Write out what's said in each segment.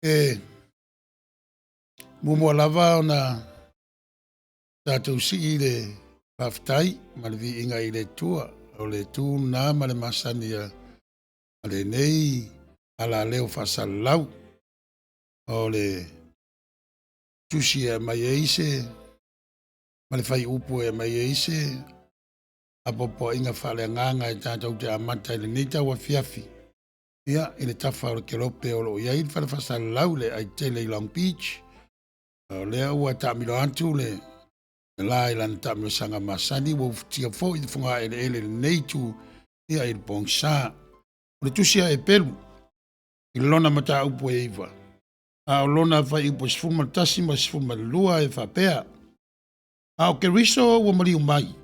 E muamua lava ona tatou sii le faafetai ma le viiga i le Atua. O le tu lena ma le masani a lenei alaleo faasalalau. O le tusi e aumai ai se ma le fuaiupu e aumai ai se apoapoaiga faaleagaga e tatou te amata i lenei tauafiafi, ia, i le tafa o le kelope o lo o i ai le fale faasalalau i le aitele i Long Beach. O lea ua taamilo atu le la i lana taamilosaga masani, ua ufitia foi le fogaeleele i lenei itu, ia, i le pogisa. O le tusi a Eperu i lona mataupu e 9, a o lona fuaiupu e 11 ma le 12 e faapea: A o Keriso ua maliu mai,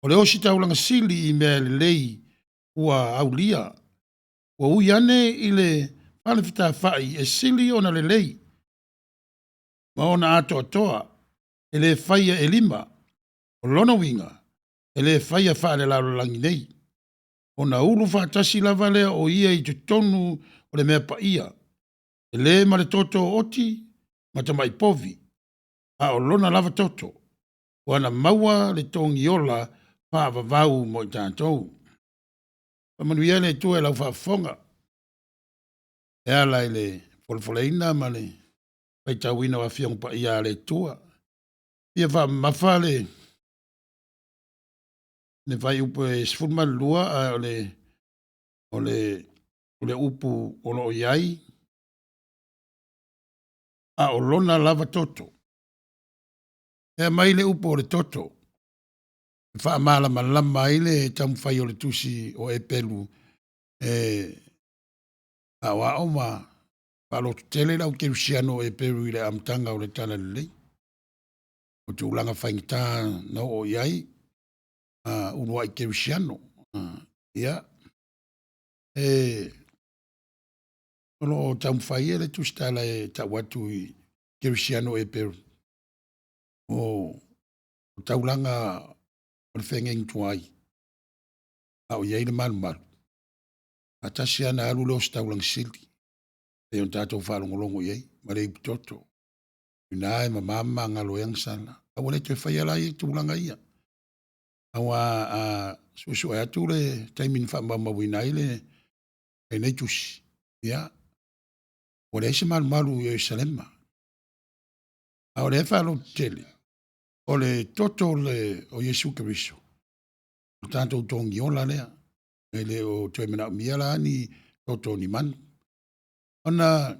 o le ositaulaga sili i mea lelei ua aulia, ua ui ane i le fale fetāfa'i e sili ona lelei ma ona atoatoa, e le faia e lima, o lona uiga, e le faia faale-lalolagi nei, ona ulu faatasi lava lea o ia i totonu o le Mea Paia, e le ma le toto o oti ma tamai povi, a o lona lava toto, ua na maua le togiola faavavau mo i tatou. Faamanuia le Atua i lau faafofoga e ala i le folafolaina ma le faitauina o Afioga Paia a le Atua. Ia faamamafa le fuaiupu e 12, ae o le upu o lo o i ai, a o lona lava toto. E aumai le upu o le toto e faamalamalama ai le taumafai o le tusi o Eperu e aoao ma faalototele le au kerisiano o Eperu i le amataga o le Talalelei. O tulaga faigata na oo i ai uluai kerisiano. Ia, o lo o taumafai le tusitala e tau atu i kerisiano o Eperu, o taulaga o le feagaiga tuai, a o i ai le malumalu, faatasi lava ona alu le ositaulaga sili, pei ona tatou faalogologo i ai ma le iputoto, o i ina e mama ma magalo ai agasala. A ua le toe faia la ia tulaga ia, aua a suesue atu le taimi na faamaumauina ai lenei tusi, ia, ua leai se malumalu i Ierusalema. A o lea e faalototele, o le toto o Iesu Keriso, o le tatou togiola lea, e le o toe manaomia la ni toto o ni manu. Ona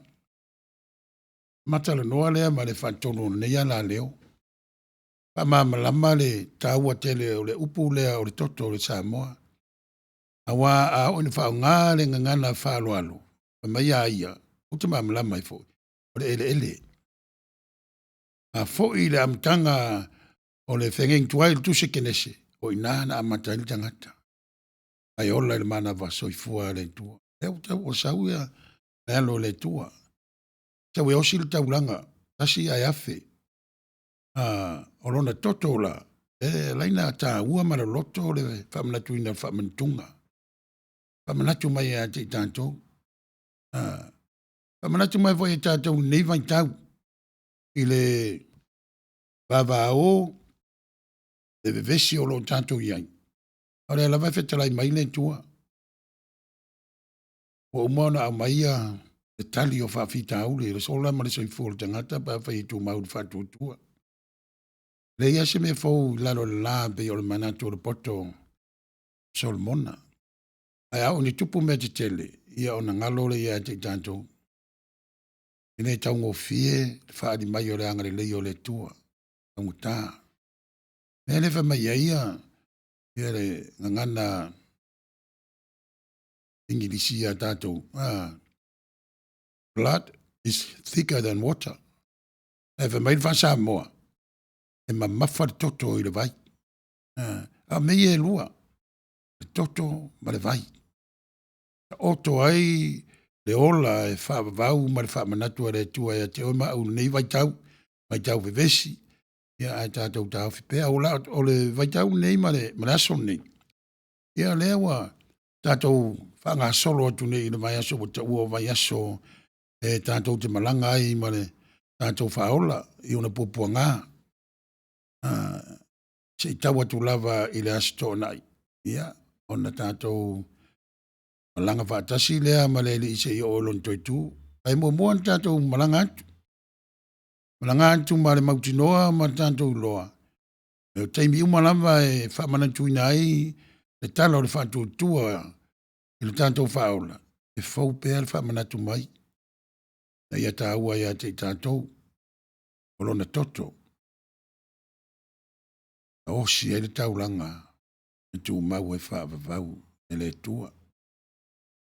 matalanoa lea ma le faatonu o lenei alaleo, faamalamalama le taua tele o le upu lea o le toto i le Samoa. Aua a oo ina faaaoga le gagana faaaloalo, fai mai a ia, ou te malamalama ai foi, o le eleele. A foi i le amataga o le feagaiga tuai i le tusi a Kenese, o i ina na amata ai le tagata, ae ola i le manava soifua a le Atua. Lea ua sau le alo o le Atua, sau e osi le taulaga, tasi ae 1,000. O lona toto la, e ala ai ona taua ma loloto le faamanatuina o le faamanatuga, faamanatu mai ia te i tatou. Faamanatu mai foi ia i tatou i lenei vaitau i le vavao, le vevesi o lo o tatou i ai, a o lea lava e fetalai mai le Atua. Ua uma ona aumai le tali o faafitauli, o le ola ma le soifua o le tagata pe afai e tumau i le faatuatua. E leai lava se mea fou i lalo o le la pei o le manatu o le poto o Solomona. Ae a oo ina tupu mea tetele, ia ona galo lea ia te i tatou. E le taugofie le faaali mai o le agalelei o le Atua, e taugata. O le mea lea e fai mai ai le gagana Igilisi ia tatou, blood is thicker than water. Ae fai mai le faa-Samoa, e mamafa le toto i le vai. A o mea ia e lua, le toto ma le vai. Taoto ai le ola e faavavau ma le faamanatu a le Atua ia te oe ma au i lenei vaitau, vaitau vevesi, ia ae tatou taofi pea. O le vaitau lenei ma le aso lenei, ia o lea ua tatou faagasolo atu nei i le vaiaso ua taua o vaiaso e tatou te malaga ai ma le tatou faaola i ona puapuaga se i tau atu lava i le Aso Toonai, ia, ona tatou malaga faatasi lea ma le Alii se i oo i lona toe tu. Ae muamua ona tatou malaga atu. Malaga atu ma le mautinoa ma le tatou iloa, o taimi uma lava e faamanatuina ai le tala o le faatuatua i le tatou faaola, e fou pea le faamanatu mai, ina ia taua ia te i tatou o lona toto na osi ai le taulaga e tumau ai faavavau e le Atua.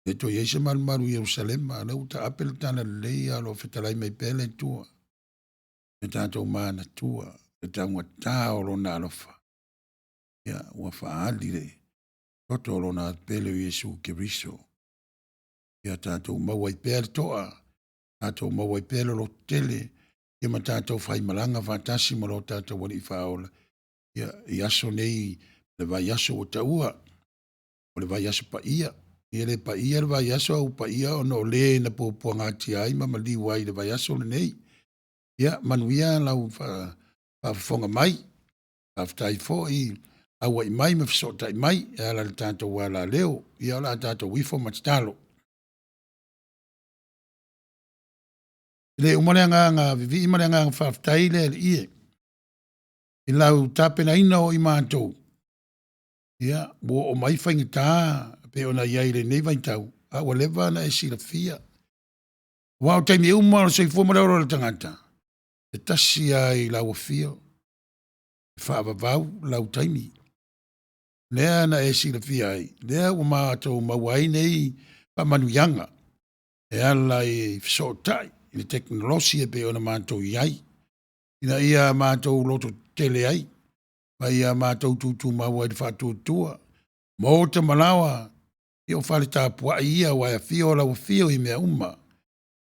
E le toe i ai se malumalu i Ierusalema, o lea ua taape le talalelei a o lo o fetalai mai pea le Atua. Ia tatou manatua le taugata o Lona alofa, ia, ua faaali le toto o Lona Alo Pele o Iesu Keriso. Ia tatou maua ai pea le toa, tatou maua ai pea le lototele, ia ma tatou faimalaga faatasi ma lo tatou Alii Faaola, ia, i aso nei, le vaiaso ua taua, o le vaiaso paia. E le paia le vaiaso a ua paia ona o le na puapuagatia ai ma maliu ai i le vaiaso lenei. Ia manuia lau faafofoga mai. Faafetai foi auai mai ma fesootai mai e ala i le tatou alaleo. Ia o le a tatou ifo ma tatalo. E le uma le agaga vivii ma le agaga faafetai le Alii e, i lau tapenaina o i matou, ia, ua oo mai faigata e pei ona i ai i lenei vaitau, a ua leva ona e silafia. Aua o taimi uma o le soifua ma le ola o le tagata, e tasi lava i lau afio, e faavavau lau taimi. Lea na e silafia ai, lea ua matou maua ai nei faamanuiaga e ala i fesootai i le tekonolosi e pei ona matou i ai, ina ia matou lototetele ai, ma ia matou tutumau ai i le faatuatua, maota ma laoa, ia o fale tapuai ia aua e afio lau afio i mea uma.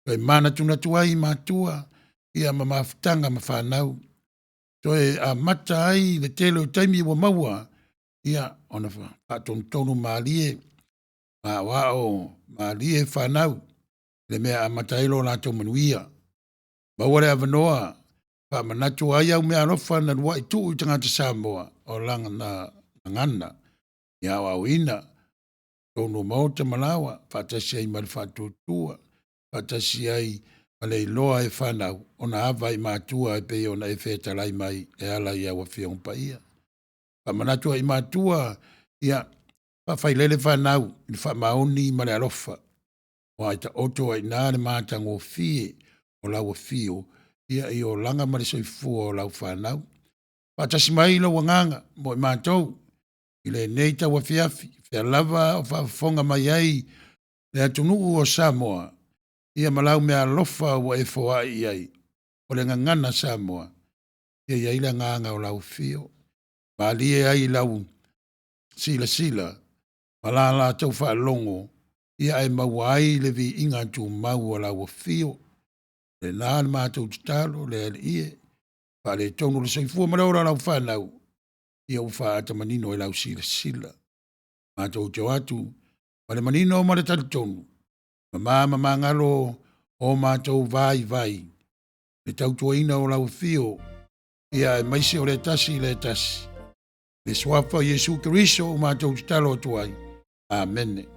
Toe manatunatu ai i matua, ia ma mafutaga ma fanau, toe amata ai le tele o taimi ua maua, ia ona faatonutonu malie ma aoao malie fanau i le mea e amata ai lo latou manuia. Maua le avanoa faamanatu ai au meaalofa na uluai tuu i tagata Samoa o lana gagana ia aoaoina totonu o maota ma laoa, faatasi ai ma le faatuatua, faatasi ai ma le iloa e fanau ona ava i matua e pei ona e fetalai mai e ala i au Afioga Paia. Faamanatu ai i matua, ia faafailele fanau i le faamaoni ma le alofa, aua e taoto ai i ina le matagofie o lau afio ia i olaga ma le soifua o lau fanau. Faatasi mai lou agaga mo i matou i lenei tauafiafi, fea lava o faafofoga mai ai le atunuu o Samoa, ia ma lau meaalofa ua e foai i ai, o le gagana Samoa, ia i ai le agaga o lau afio, malie ai i lau silasila ma la latou faalogo, ia ae maua ai le viiga tumau o lau afio. Lena le matou tatalo le Alii e, faaletonu le soifua ma le ola o lau fanau, ia ua faaata manino i lau silasila. Matou te o atu ma le manino ma le talitonu, mama ma magalo o matou vaivai, le tautuaina o lau afio, ia aemaise o le tasi i le tasi. Le suafa o Iesu Keriso ua matou tatalo atu ai. Amene.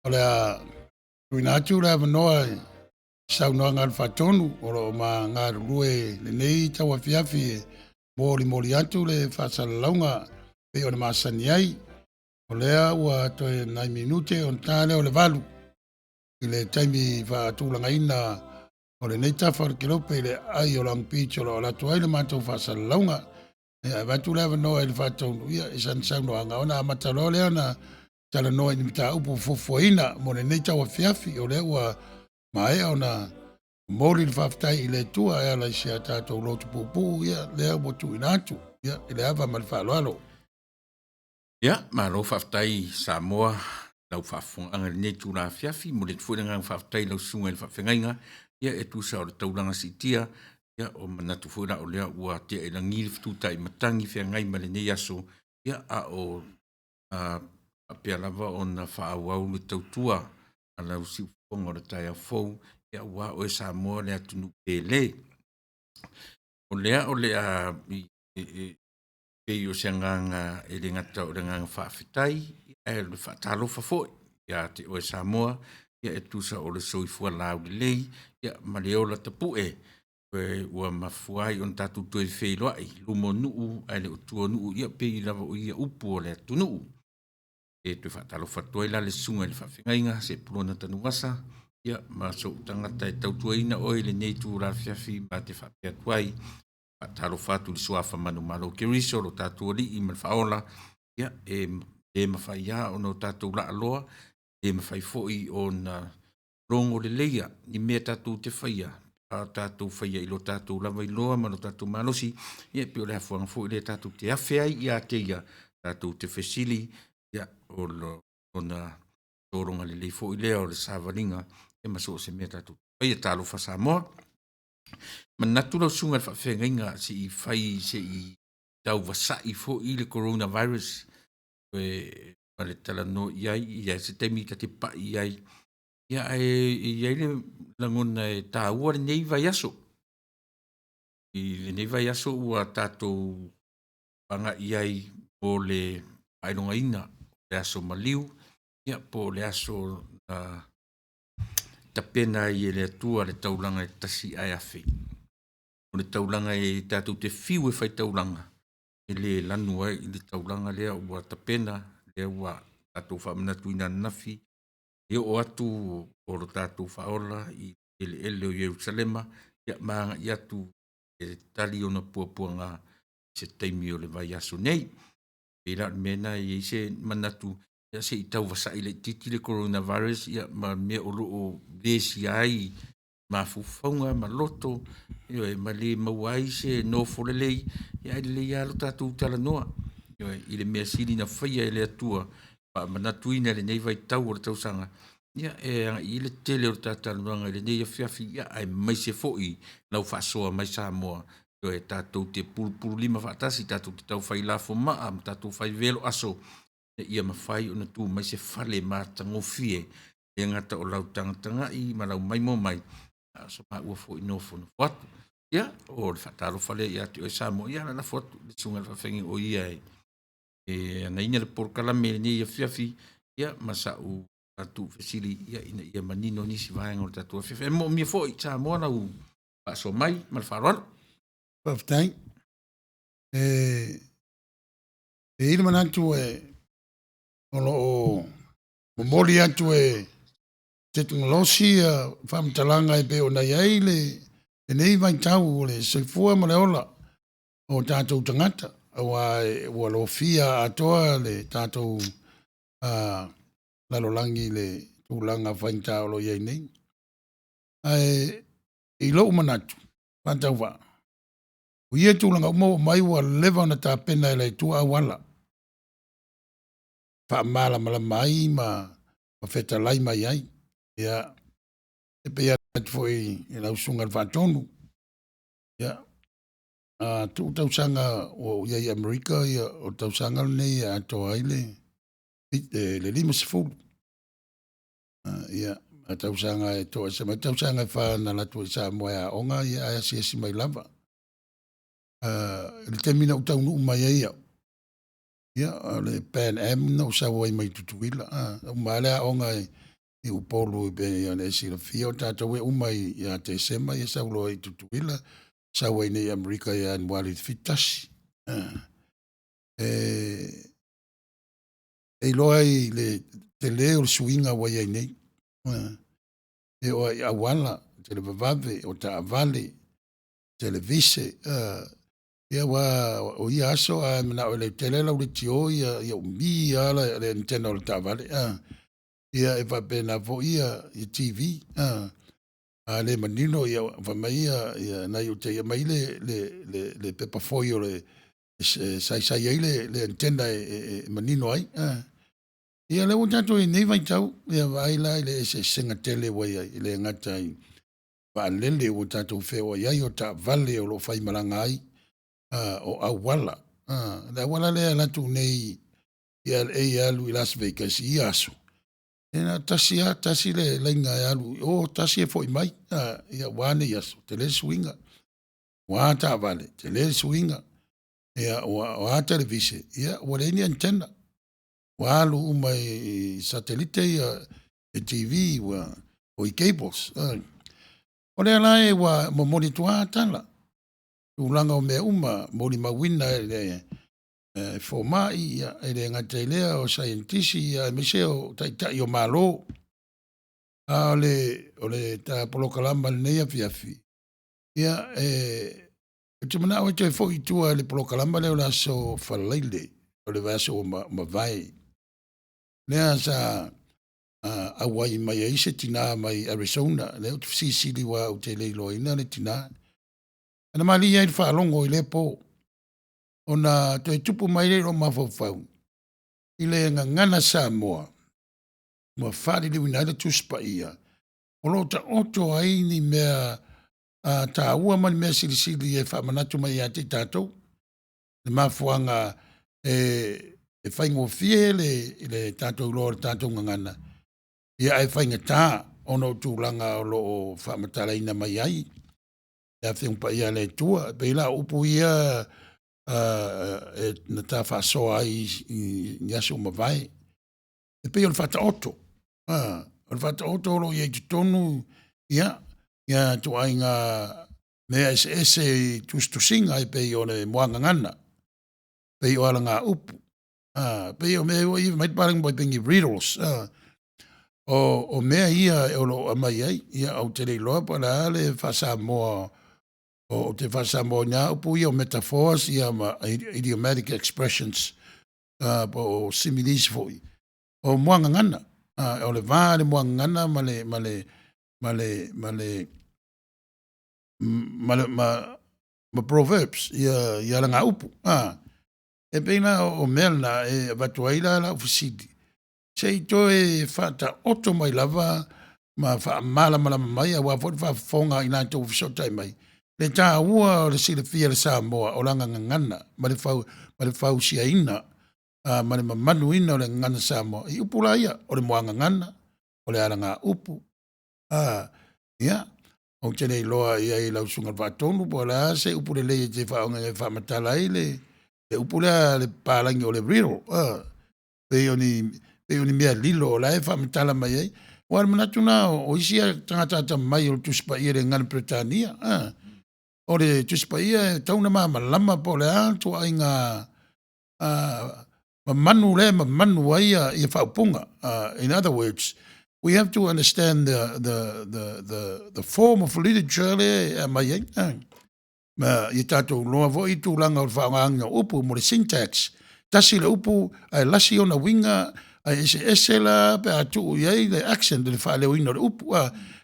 O le a tuuina atu le avanoa i saunoaga a le Faatonu o lo o ma galulue lenei tauafiafi e molimoli atu le faasalalauga pei ona masani ai. O lea ua toe nai minute ona ta lea o le 8 i le taimi faatulagaina o lenei tafa o le kelope i le aai o Long Beach o lo o alu atu ai le matou faasalalauga. E avatu le avanoa i le Faatonu i sana saunoaga ona amata loa lea ona talanoa i ni mataupu fuafuaina mo lenei tauafiafi. O lea ua maea ona momoli le faafetai i le Atua e ala i si a tatou lotu puupuu ia lea ua tuuina atu ia i le ava ma le faaaloalo. Ia, malo faafetai Samoa i lau faafofogaaga i lenei itula afiafi. E momoli atu foi le agaga faafetai i lau Susuga i le Faafeagaiga e tusa o le taulaga siitia, ua manatu foi la o lea ua tea i lagi le fetu taimatagi feagai ma lenei aso, a o faapea lava ona faaauau le tautua a lau siufofoga o le taeao fou aua oe Samoa le atunuu pele. O lea o le a pei o se agaga e le gata o le agaga faafetai ae o le faatalofa foi ia te oe Samoa e tusa o le soifua laulelei ma le ola tapue ua mafua ai ona tatou toe feiloai i luma o nuu ae le o tua o nuu, ia pei lava o ia upu o le atunuu. E toe faatalofa atu ai la i le Susuga i le Faafeagaiga Sepulona Tanuvasa ma sou tagata e tautuaina oe i lenei itula afiafi. Ma te faapea atu ai, faatalofa atu i le Suafa manumalo o Keriso o lo tatou Alii ma le Faaola, e le mafai lava ona tatou laaloa, e le mafai foi ona logo leleia i mea tatou te faia, a o tatou faia i lo tatou lava iloa ma lo tatou malosi. Ia e pei o le afuaga foi lea tatou te afe ai ia te Ia tatou te fesili, o Lona sologa lelei foi lea o le savaliga ma so o se mea tatou te faia. Talofa Samoa. E manatu lau Susuga i le Faafeagaiga se i fai se i tau vasai foi le Coronavirus ma le talanoa i ai, e i ai se taimi ta te pai i ai, ae i ai le lagona e taua lenei vaiaso. I lenei vaiaso ua tatou agai i ai mo le faailogaina o le aso maliu, po o le aso na tapena ai e le Atua le taulaga e tasi ae afe. O le taulaga e tatou te fiu e faitaulaga, e le lanu ai le taulaga lea ua tapena, lea ua tatou faamanatuina ananafi, e oo atu o le tatou Faaola i eleele o Ierusalema ma agai atu e tali ona puapuaga i se taimi o le vaiaso nei. E pei la o le mea lena e i ai se manatu se i tau vasai laitiiti le Coronavirus ma mea o lo o vesia ai mafaufauga ma loto, ioe, ma le maua ai se nofo lelei, ae lelei lava lo tatou talanoa, ioe, i le mea sili ona faia e le Atua faamanatuina i lenei vaitau o le tausaga, e agai i ai le tele o le ta talanoaga i lenei afiafi, aemaise foi lau faasoa mai Samoa, ioe, tatou te pulupululima faatasi, tatou te taufai lafomaa ma tatou fai velo aso ina ia mafai ona tu mai se fale matagofie, e le gata o lau tagatagai ma lau maimoa mai, a o so maua foi nofonofo atu. Ia, o le faatalofa lea ia te oe Samoa. Ia o le a lafo atu i le susuga i le faafeagaiga o ia e ona ina le polokalame i lenei afiafi, ma sau tuufesili ina ia manino nisi vaega o le tatou afiafi. Ae moomia foi Samoa lau faasoa mai ma le faaaloalo. Faafetai. E i ai le manatu o lo o momoli atu e tekonolosi faamatalaga e pei ona i ai lenei vaitau o le soifua ma le ola o tatou tagata, aua ua lofia atoa le tatou lalolagi i le tulaga faigata o lo o i ai nei. Ae i lou manatu faatauvaa, o ia tulaga uma ua aumai ua leva ona tapena e le Atua auala faamalamalama ai ma fetalai mai ai. Ia, e pei ona atu foi i lau Susuga i le Faatonu, ia, a tuu tausaga ua ou i ai i Amerika, o le tausaga lenei e atoa ai le 50. Ia, a tausaga e toese mai tausaga e 4 na alu atu ai i Samoa e aoga, ae asiasi mai lava. I le taimi na ou taunuu mai ai au, ia, o le Pan Am na ou sau ai mai Tutuila, uma lava le aoga. i Upolu e pei ona e silafia o tatou e uma ia Tesema ia sau loa i Tutuila, sau ai nei i Amerika ia Ianuali i le 71. E iloa ai le tele o le suiga ua i ai nei. E oo i auala, televavave, o taavale, televise, ia aua o ia aso a e manao e lautele lau leitio ia umi lava le antenna o le taavale. Ia e faapena foi ia TV, a le manino ia fai mai nai uta e aumai le pepa foi o le e saisai ai le antenna e manino ai. Ia lea ua tatou i ai i nei vaitau, ia vaai la i le eseesega tele ua i ai, e le gata i vaalele ua tatou feoai ai, o taavale o lo o faimalaga ai, o auala. Le auala lea e alu atu nei i LA e alu i Las Vegas i ia aso, e na o le tasi lava, tasi le laina e alu i o, tasi e foi mai. Ia ua a nei aso, tele le suiga. Ua a taavale, tele le suiga. Ia o a televise, ia ua leai ni antenna. Ua alu uma i satelite ia TV o i cables. O lea la ua momoli atu lava tala, tulaga o mea uma, molimauina e le fomai, e le gata i lea o saienitisi aemaise o taitai o Malo. A o le ta polokalama i lenei afiafi, ia ou te manao e toe foi i tua i le polokalama lea o le aso Faraile o le vaiaso ua mavae, lea sa auai mai ai se tina mai Arizona, lea ou te fesilisili aua ou te le iloaina le tina. Na malie lava i le faalogo i lea po, ona toe tupu mai lea i lou mafaufau i le gagana Samoa ua faaliliuina ai le Tusi Paia, o lo o taoto ai ni mea taua ma ni mea silisili e faamanatu mai ia te i tatou. Le mafuaaga e faigofie le tatou iloa o le tatou gagana, ia ae faigata ona o tulaga o lo o faamatalaina mai ai le Afioga Paia a le Atua. E pei la o upu ia na ta faasoa ai i aso ua mavae. E pei o le Faataoto, o le Faataoto o lo o i ai i totonu ia ituaiga mea eseese i tusitusiga e pei o le muagagana, pei o alagaupu, pei o mea foi ia fai mai le papalagi o ni riddles, o mea ia o lo o aumai ai. Ia ou te le iloa po o le a le faa-Samoa, ou te faa-Samoa ina lava upu ia o metaphors ma idiomatic expressions, po o similes foi, o muagagana. O le va o le muagagana ma le ma le ma le ma le ma ma, ma proverbs, ia alagaupu. E pei la o mea na e avatu ai la lau fesili, se i toe faataoto mai lava ma faamalamalama mai aua foi le faafofoga a i latou ua fesootai mai, le taua o le silafia e le Samoa o lana gagana ma le fausiaina ma le mamaluina o le gagana Samoa i upu la ia, o le muagagana, o le alagaupu. Ia, ou te le iloa i ai i lau Susuga i le Faatonu po o le a se upu lelei e te faaaogaina e faamatala ai le upu lea a le papalagi o le riddle, pei o ni mea lilo o la e faamatala mai ai. Aua o le manatu lena o isi tagata atamamai o le Tusi Paia i le gagana Peretania. O le Tusi Paia e tatau ona malamalama po o le a le ituaiga mamanu lea e mamanu ai ia faaupuga. In other words, we have to understand the form of literature lea e aumai ai. Ma ia tatou iloa foi tulaga o le faaaogaina o upu mo le syntax. Tasi le upu ae lasi ona uiga, ae eseese la pe a tuu i ai le accent i le faaleoina o le upu.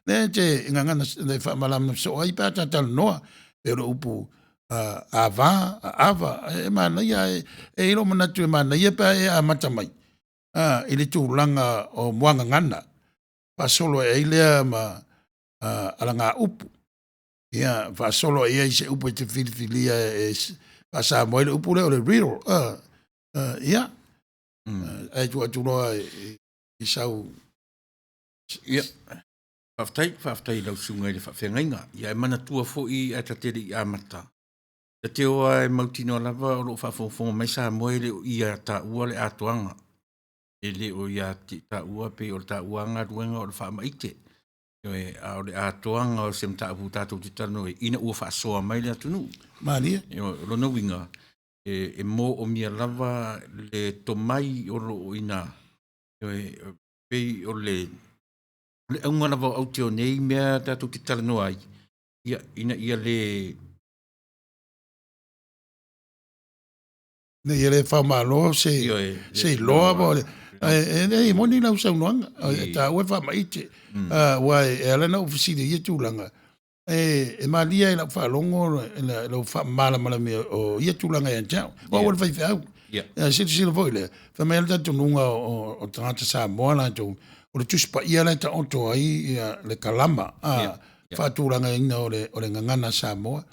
Lea e te gagana e faamalamalama soo ai pe a ta talanoa. Pei o le upu ava, aava, e manaia, e i ai lou manatu e manaia pe a e amata mai i le tulaga o muagagana, faasolo ae ai lea ma alagaupu, ia faasolo ae ai i se upu e te filifilia e faa-Samoa ai le upu lea o le riddle. Ia, ae tuu atu loa i sau. Ia, faafetai, faafetai i lau susuga i le faafeagaiga. Ia e manatua foi ae ta te le i amata, ta te o lava e mautinoa lava o lo o faafogafoga mai Samoa e le o ia taua le atoaga. E le o ia te taua pei o le taua galuega o le faamaite. Ioe, a o le atoaga o se mataupu tatou te talanoa ai, ina ua faasoa mai le atunuu. Malie. Ioe, o lona uiga, e moomia lava le tomai o lo o i ina, ioe, pei o le auga lava o aute o nei mea tatou te talanoa ai, ia, ina ia le Ina ia le faamalo se Ioe, se iloa po o le ae leai e moni lau saunoaga, e taua le faamaite. Aua e ala ona ou fesili i ia tulaga, e malie lava i lau faalogo lou faamalamalamaina o ia tulaga ia te au, o au o le faifeau. Ae silasila foi lea, fai mai lava le talitonuga o tagata Samoa latou, o le Tusi Paia la e taoto ai le kalama faatulagaina o le gagana Samoa.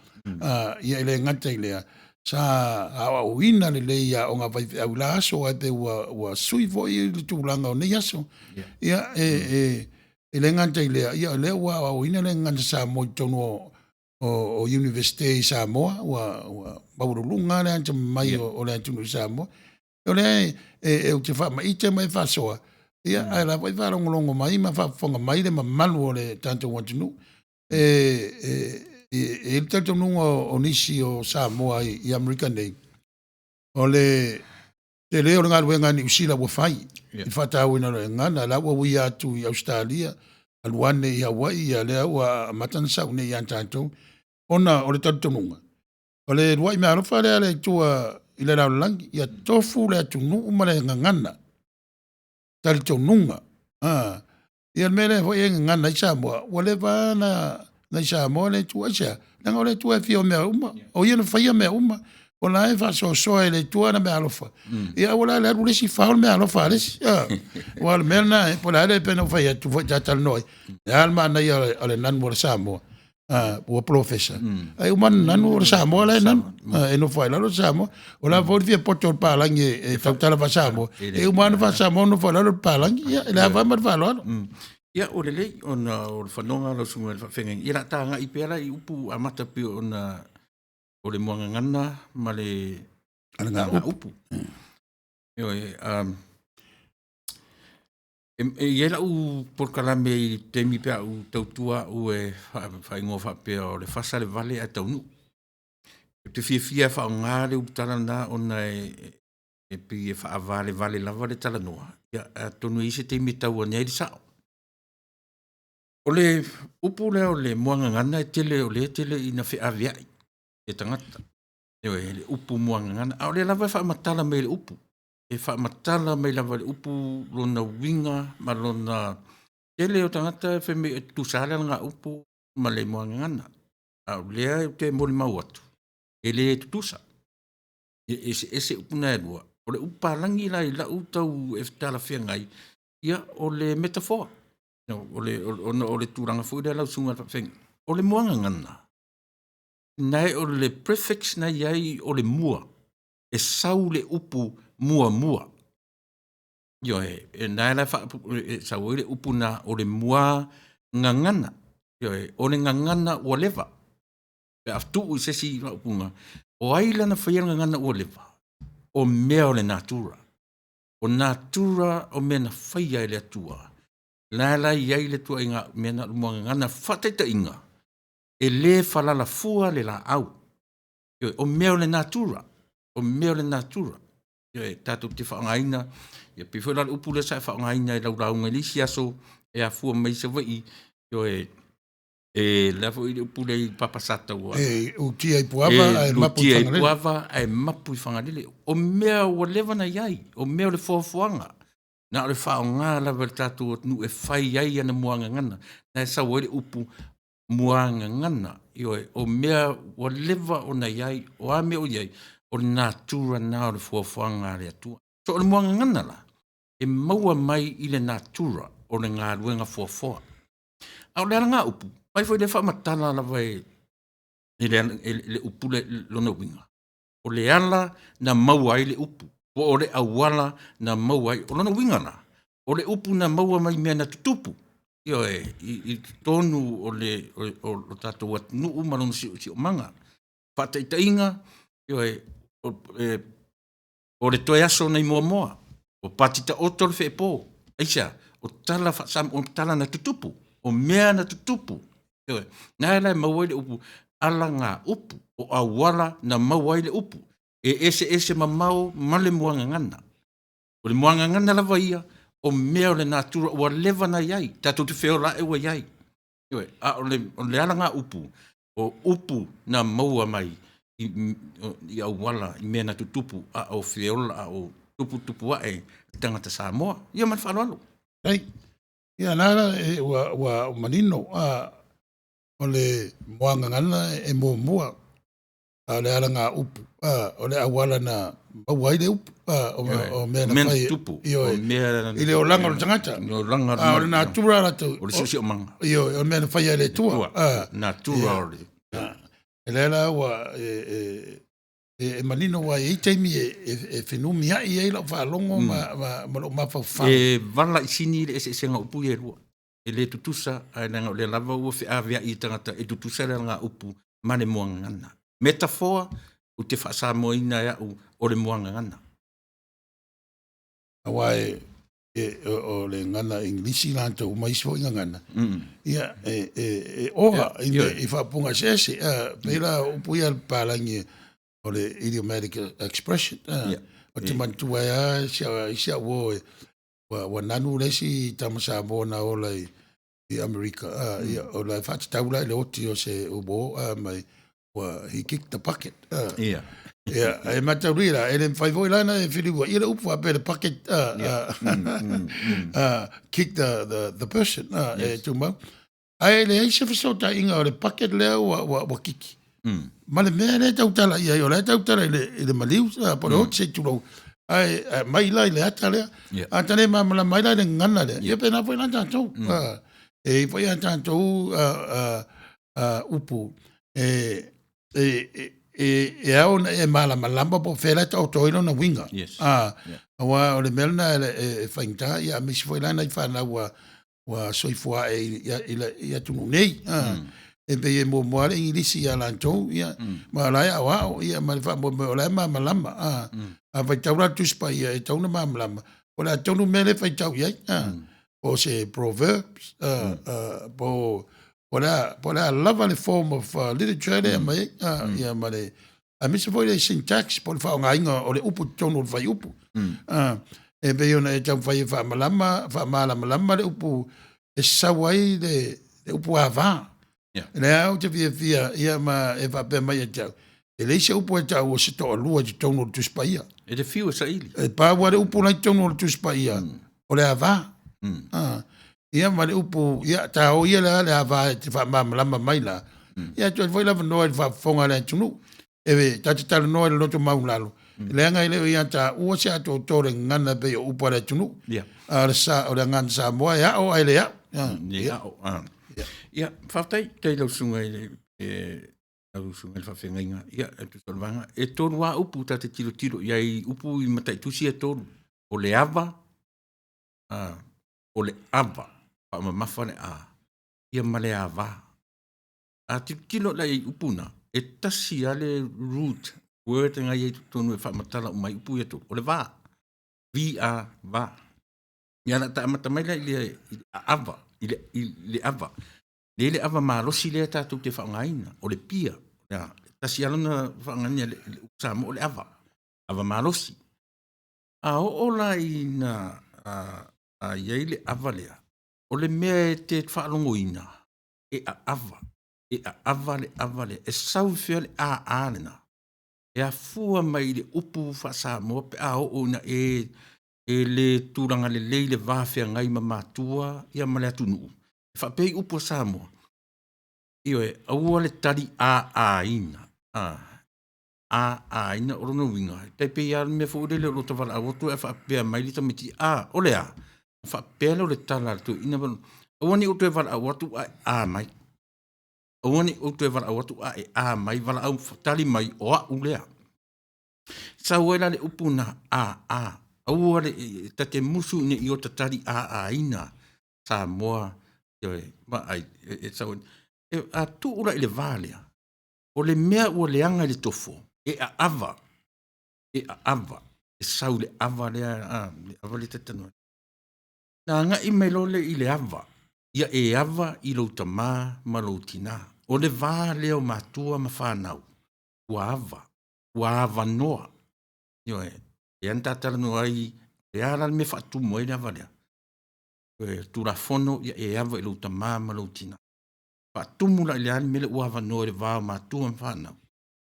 Ia e le gata i lea, sa aoaoina lelei i aoga a faifeau i la aso, ae pei ua sui foi le tulaga o nei aso. Ia e le gata i lea, ia o lea ua aoaoina le gagana Samoa i totonu o Iunivesite i Samoa, ua maualuluga lava le atamamai o le atunuu i Samoa. O lea ou te faamaite ma e faasoa, ia ae o la foi e faalogologo mai ma faafofoga mai le mamalu o le tatou atunuu. E i ai le talitonuga o nisi o Samoa i Amerika nei, o le tele o le galuega a Niu Sila ua fai i le faatauaina o le gagana, la ua uia atu i Ausetalia, alu ane i Hawaii, ia lea ua amata ona sau i inei ia tatou, ona o le talitonuga, o le uluai meaalofa lea a le Atua i le lalolagi, ia tofu le atunuu ma le gagana, talitonuga. Ia o le mea lea foi e gagana ai Samoa, ua leva lava ona i Samoa le Atua. Aisea? Leaga o le Atua e afio i mea uma, o Ia na faia mea uma, o la e faasoasoa e le Atua ana meaalofa. Ia aua la le alu le isi fao le meaalofa a le isi. Aua o le mea lena, po o le a le, pei ona ou fai atu foi sa talanoa ai, e a le manaia o le nanu a le Samoa, ua polofesa, ae uma ona nanu o le Samoa la e nanu, e nofo lava i lalo le Samoa. O le a foi le fia poto o le palagi e tautala faa-Samoa, e uma lava ona faa-Samoa nofo i lalo le palagi. Ia, le ava ma le faaaloalo. Ia, ua lelei ona o le fanoga lau susuga i le faafeagaiga, ia o le a ta agai pea la i upu amata pei ona o le muagagana ma le alagaupu. Ioe, e i ai lau polokalame i le taimi pe a ou tautua au e faaigoa faapea o le fasa le vale ae taunuu. Ou te fiafia e faaaoga le ulutala lena ona e pei e faavalevale lava le talanoa, ia atonu e i ai se taimi e tau ane ai le sao. O le upu lea o le muagagana e tele o lea e tele ina feaveai e tagata. Ioe, le upu muagagana, a o lea lava e faamatala mai e le upu. E faamatala mai lava e le upu lona uiga ma lona tele o tagata e fai mai e tutusa lava le alagaupu ma le muagagana. A o lea ou te molimau atu, e le tutusa, e eseese upu na e lua. O le upu palagi la i lau tau talafeagai, ia o le metafoa. Ona o le tulaga foi lea lau susuga i le faafeagaiga, o le muagagana, na o le prefix na i ai o le mua, e sau le upu muamua. Ioe, o lena la e sau ai le upu lena o le muagagana. Ioe, o le gagana ua leva. Pe a tuu i se isi faaupuga, o ai la na faia le gagana ua leva? O mea o le natura. O natura o mea na faia e le Atua, lena la e i ai le ituaiga mea lena o le muagagana. Faataitaiga, e le falala fua le laau, ioe, o mea o le natura, o mea o le natura. Ioe, tatou te faaaogaina, e pei foi la o le upu lea sa e faaaogaina i lau lauga i le isi aso e afua mai Savaii, ioe, le a foi le upu lea i le papa Sataua? E utia i Puava ae mapu i Fagalele. E utia i Puava ae mapu i Fagalele. O mea ua leva ona i ai, o mea o le foafoaga, na o le faaaoga lava e le tatou atunuu e fai ai ana muagagana, na e sau ai le upu muagagana. Ioe, o mea ua leva ona i ai, o a mea o i ai, o le natura lena o le foafoaga a le Atua. So o le muagagana la, e maua mai i le natura o le galuega foafoa. A o le alagaupu, vaai foi o lea e faamatala lava e le upu lona uiga, o le ala na maua ai le upu, po o le auala na maua ai. O lona uiga la, o le upu na maua mai mea na tutupu, ioe, i totonu o le tatou atunuu ma lona siosiomaga. Faataitaiga, ioe, o le toe aso nai Moamoa. Ua pati taoto le feepo. Aisea? O tala faa-Samoa, o tala na tutupu, o mea na tutupu. Ioe. Na la e maua ai le upu alagaupu, o auala na maua ai le upu. E eseese mamao ma le muagagana. O le muagagana lava ia, o mea o le natura ua leva ona i ai, tatou te feola ae ua i ai. Ioe. A o le alagaupu, o upu na maua mai i auala i mea na tutupu a o feola a o tuputupu ae tagata Samoa. Ia ma le faaaloalo. Ei, ia la la e, ua manino o le muagagana e muamua, a o le alagaupu o le auala na maua ai le upu o mea na fai tupu ioe, i le olaga o le tagata, a o le natura latou o le siosiomaga, ioe, o le mea na faia e le Atua, natura o le e lea la ua e manino ua i ai taimi e fenumiai ai lau faalogo ma lou mafaufau. E vala i sini le eseesega o upu ia e lua. E le tutusa, ae leaga o lea lava ua feaveai e tagata e tutusa le alagaupu ma le muagagana. Metafoa, ou te faasamoaina e au o le muagagana. Aua o le gagana Igilisi latou ma isi foi gagana, ia e ova i faaupuga eseese. Pei la upu ia a le papalagi o le idiomatic expression. Ou te manatua ai lava si au uo ua nanu le isi tama Samoa na ola i Amerika. Ia, o la e faatatau la i le oti o se uo mai ua he kicked the bucket. Ia, e mataulia la, e le mafai foi la ona e filiua ia le upu faapea le bucket kick the person e tumau. Ae leai se fesootaiga o le bucket lea ua kiki. Ma le mea lea e tautala i ai, o la e tautala i le maliu po o le oti se i tulou. Ae mai la i le ata lea. A ta le malamalama ai la i le gagana lea, ia pena foi la tatou. E i ai foi a tatou upu e ao ona e malamalama po o fea la e taoto ai lona uiga. Aua o le mea lena e faigata, ia aemaise foi la nai fanau ua soifua ae i atunuu nei. E pei e muamua lava le Igilisi ia latou, ia, ma o la e aoao, ia, ma le faamoemoe o la e malamalama. A faitau la le Tusi Paia, e tatau ona malamalama, o le a tonu le mea lea e faitau i ai. Po o se proverbs, po o le a lava le form of literature lea e aumai ai, ia ma le aemaise foi le syntax po o le faaaogaina o le upu i totonu o le fuaiupu. E pei ona e taumafai e faamalama, faamalamalama le upu e sau ai le upu ava. Lea ou te fiafia ia ma e faapea mai ia te au, e leai se upu e tau o se toalua i totonu o le Tusi Paia. E te fiu e saili. E pau lava le upu la i totonu o le Tusi Paia, o le ava. Ia ma le upu, ia ta o ia le ava e te faamalamalama mai la. Ia atu ai foi l'avanoa i le faafofoga a le atunuu. E ta te talanoa i le loto maulalo, leaga e le o ia taua se atoatoa o le gagana pei o upu a le atunuu. A o le sa, o le gagana Samoa e ao ae le ao. Le ao. Ia, faafetai tai lau susuga i le lau susuga i le faafeagaiga. Ia, e tusa o le vaega. E tolu lava upu ta te tilotilo i ai, upu i mataitusi e tolu. O le ava, o le ava, faamamafa le a, ia ma le ava. A tilotilo la i upu na, e tasi lava le root word na i ai totonu e faamatala uma ai upu ia tolu, o le va. V-A, va. Ia la ta amata mai la i le ava, i le ava. Le le ava malosi lea tatou te faaaogaina, o le pia. Ia, tasi lava lona faaaogaina le upu Samoa o le ava, ava malosi. A oo la ina a i ai le ava lea, o le mea e te faalogoina, e aava, e aava le ava lea. E sau i fea le AA lena? E afua mai i le upu faa-Samoa pe a oo ina e le tulaga lelei le va feagai ma matua ia ma le atunuu. E faapea i upu a Samoa, ioe, aua le tali aaina. Aaina o lona uiga, e tai pei lava o le mea foi lele o lo o tavalaau atu ae faapea mai le tamaitiiti, a, o le a? Ona faapea lea o le tala a le toeaina, aua ne i ou toe valaau atu ae a mai. Aua ne i ou toe valaau atu ae a mai, valaau tali mai o au lea. Sau ai la le upu na a, aua le ta te musu ina ia ota tali aaina Samoa, ioe, vaai, e sau ai. A tuu la i le va lea, o le mea ua leaga i le tofo, e aava, e aava. e sau i le ava lea, a, le ava lea ta te talanoa ai. Na agai mai loa lea i le ava, ia e ava i lou tamā ma lou tinā. O le va lea o matua ma fanau, ua ava, ua avanoa. Ioe, lea na ta talanoa ai, o le a la le mea e faatumu ai le ava lea? O le Tulafono, ia e ava i lou tama ma lou tina. Faatumu la i le a le mea lea ua avanoa i le va o matua ma fanau?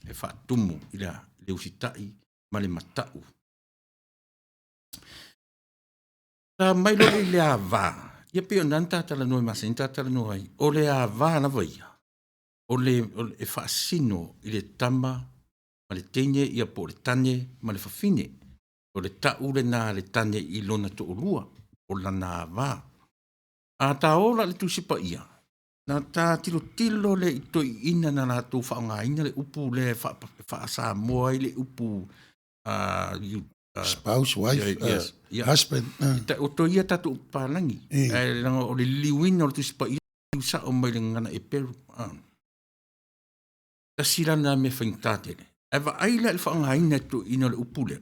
E faatumu i le a? I le usitai ma le matau. Ta omai loa i le ava, ia pei o lena na ta talanoa e masani ona ta talanoa ai, o le ava lava ia, o le e faasino i le tama ma le teine ia po o le tane ma le fafine. O le tau lena a le tane i lona toalua, o lana ava. A ta o la i le Tusi Paia, na ta tilotilo lea i toeaiina na latou faaaogaina le upu lea e faa-Samoa ai le upu spouse, wife, yes, yeah. Husband. O to ia tatou upu palagi, ae leaga o le liliuina o le Tusi Paia liliu sao mai le gagana Eperu. Tasi la lena mea faigata tele. Ae vaai la i le faaaogaina e toeaiina o le upu lea,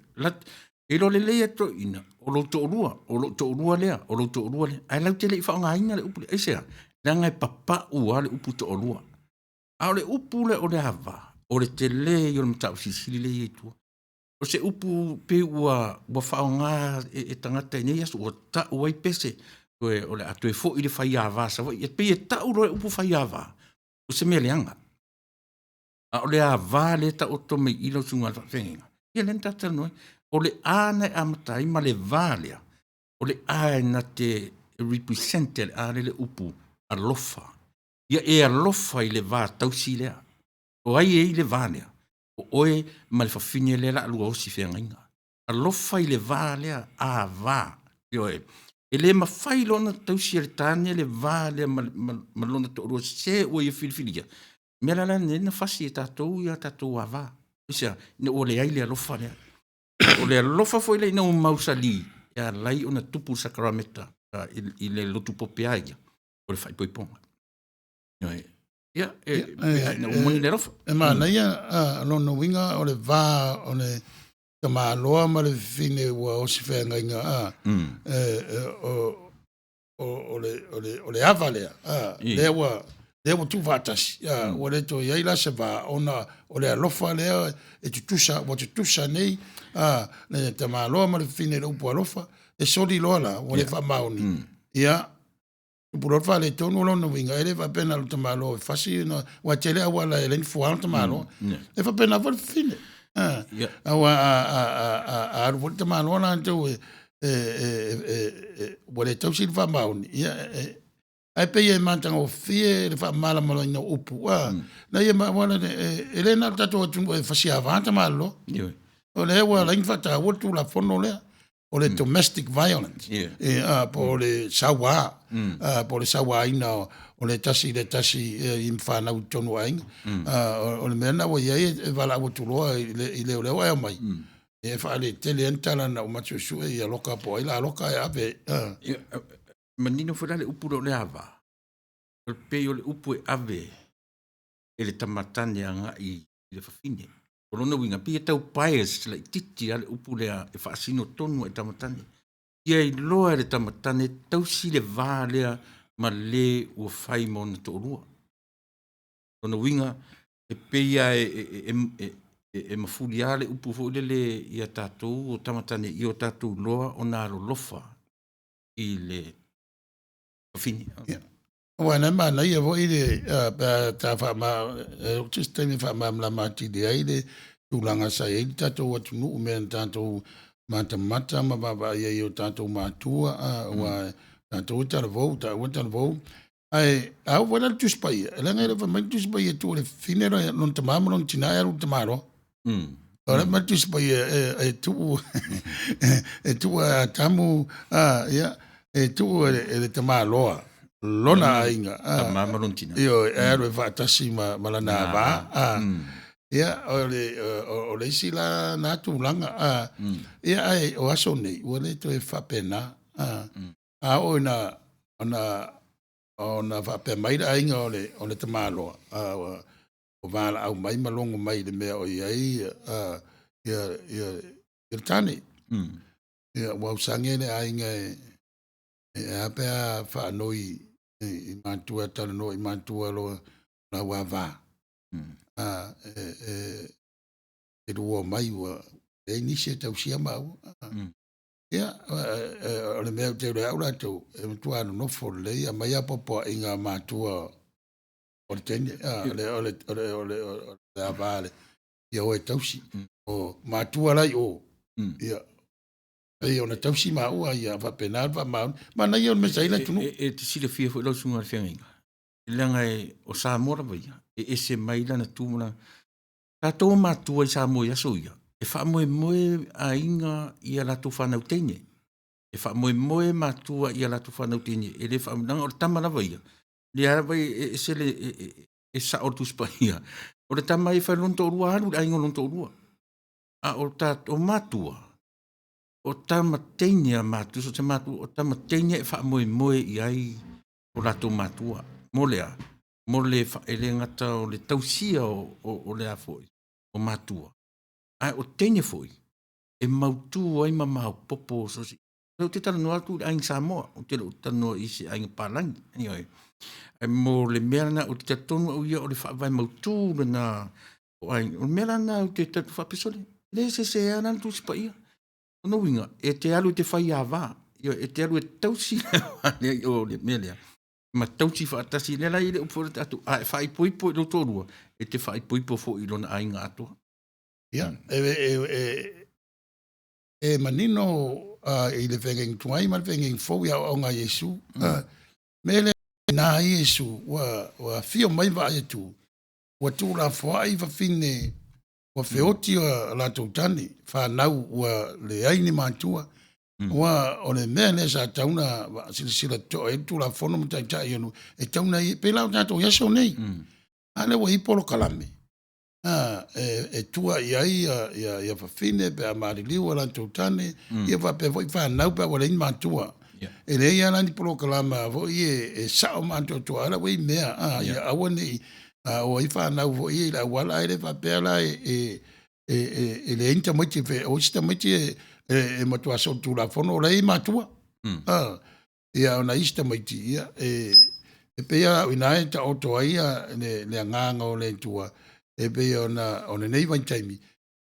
e iloa lelei lava e toeaiina, o lou toalua, o lou toalua lea, o lou toalua lea, ae latou te le i faaaogaina le upu lea. Aisea? Leaga e papau lava le upu toalua. A o le upu lea o le ava, o le tele ia o le mataupu silisili lea e i ai i tua. O se upu pei ua faaaoga e tagata i nei aso ua tau ai pese, toe o le a toe foi le faiava a Savaii. E pei e tau loa le upu faiava, o se mea leaga. A o le ava lea e taoto mai i i lau susuga i le faafeagaiga, ia lea na ta talanoa ai. O le a na e amata ai ma le va lea, o le a e na te represent e le a lea le upu alofa. Ia e alofa i le va tausi lea. O ai e i ai le va lea? O oe ma le fafine lea o le a lua osi feagaiga. Alofa i le va lea, ava. Ioe. E le mafai loa ona tausi e le tane le va lea ma lona toalua se ua ia filifilia, mea la lea na fasi e tatou ia tatou ava. Aisea? Ina ua leai le alofa lea. O le alofa foi lea ina ua mausali, e ala ai ona tupu le sakarameta i le lotu pope lava ia, o le faaipoipoga. Ioe. Ia, ina ua moni le alofa. E manaia lona uiga o le va o le tamaloa ma le fafine ua osi feagaiga, o le ava lea, lea ua tuufaatasi, ua le toe i ai la se va, ona o le alofa lea e tutusa, ua tutusa nei le tamaloa ma le fafine i le upu alofa, e soli loa la, ua le faamaoni, ia, tupu loa le faaletonu. O lona uiga, e le faapea na o le tamaloa e fasi, aua e tele auala e ala ai ona fua le tamaloa. E faapena foi le fafine. Aua a alu foi le tamaloa latou ua le tausi le faamaoni, ia, ae pei e matagofie le faamalamalamaina o upu. Na ia e le na o le tatou atunuu e fasiava tamaloa. O lea ua ala ai ona faataua le Tulafono lea, o le domestic violence, po o le sauā, po o le sauaina o le tasi i le tasi i fanau i totonu o aiga. O le mea lena ua i ai, e valaau atu loa i leoleo ae omai, e faaletele ai le tala na uma atu suesue ia loka po o ai la loka e ave. Manino foi la le upu lea o le ava, e pei o le upu e ave e le tamatane agai i le fafine. O lona uiga, pei e tau bias laitiiti lava le upu lea e faasino tonu lava i tamatane. Ia iloa e le tamatane tausi le va lea ma le ua fai ma ona toalua. Lona uiga, e pei lava e mafuli lava le upu foi lele ia tatou o tamatane ia o tatou iloa ona alolofa i le fafine. Aua o lena e manaia foi le pe a ta se isi taimi e faamalamalama atili ai le tulaga sa i ai le tatou atunuu, mea na tatou matamata ma vaavaai ai i o tatou matua, aua tatou e talavou, taua e talavou. Ae a oo foi la i le Tusi Paia, leaga e le o fai mai le Tusi Paia e tuu e le fafine lona tama ma lona tina e alu i le tamaloa. O le fai mai le Tusi Paia e tuu e tuu e Atamu, ia, e tuu e le tamaloa lona aiga. Tama ma lona tina. Ioe, e alu e faatasi ma lana ava. Ia, o le isi la na tulaga. Ia, ae o aso nei, ua le toe faapena. A oo ina ona faapea mai le aiga o le tamaloa, ua valaau mai ma logo mai i le mea o i ai ia le tane. Ia, ua ausage le aiga e e a pe a faanoi i matua talanoa i matua loa lau ava. A e e lua mai ua leai nisi e tausia maua. Ia, o le mea ou te iloa ai au latou, e matua nonofo lelei, aumai apoapoaiga a matua o le teine, o le o le o le o le ava ia o e tausi. O matua la i o, ia pei ona tausi maua ia faapena le faamaoni. Manaia o le mea sa i ai le atunuu. E te silafia foi lau susuga i le feagaiga, leaga o Samoa lava ia, e ese mai lana tu ma lana... Tatou o matua i Samoa i aso ia, e faamoemoe aiga i a latou fanau teine. E faamoemoe matua i a latou fanau teine, e le leaga o le tama lava ia, lea lava e ese le e sao le Tusi Paia, o le tama e fai lona toalua alu i le aiga o lona toalua. A o tatou matua, o tama teine a matua, so o se matua, o tama teine e faamoemoe i ai o latou matua. Mo le a? Mo le e le gata o le tausia o le a foi, o matua, ae o teine foi e mautu ai ma maopoopo so o se... Ou te talanoa atu i le aiga Samoa, ou te le o talanoa i se aiga palagi. Ioe. Ae mo le mea lena, ou te talitonu au ia o le faavae mautu lena o aiga. O le mea la lena ou te faapea, sole, e le sese lava la le Tusi Paia. O lona uiga, e te alu e te fai ava, ioe, e te alu e tausi le o le mea lea, ma tausi faatasi, lea la e i ai le upu foi lea tatou, a e faaipoipo i lou toalua, e te faaipoipo foi i lona aiga atoa. Ia, e manino i le feagaiga tuai ma le feagaiga fou i aoaoga a Iesu. Mea lea na ai Iesu, ua afio mai vaai atu, ua tuulafoai fafine, ua feoti a latou tane, fanau ua leai ni matua. Ua o le mea lea sa tatau ona silasila totoa i ai le Tulafono ma taitai o nuu, e tatau ona i ai, pei la o tatou i aso nei. A lea ua i ai polokalame, e tua i ai ia fafine pe a maliliu a latou tane, ia faapea foi fanau pe a ua leai ni matua. E leai lava la ni polokalama foi e sao ma atoatoa, a la ua i ai mea, ia aua ne i o ai fanau foi ia i le auala, ae le faapea la e leai ni tamaiti, o isi tamaiti e matua solitulafono o la e i ai matua. Ia o nai isi tamaiti, ia, e pei lava o i ina e taoto ai le agaga o le Atua, e pei ona o lenei vaitaimi,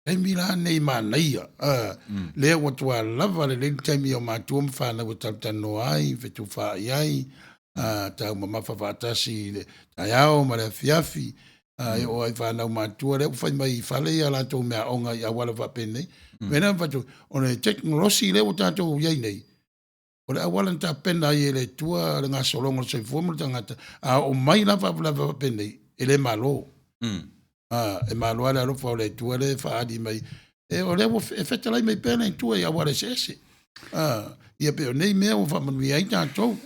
taimi la nei manaia, lea ua tua lava lelei le taimi o matua ma fanau e talatalanoa ai, fetufaai ai, taumamafa faatasi i le taeao ma le afiafi, e oo ai fanau matua lea ua fai mai i fale ia latou meaaoga i auala faapenei. Mea lea na fai atu, o le tekonolosi lea ua tatou i ai nei, o le auala na tapena ai e le Atua le gasologa o le soifua ma le tagata, a oo mai la faalavelave faapenei, e le malo. E malo lava le alofa o le Atua lea e faaali mai. E, o lea ua e fetalai mai pea le Atua i auala eseese. Ia pei o nei mea ua faamanuia ai tatou.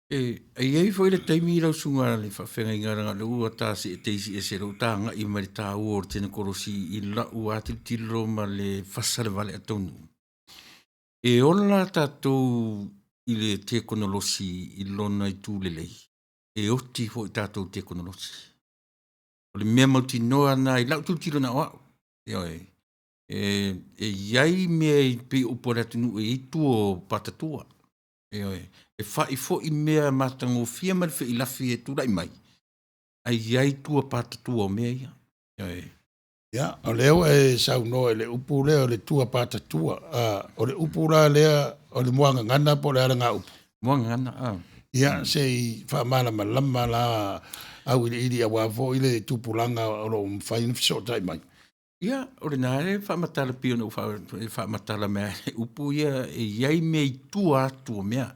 E i ai foi le taimi lau susuga i le faafeagaiga leaga o lea ua ta seeteisi ese lea ua ta agai mai i le taua o le tekonolosi i lau lava tilotilo ma le fasa le vale a taunuu. E ola tatou i le tekonolosi i lona itu lelei, e oti foi tatou i le tekonolosi. O le mea mautinoa lena i lau tilotilo na o au, ioe. E i ai mea e pei o upu a le atunuu e i ai tua o patatua. Ioe, e fai foi mea matagofie ma le feilafi e tulai mai, ae i ai tua patatua o mea ia. Ioe. Ia, o lea ua e saunoa i le upu lea o le tua patatua. O le upu la lea o le muagagana po o le alagaupu? Muagagana, a. Ia, se i faamalamalama la auiliili aua foi le tupulaga o lo o mafai ona fesootai mai. Ia, o lena e faamatala pei ona ou faamatala mai le upu ia, e i ai mea i tua atu o mea.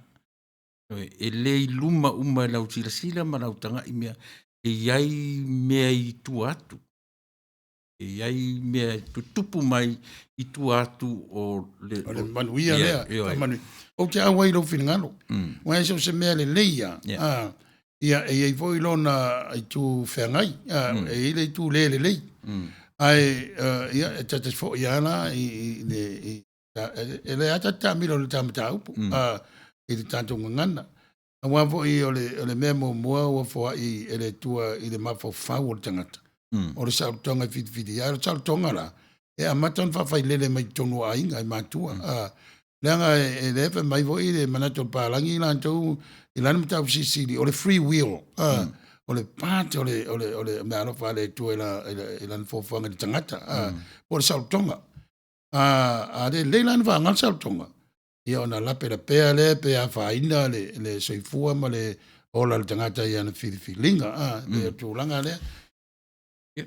E le i luma uma e lau silasila ma lau tagai mea, e i ai mea i tua atu. E i ai mea e tutupu mai i tua atu o le, o le manuia lea. Faamanuia. Ou te auai i lou finagalo. Aua e so o se mea lelei lava, ia, e i ai foi lona itu feagai, e i ai le itu le lelei. Ae, ia, e ta te foi lava la i le, e leai lava ta te taamilo i le ta mataupu, i le tatou gagana. Aua foi o le mea muamua ua foai e le Atua i le mafaufau o le tagata, o le saolotoga e filifili ai. O le saolotoga la, e amata ona faafailele mai totonu o aiga i matua. Leaga e lea fai mai foi le manatu o le palagi latou i lana mataupu silisili o le free will, o le part o le meaalofa a le Atua i lana foafoaga i le tagata, po o le saolotoga. A lelei la ona faaaoga le saolotoga, ia ona lapelapea lea pe afaina le soifua ma le ola o le tagata i ana filifiliga. E pei o le tulaga lea. Ia,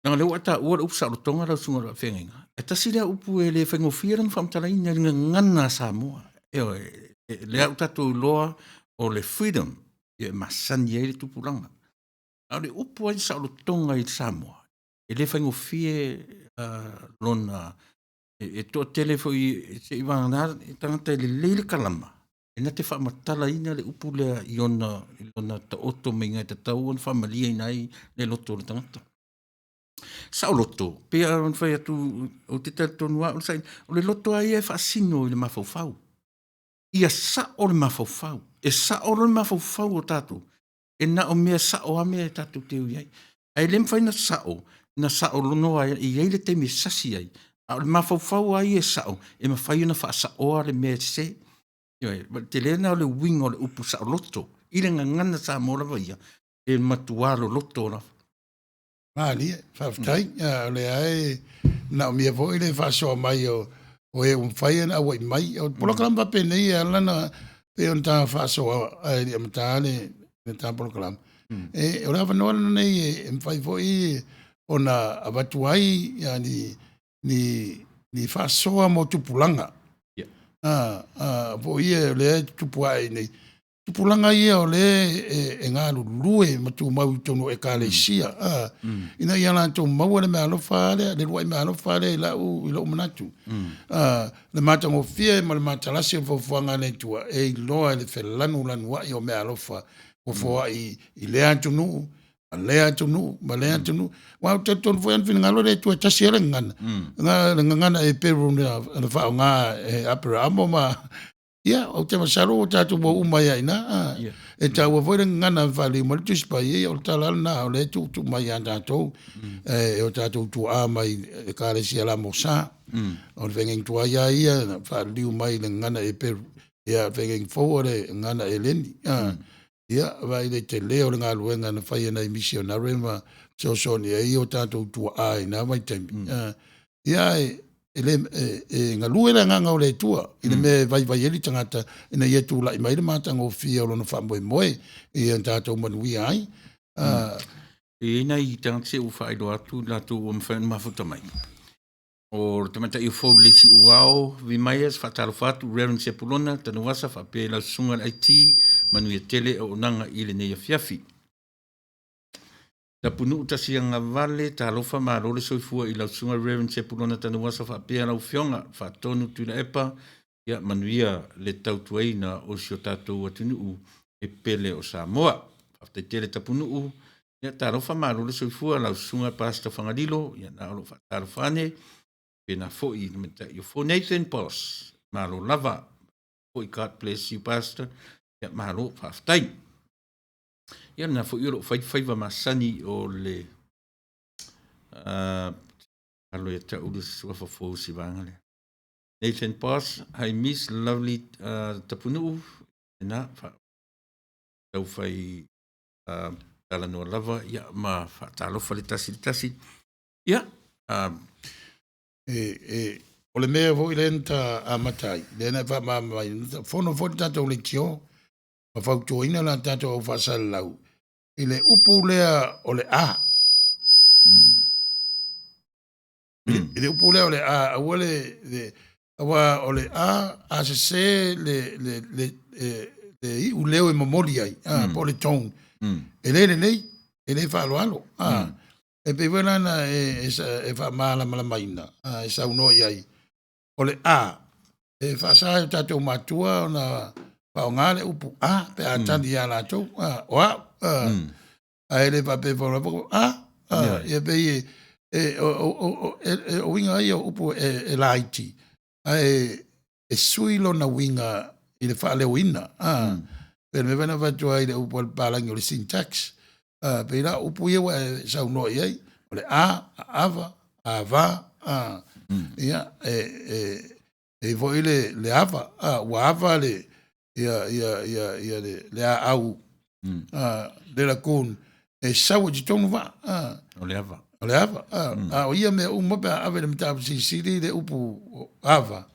leaga o lea ua e taua le upu saolotoga lau Susuga i le Faafeagaiga, e tasi lea upu e le faigofie lona faamatalaina i le gagana a Samoa. Ioe, lea ua tatou iloa o le freedom e masani ai le tupulaga. A o le upu lava ia saolotoga i Samoa, e le faigofie lona, e toatele foi seivagana tagata e lelei le kalama, e na te faamatalaina le upu lea i ona taoto maiga e tatau ona faamalieina ai le loto o le tagata. Saoloto, pei lava ona fai atu, ou te talitonu lava au, o le loto lava ia e faasino i le mafaufau. Ia sao le mafaufau, e sao loa le mafaufau o tatou, e na o mea sao lava mea tatou te o i ai. Ae le mafai ona sao, na sao loa e i ai le taimi e sasi ai, a o le mafaufau lava ia e sao, e mafai ona faasaoa le mea e sese. Ioe, o le tele lena o le uiga o le upu saoloto i le gagana Samoa lava ia, e matua loloto lava. Malie, faafetai. O lea e manaomia foi le faasoa mai o e ua mafai ona auai mai. O polokalame faapenei e ala ona pei ona ta faasoa ae le i amata le ta polokalame. O le avanoa lenei e mafai foi ona avatu ai ni faasoa mo tupulaga. Po o ia o lea e tutupu ae nei. Tupulaga ia o lea e galulue ma tumau i totonu o ekalesia, ina ia latou maua le meaalofa lea, le uluai meaalofa lea i lou manatu. Le matagofie ma le matalasi o le foafoaga a le Atua e iloa i le felanulanuai o meaalofa ua foai i lea atunuu, ma lea atunuu, ma lea atunuu. Aua ou te talitonu foi ana finagalo le Atua e tasi lava le gagana. Na o le gagana Eperu na faaaoga e Aperaamo ma ia, ou te masalo ua tatou maua uma ai lava i ina. E taua foi le gagana na faaliliu mai le Tusi Paia, ia o le tala lava lena o lea e tuutuu mai ia tatou e o tatou tuaa mai Ekalesia LMS. O le feagaiga tuai lava ia na faaliliu mai i le gagana Eperu, ia o le feagaiga fou o le gagana Eleni. Ia, vaai i le tele o le galuega na fai e nai misionare ma fesoasoani ai o tatou tuaa i na vaitaimi. Ia, e galue le agaga o le Atua i le mea e vaivai ai le tagata ina ia tulai mai le matagofie o lona faamoemoe ia tatou manuia ai. E i ai nai tagata se ua faailoa atu i latou ua mafai ona mafuta mai. O le tamaitai o Fou Lelei Siuao, Vi Myers, faatalofa atu, Reverend Sepulona Tanuvasa faapea i lau susuga i le IT, manuia tele auaunaga i lenei afiafi. Tapunuu Tasiagavale, talofa malo le soifua i lau susuga Reverend Sepulona Tanuvasa faapea lau Afioga Faatonu Tuilaepa, ia manuia le tautuaina o si o tatou atunuu e pele o Samoa. Faafetai tele Tapunuu, ia talofa malo le soifua lau susuga Pastor Fagalilo, ia na o lou faatalofa ane, pena foi i le tamaitai o fou Nathan Boss, malo lava. Foi God bless you Pastor, ia malo faafetai. Ia lena foi o lo o fai faiva masani o le alo ia te au le suafa fou o si vaega lea. Nathan Boss, hi Miss Lovely Tapunuu, lena, tau fai talanoa lava ia ma faatalofa le tasi i le tasi. Ia, O le mea foi lea na ta amata ai, lea na e faamalamalamaina, fono foi le tatou leitio ma fautuaina la tatou au faasalalau i le upu lea o le A. I le upu lea o le A, aua le aua o le A, a sese le iuleo e momoli ai, po o le tone, e le lelei, e le faaaloalo. E pei foi la na e faamalamalamaina, e saunoa i ai, o le A, e faasa e o tatou matua ona faaaoga le upu A pe a tali ia latou, o au, ae le faapea a, ia pei o uiga ia o upu e laiti, ae e sui lona uiga i le faaleoina. Pe le mea foi na avatu ai le upu a le papalagi o le syntax. Pei la o upu ia ua e saunoa i ai, o le a, ava, ava, a, ia, e, e, e foi le, le ava, a, ua ava le, ia, ia, ia, ia le, le aau, a, le lagoon, e sau i totonu vaa, a. O le ava. O le ava, a, a o ia mea uma pe a ave i le mataupu silisili le upu ava,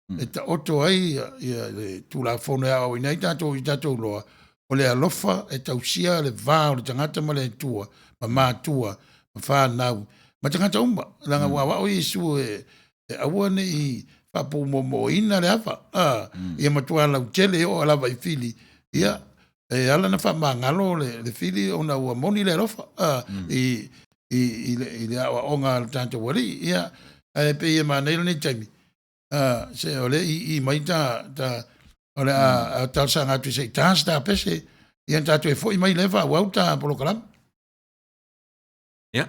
e taoto ai ia, ia le Tulafono e aoaoina ai tatou i tatou loa, o le alofa e tausia le va o le tagata ma le Atua, ma matua, ma fanau, ma tagata uma. Leaga ua aoao Iesu e, e aua ne i faapuumoomoina le ava, a, ia matua lautele e oo lava i fili, ia, e ala ona faamagalo le, le fili ona ua moni le alofa, a, i, i, i, le, i le aoaoga a le tatou Alii. Ia, ae pei e manaia lenei taimi, a, se o lea i i mai ta, ta, o le a talosaga atu se i ta se tapese, ia ona tatou e foi mai lea faaauau ta polokalame. Ia.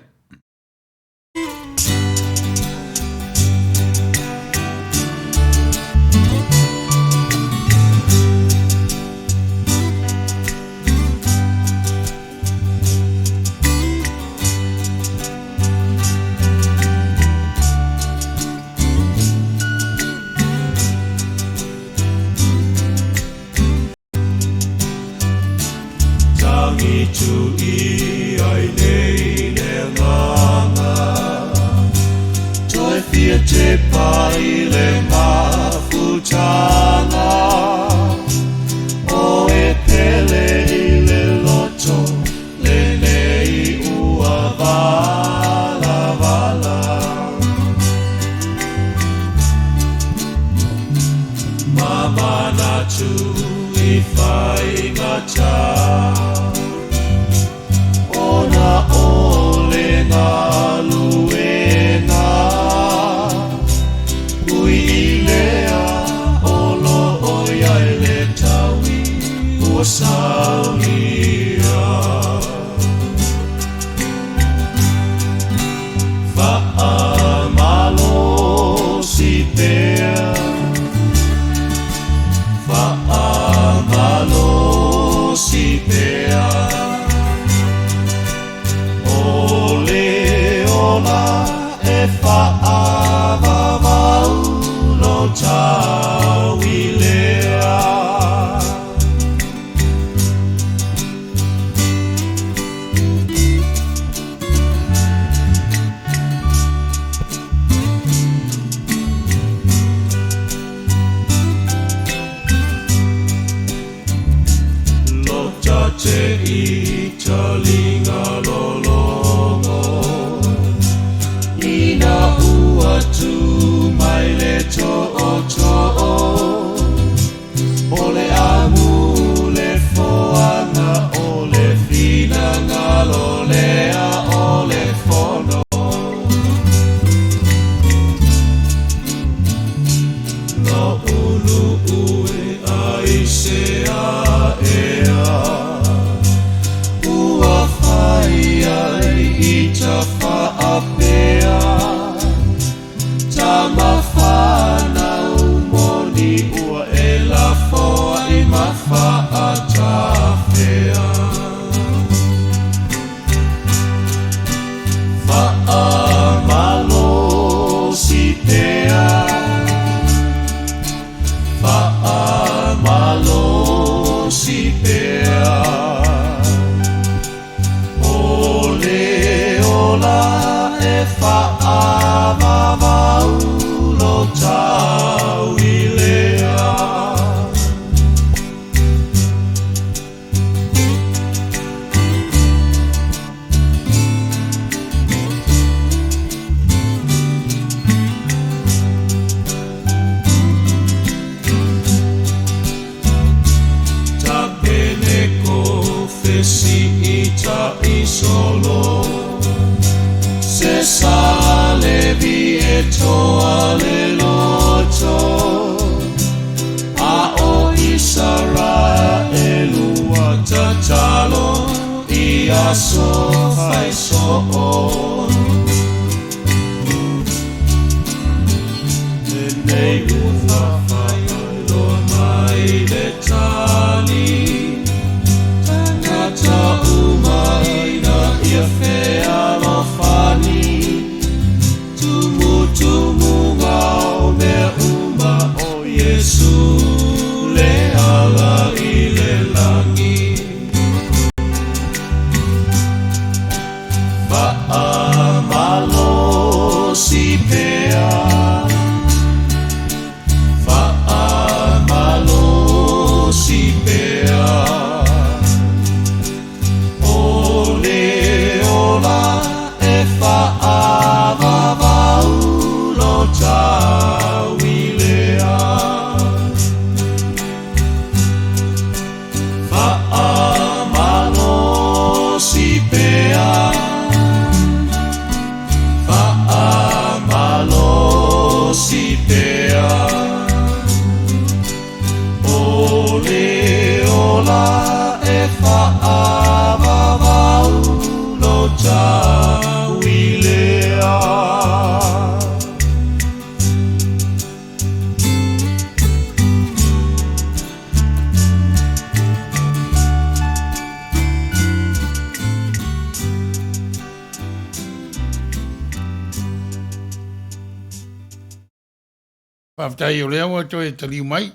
Faafetai o lea ua toe taliu mai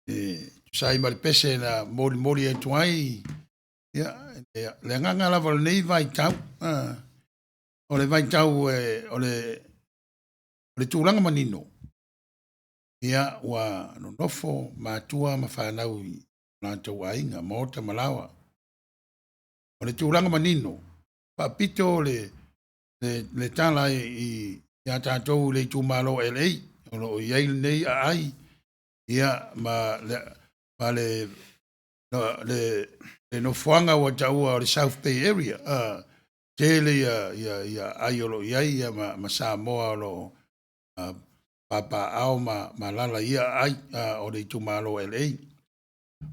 e tusa ai ma le pese na molimoli atu ai. Ia, le agaga lava o lenei vaitau, o le vaitau o le tulaga manino, ia, ua nonofo matua ma fanau i latou aiga, maota ma laoa. O le tulaga manino, faapito le tala ia tatou i le itumalo o LA o lo o i ai lenei aai, ia, ma le nofoaga ua taua o le South Bay Area. Tele ia aai o lo o i ai ma Samoa o lo o papaaao ma alaala i ia aai o le itumalo o LA.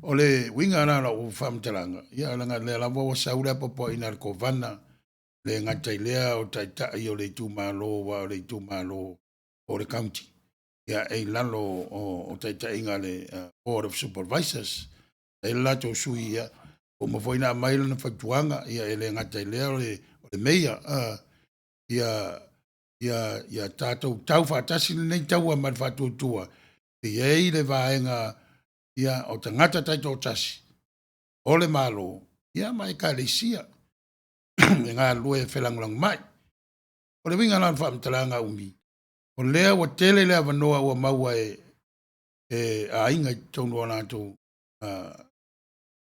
O le uiga la o lau faamatalaga, ia leaga o lea lava ua sau le apoapoaiga a le Kovana, le gata i lea o taitai o le itumalo, aua o le itumalo po o le county, ia e i lalo o taitaiga a le Board of Supervisors. E i ai le latou sui, ia, ua uma foi ona aumai lana fautuaga, ia e le gata i lea o le Mayor, ia tatou tau faatasi lenei taua ma le faatuatua, e i ai le vaega o tagata taitoatasi o le Malo, ia ma Ekalesia e galulue e felagolagomai. O le uiga la o le faamatalaga umi, o lea ua tele le avanoa ua maua e aiga i totonu o latou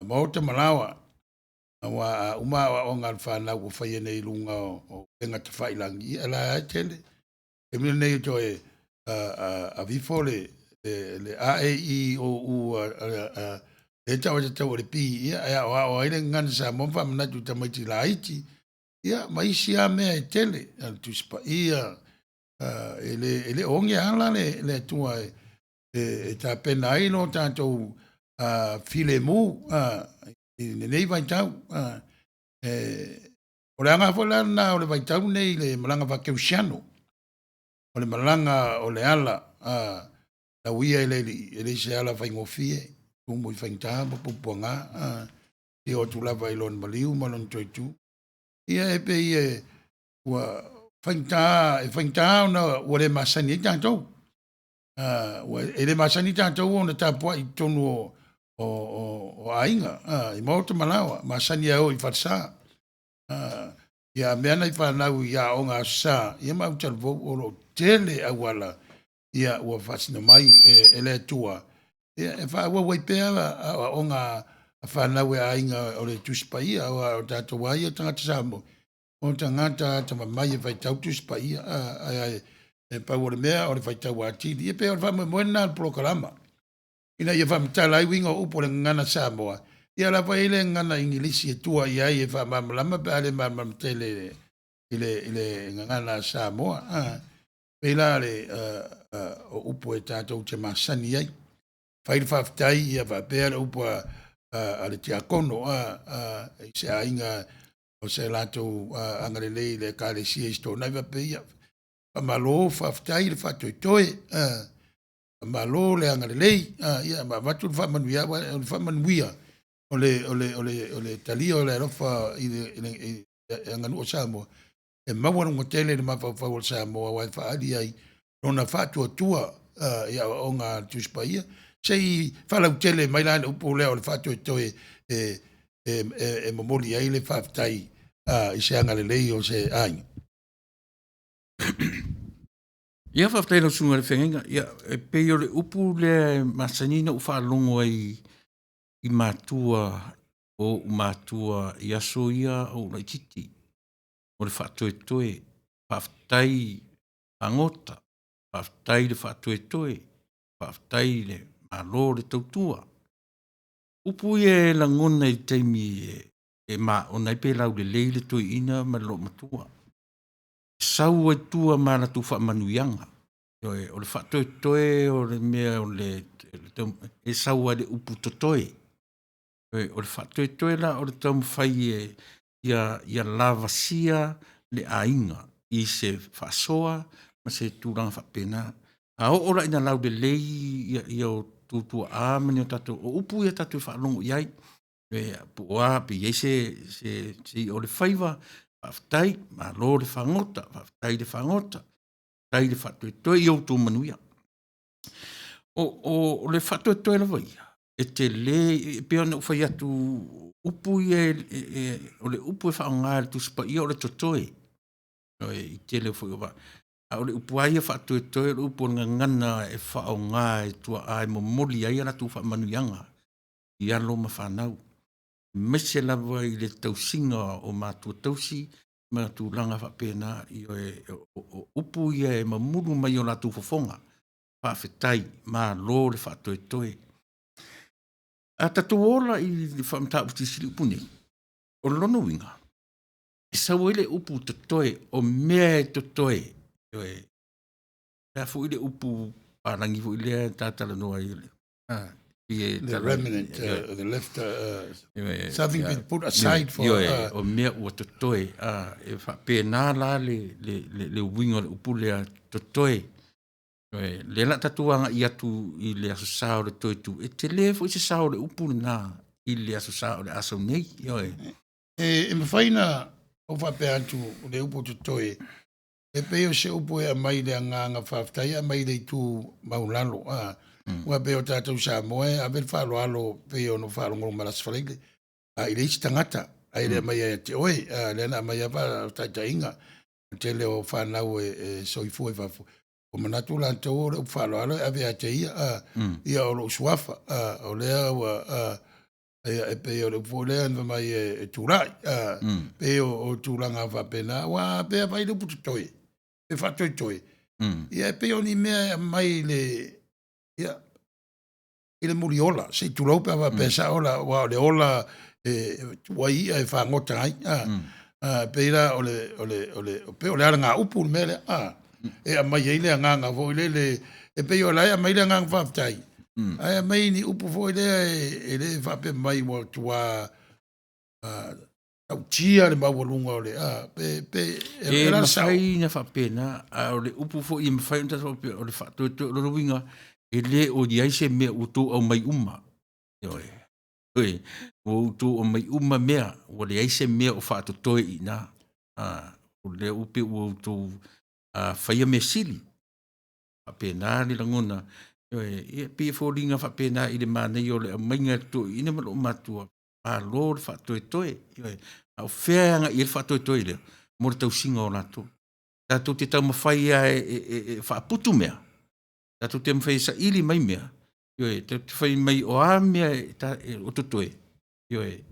maota ma laoa, aua a uma aoaoga a le fanau ua faia nei i luga o upega tafailagi, ia o la e tele. O le taimi lenei e toe aveifo le A, E, I, O, U lea e tau atu o le B, ia e aoao ai le Gagana Samoa ma faamanatu i tamaiti laiti, ia ma isi lava mea e tele, o le Tusi Paia, e le o oge ala le Atua e tapena ai lo tatou filemu i lenei vaitau. O le aoga foi la lena o le vaitau lenei i le malaga faa-kerisiano, o le malaga o le ala lauia e le Alii, e le o se ala faigofie, tumu i faigata ma puapuaga, seia oo atu lava i lona maliu ma lona toetu. Ia e pei e ua faigata, e faigata ona ua le masani ai tatou. E le masani tatou ona tapuai i totonu o aiga, i maota ma laoa, masani lava e o i falesa. Ia a mea nai fanau i aoga Aso Sa, ia ma autalavou, o lo o tele auala ua faasino mai e le Atua e faaauau ai pea aoaoga a fanau e aiga o le Tusi Paia, aua o tatou lava ia tagata Samoa, o tagata atamamai e faitau Tusi Paia, ae pau o le mea o le faitau atili. Ia pei o le faamoemoe lena o le polokalama, ina ia faamatala ai uiga o upu o le Gagana Samoa, ia o la foi e i ai le Gagana Igilisi e tua i ai e faamalamalama pe a le malamalama tele i le Gagana Samoa. Pei la o upu e tatou te masani ai. Fai le faafetai ia faapea le upu a le tiakono i se aiga o se latou agalelei i le Ekalesia i si toenaina faapea ia, faamalo faafetai le faatoetoe, faamalo le agalelei, ia ma avatu le faamanuia, aua o le faamanuia o le talia o le alofa i le aganuu a Samoa, e maualuga tele i le mafaufau o le Samoa aua e faaali ai lona faatuatua i aoaoga a le Tusi Paia. Se i faalautele mai la le upu lea o le faatoetoe e momoli ai le faafetai i se agalelei o se aiga. Ia faafetai i lau Susuga i le Feagaiga. Ia e pei o le upu lea e masani ona ou faalogo ai i matua o ou matua i aso ia a o ou laitiiti, o le faatoetoe, faafetai fagota, faafetai le faatoetoe, faafetai le malo le tautua. Upu ia e lagona i le taimi e maona ai pe laulelei le toeaina ma le loomatua. E sau ai tua ma latou faamanuiaga. Ioe, o le faatoetoe o le mea e sau lava i le upu totoe. O le faatoetoe la o le taumafai e ia lavasia le aiga i se faasoa ma se tulaga faapena. A oo la ina laulelei ia o outou tuaa ma ni o tatou, o upu ia tatou te faalogo i ai, po o a pe i ai se i'a o le faiva, faafetai, malo le fagota, faafetai le fagota. Faafetai le faatoetoe i outou manuia. O, o, o le faatoetoe lava ia, e tele, e pei ona ou fai atu, upu ia e, e, e, o le upu e faaaoga e le Tusi Paia o le totoe, i tele foi o vaa. A o le upu lava ia faatoetoe o le upu o le gagana e faaaoga e tuaa e momoli ai a latou faamanuiaga i alo ma fanau, aemaise lava i le tausiga o matua tausi ma tulaga faapena. Ioe, o upu ia e mamulu mai o latou fofoga, faafetai, malo le faatoetoe. A tatou o la i le faamataupu silisili upu nei, o lona uiga, e sau ai le upu totoe, o mea e totoe, ioe. O le a foi le upu palagi foi lea ta talanoa ai the remnant, the left, something been put aside for o mea ua totoe, e faapena la le le le uiga o le upu lea totoe. Lea la tatou agai atu i le Aso Sa o le toe tu, e tele foi se sao o le upu lena i le Aso Sa o le a sau nei. Ioe. E mafai na ou faapea atu le upu totoe, e pei o se upu e aumai i le agaga faafetai, e aumai i le itu maulalo. Aua pei o tatou Samoa e ave le faaaloalo pei ona faalogologo mai le Aso Faraile i le isi tagata, ae le aumaia ia te oe. Lea na aumai lava faataitaiga, o tele o fanau e soifua i fafo, ua manatu latou o le upu faaaloalo e ave ia te ia, ia o lou suafa, o lea ua, ia, e pei o le upu foi lea na fai mai e tulai, pei o tulaga faapena, aua pei a fai le upu totoe, e faatoetoe, ia e pei o ni mea e aumai le, ia, i le muliola, se i tulou pe a faapea e sao la, aua o le ola e tuu ai i'a e fagota ai, pei la o le, o le, o le, pei o le alagaupu le mea lea, e aumai ai le agaga foi lele, e pei o la e aumai le agaga faafetai, ae aumai ni upu foi lea e le faapea mai ua tua tautia le maualuga o le, pe, pe, e mafai na faapena, a o le upu foi e mafai ona tatou faapea, o le faatoetoe, o lona uiga, e le o i ai se mea ua outou aumai uma. Ioe. Ioe, ua outou aumai uma mea, ua leai se mea o faatotoe i ina. O lea ua pei ua outou faia mea sili. Faapena le lagona, ioe, ia pei e foliga faapena i le manaia o le aumaiga e le toeaina ma loomatua, malo le faatoetoe. Ioe. A o fea e agai i ai le faatoetoe lea? Mo le tausiga o latou. Tatou te taumafai lava e faaputu mea, tatou te taumafai e saili mai mea, ioe, tatou te fai mai o a mea o totoe, ioe,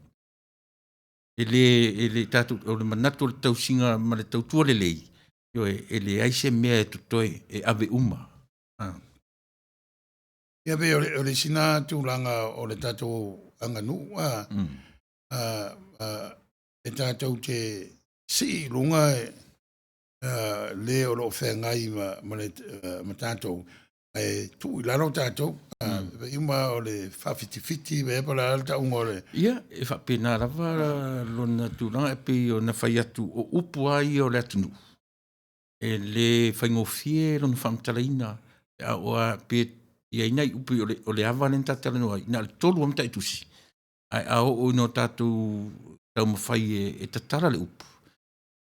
e le, e le tatou, o le manatu o le tausiga ma le tautua lelei, ioe, e leai se mea e totoe, e ave uma. Ia pei o le isi na tulaga o le tatou aganuu, e tatou te sii i luga le o lo o feagai ma tatou, ae tuu i lalo tatou. Uma o le faafitifiti po o le a le tauga o le... Ia, e faapena lava lona tulaga e pei ona fai atu, o upu lava ia o le atunuu, e le faigofie lona faamatalaina, pe a oo lava, pe i ai nai upu o le ava lea na ta talanoa ai, na o le 3 lava mataitusi, ae a oo ina tatou taumafai e tatala le upu,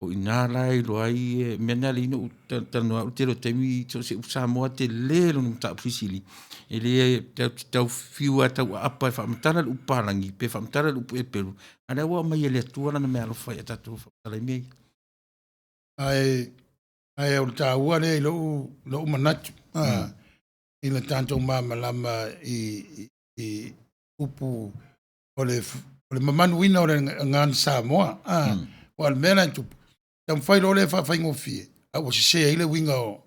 o i ina la e iloa ai le mea lena e ala ai ona ou talanoa au i le tele o taimi, so o se upu Samoa lava e tele lona mataupu silisili, e le tatou te tau fiu lava e tauaapa e faamatala le upu palagi pe faamatala le upu Eperu, a o lea ua aumai e le Atua Lana meaalofa ia tatou e faamatala ai mea ia. Ae o le taua lea i lou manatu, i le tatou malamalama i upu o le mamaluina o le gagana Samoa. Aua o le mea la e tupu, taumafai loa lea e faafaigofie, a ua sese ai le uiga o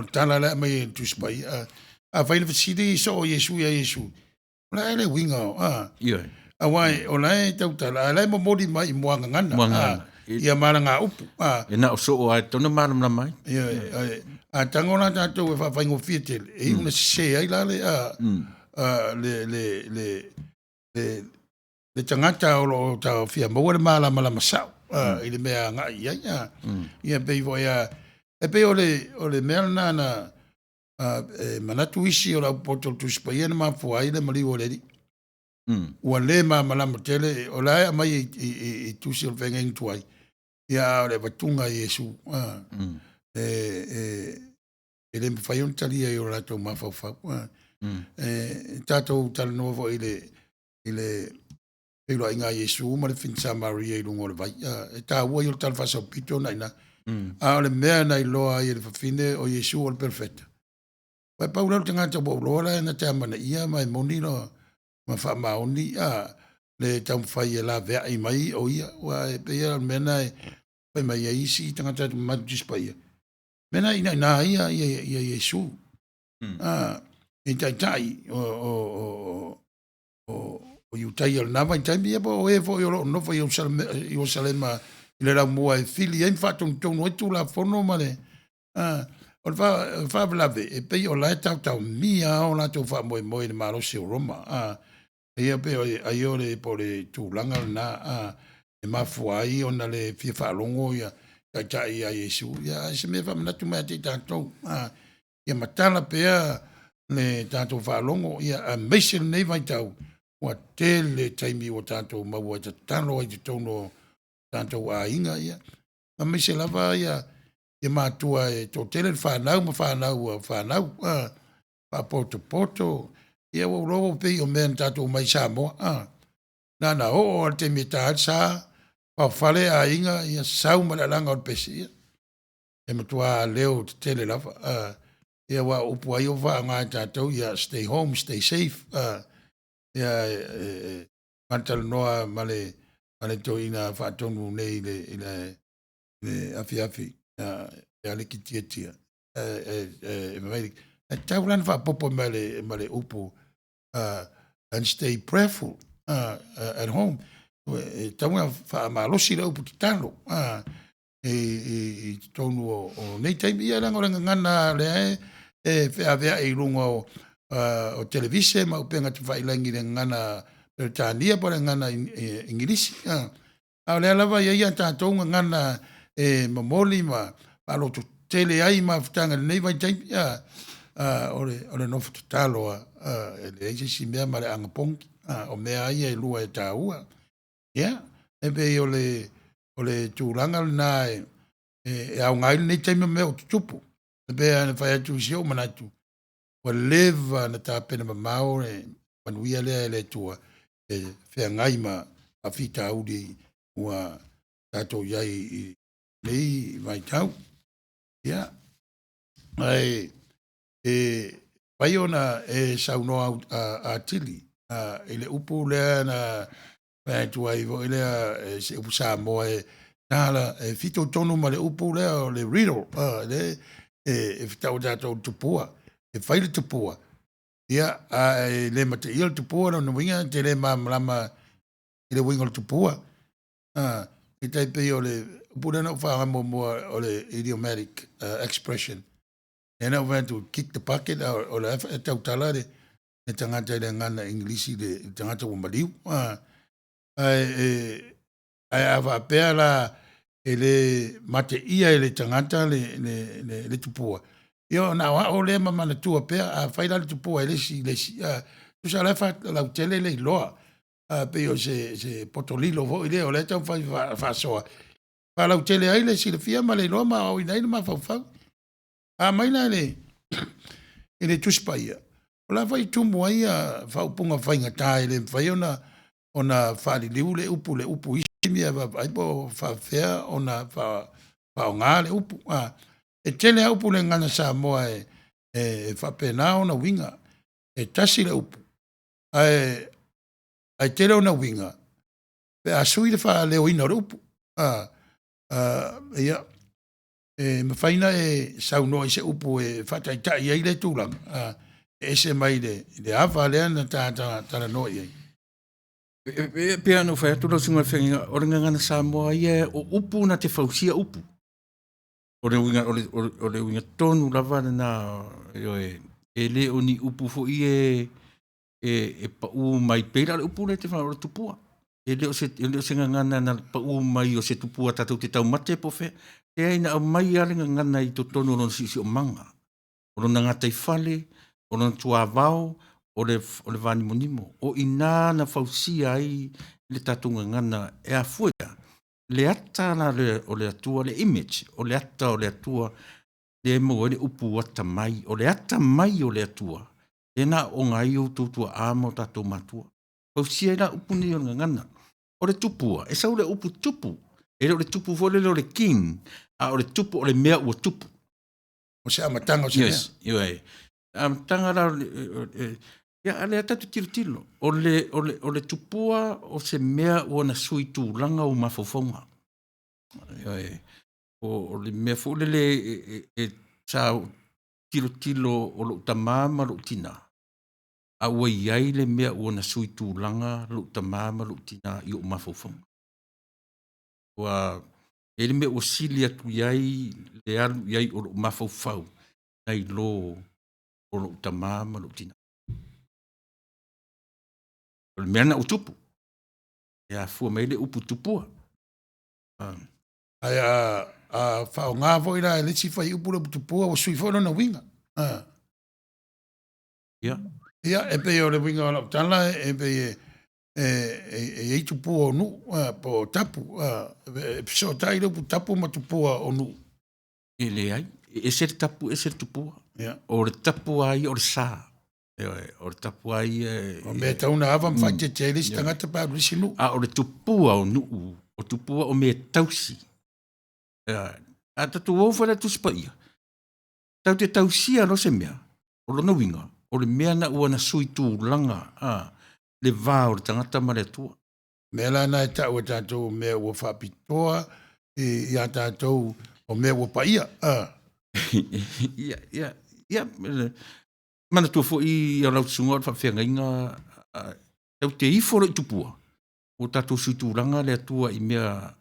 le tala la e aumai e le Tusi Paia. Afai na fesili soo Iesu ia Iesu, o le a le uiga o, aua o la e tautala, a o la e momoli mai i muagagana, ia ma alagaupu. E na o soo lava e tatau ona malamalama ai. A tago la tatou e faafaigofie tele, e iu ina sese ai la le tagata o lo o taofia maua le malamalama sao i le mea agai i ai. Ia pei foi lava, e pei o le mea lena na e manatu isi o le aupoto o le Tusi Paia na mafua ai le maliu o le Alii. Ua le malamalama tele, o la e aumai i tusi o le feagaiga tuai, ia a o le avatuga e Iesu. e le mafai ona talia i o latou mafaufau. E tatou talanoa foi i le feiloaiga a Iesu ma le fafine Samaria i luga o le vai. E taua ia o le tala faasaopito na ina. A o le mea na iloa ai e le fafine o Iesu o le perofeta. Ua e pau lea o le tagata ua ou iloa la e na te amanaia ma e moni lo ma faamaoni le taumafai e laveai mai o ia. Ua e pei o le mea na e fai mai ai isi tagata mamalu Tusi Paia. Mea na ina ina ia ia ia Iesu. I taitai o Iutaia o lena vaitaimi, ia po o e foi o lo o nofo i Ierusalema i le laumua e fili ai ma faatonutonu ai Tulafono ma le o le faalavelave e pei o la e taotaomia lava o latou faamoemoe i le malosi o Roma. Ia pei o ai o le po o le tulaga lena e mafua ai ona le fia faalogo ia taitai ia Iesu. Ia ae se mea e faamanatu mai ia te i tatou, ia matala pea le tatou faalogo, ia aemaise lenei vaitau ua tele taimi ua tatou maua e tatalo ai i totonu o tatou aiga, ia aemaise lava ia matua e toatele le fanau ma fanau ua fanau, faapotopoto. Ia ua ou iloa ua pei o mea na tatou omai i Samoa, na ona oo lava i le taimi e ta ai le sa, paofale aiga, ia sau ma le alaga o le pese, ia e matua leo tetele lava. Ia aua o upu lava ia ua faaaoga e tatou, ia stay home, stay safe. Ia e fatalanoa ma le toeaina faatonu nei i le afiafi ia Aleki Tiatia, e tatau la ona faaopoopo ma le upu and stay prayerful at home. E tatau ona faamalosi le upu tatalo i totonu o nei taimi. Ia leaga o le gagana lea e feaveai i luga o televise ma upega tafailagi i le gagana Peretania po o le gagana Igilisi. A o lea lava e i ai a tatou gagana e momoli ma faalototele ai mafutaga i lenei vaitaimi. O le nofo tatalo lava, e leai se isi mea ma le agapogi. O mea lava ia e lua e taua. Ia, e pei o le tulaga lena e aoga ai lenei taimi ma mea o tutupu. E pei ona fai atu i si ou manatu, ua leva ona tapena mamao le manuia lea e le Atua e feagai ma faafitauli ua tatou i ai i lenei vaitau. Ia, ae e mafai ona e saunoa atili i le upu lea na fai atu ai foi lea, se upu Samoa e tala e fitoitonu ma le upu lea o le riddle, lea e tau e tatou o le tupua. E fai le tupua, ia, ae le mateia le tupua, lona uiga e te le malamalama i le uiga o le tupua. E tai pei o le upu lea na ou faaaoga muamua o le idiomatic expression. Lea na ou fai atu, kick the bucket, o la e tautala le tagata i le gagana Igilisi i le tagata ua maliu. Ae a faapea la e le mateia e le tagata le tupua, ia ona aoao lea ma manatua pea, a fai la le tupua e le isi i le isi, tusa o la e faalautele le iloa. Pei o se potolilo foi lea o lea e taumafai e faasoa, faalautele ai le silafia ma le iloa ma aoaoina ai le mafaufau. A aumai la i le Tusi Paia, o la foi e tumu ai faaupuga faigata e le mafai ona faaliliu le upu i le upu i isi taimi ae vaavaai po o faapefea ona faaaoga le upu. E tele lava upu i le gagana Samoa e faapena ona uiga. E tasi le upu, ae tele ona uiga pe a sui le faaleoina o le upu. Ia, e mafai ona e saunoa i se upu e faataitai ai lea tulaga, e ese mai le ava lea na ta talanoa i ai. E pei lava ona ou fai atu lau susuga i le Feagaiga, o le gagana Samoa ia, o upu na te fausia upu. O le uiga, o le uiga tonu lava lena, ioe, e le o ni upu foi e pau mai, pei la o le upu lea e te o le tupua. E le o se gagana na pau mai o se tupua tatou te taumate po o fea. Leai na aumai lava le gagana i totonu o lona siosiomaga, o lona gataifale, o lona tuavao, o le vanimonimo. O i ina na fausia ai le tatou gagana e afua i le a? Le ata la o le Atua, le image, o le ata o le Atua. Lea e maua ai le upu atamai. O le atamai o le Atua, lea na aooga ai outou tuaa ma o tatou matua. Fausia ai la upu nei o le gagana. O le tupua, e sau le upu tupu. E le o le tupu foi lele o le king, a o le tupu o le mea ua tupu. O se amataga o se mea. Yes, ioe. Amataga la o le, ia, a lea tatou te tilotilo. O le, o le, o le tupua o se mea ua na sui tulaga o mafaufauga. Ioe. O le mea foi lele e sa tilotilo o lou tama ma lou tina, a ua i ai le mea ua na sui tulaga lou tama ma lou tina i ou mafaufauga. Ua i ai le mea ua sili atu i ai le alu i ai o lou mafaufau nai lo o lou tama ma lou tina. O le mea lena ua tupu, e afua mai ai le upu tupua. Ae a faaaoga foi la e le isi fuaiupu le upu tupua ua sui foi lona uiga. Ia. Ia, e pei o le uiga o lau tala e pei e i ai tupua o nuu po o tapu. E fesootai le upu tapu ma tupua o nuu. E leai, e ese le tapu ese le tupua. O le tapu lava ia o le sa. Ioe, o le tapu lava ia e... O mea e tatau ona ava ma faaeteete ai le isi tagata pe a alu i le isi nuu. A o le tupua o nuu, o tupua o mea tausi. Ioe. A tatou o foi la i le Tusi Paia, tatou te tausia loa se mea, o lona uiga, o le mea lena ua na sui tulaga a, le va o le tagata ma le Atua. Mea la na e tau e tatou o mea ua faapitoa ia tatou o mea ua paia. Ia, ia, ia, manatua foi ia lau susuga o le faafeagaiga tatou te ifo loa i tupua, ua tatou sui tulaga le Atua i mea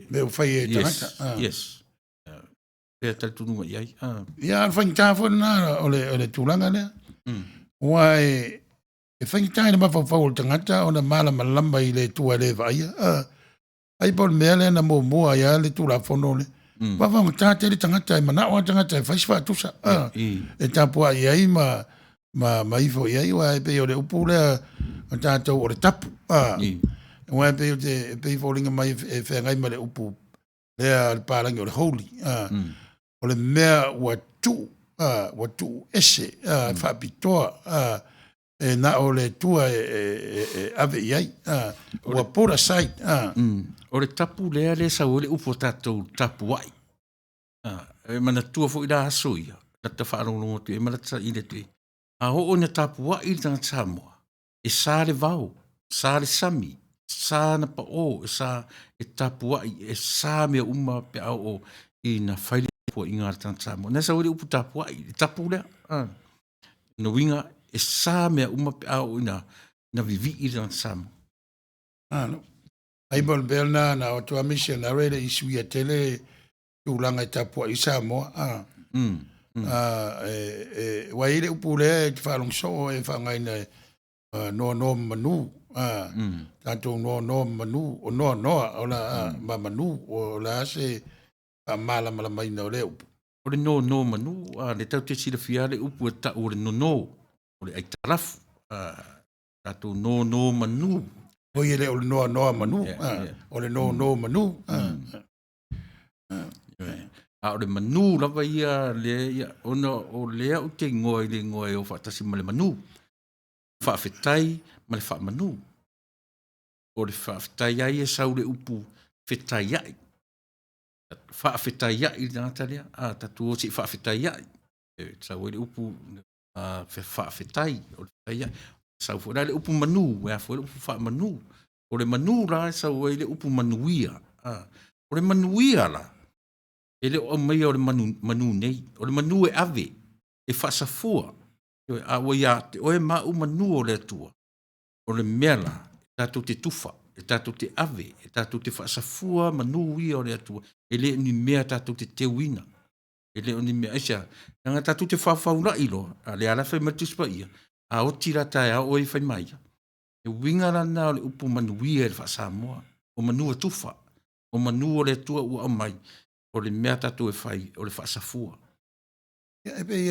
mea ua fai e tagata. Yes. Pea talitonuga i ai. Ia, a o le faigata foi lena o le tulaga lea. Aua e faigata i le mafaufau o le tagata ona malamalama i le Atua e le vaaia. Ai po o le mea lea na muamua ai lava le Tulafono lea. Vavaogata tele tagata e manao lava tagata e fai se faatusa. E tapuai ai ma ifo i ai, aua e pei o le upu lea o tatou o le tapu. Aua e pei o te, e pei foliga mai e feagai ma le upu lea a le palagi o le holy. O le mea ua tuu, ua tuu ese, faapitoa, e na o le Atua e ave i ai, ua put aside. O le tapu lea lea e sau ai le upu a tatou tapuai. E manatua foi la aso ia, lata faalogologo atu i ai ma lata saili atu i ai. A oo ina tapuai le tagata Samoa, e sa le vao, sa le sami, sa na pao, e sa e tapuai, e sa mea uma pe a oo ina fai le tapuaiga a le tagata Samoa. Na sau ai le upu tapuai, le tapu lea. Lona uiga, e sa mea uma pe a oo ina vivii le tagata Samoa. Malo. Ai mo le mea lena na o atu lava missionary e le i suia tele tulaga e tapuai ai Samoa. Ua i ai le upu lea e te faalogo soo e faaaogaina e noanoa ma manu. Tatou noanoa ma manu, o noanoa o la ma manu, o le a se faamalamalamaina o lea upu? O le nono manu, a lea tatou te silafia le upu e tau o le nono, o le aitalafu. Tatou nono manu. Oi e le o le noanoa manu, o le nono manu. A o le manu lava ia lea ia, ona o lea ou te igoa i le igoa e o faatasi ma le manu. Faafetai ma le faamanu. O le faafetai lava ia e sau le upu fetaiai. Faafetaiai le tagata lea, a tatou o se i faafetaiai. E sau ai le upu faafetai, o le fetaiai. Sau foi la le upu manu, e a foi le upu faamanu. O le manu la e sau ai le upu manuia. O le manuia la, e le o aumaia o le manu, manu nei. O le manu e ave, e faasafua. A ua ia te oe ma au manu o le Atua, o le mea la, e tatou te tufa, e tatou te ave, e tatou te faasafua manu ia o le Atua, e le o ni mea tatou te teuina. E le o ni mea, aisea, leaga tatou te faofaulai loa, a lea la fai mai le Tusi Paia, a oti la taeao oe e fai ma ia. E uiga la lena o le upu manuia i le faa-Samoa, o manu e tufa, o manu o le Atua ua aumai, o le mea tatou e fai, o le faasafua. Ia, e pei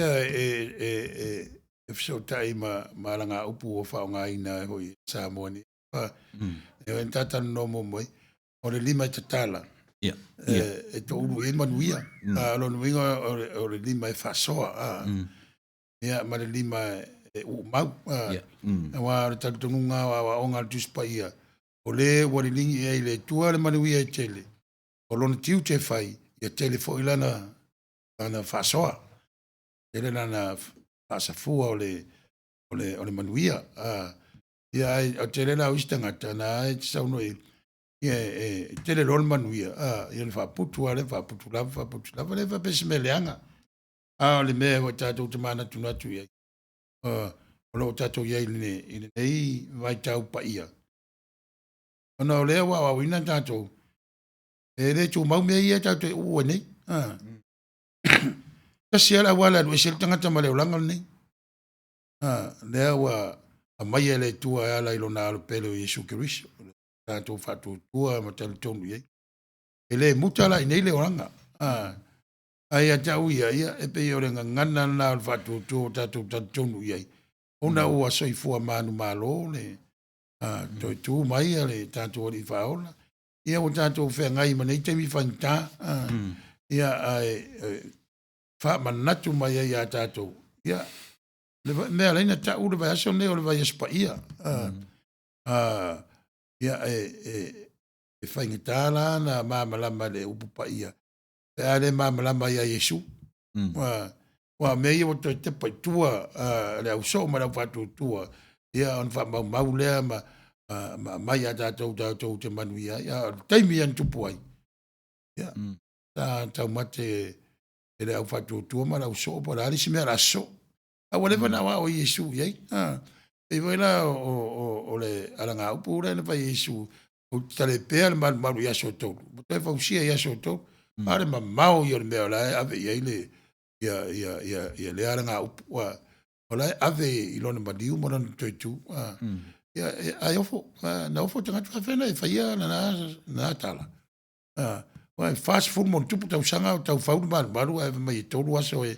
e fesootai ma alagaupu ua faaaogaina foi e Samoa nei. E na talanoa muamua ai, o le lima e tatala. Ia. E toulu i ai manuia. A o lona uiga o le lima e faasoa, ia, ma le lima e uumau. Aua o le talitonuga o aoaoga a le Tusi Paia, o le ua liligi i ai le Atua le manuia e tele, o lona tiute e fai, ia tele foi lana faasoa, tele lana faasafua o le manuia. Ia ae o le tele la o isi tagata na e te saunoa i ai, ia e tele loa le manuia, ia ona faaputu lava lea, faaputu lava, faaputu lava, le faapea o se mea leaga. A o le mea foi tatou te manatunatu i ai, o lo o tatou i ai i lenei vaitau paia, ona o lea ua aoaoina tatou, e le tumau mea ia tatou te uu ai nei. Tasi lava le auala e alu ese ai le tagata ma le olaga lenei. Lea ua aumaia e le Atua e ala i lona alo pele o Iesu Keriso, tatou faatuatua ma talitonu i ai. E le muta la i inei le olaga. Ae ia te au ia, ia e pei o le gagana lena o le faatuatua ua tatou talitonu i ai, ona ua soifua manumalo le toe tu mai a le tatou Alii Faaola. Ia ua tatou feagai ma nei taimi faigata, ia ae faamanatu mai ai ia tatou, ia le mea e ala ai ona tau le vaiaso lenei o le vaiaso paia. Ia e faigata la ona malamalama i le upu paia pe a le malamalama ia Iesu. Aua o mea ia ua toe tepa i tua le ausoo ma le aufaatuatua, ia ona faamaumau lea ma aumai ia tatou tatou te manuia ai. A o le taimi ia na tupu ai, ia, sa taumate e le aufaatuatua ma le ausoo po o le a le isi mea o le a sosoo. A ua leva ona aoao e Iesu i ai. E pei foi la o le alagaupu lea na fai e Iesu, ou te tale pea le malumalu i aso e tolu, ma toe fausia i aso e tolu. A o le mamao ia o le mea o la e ave i ai le ia lea alagaupu. O la e ave i lona maliu ma lona toe tu. Ia, ae ofo, na ofo tagata, faapefea ona e faia lena tala? Aua e 40+ tausaga o tau fau le malumalu ae fai mai e 3 aso e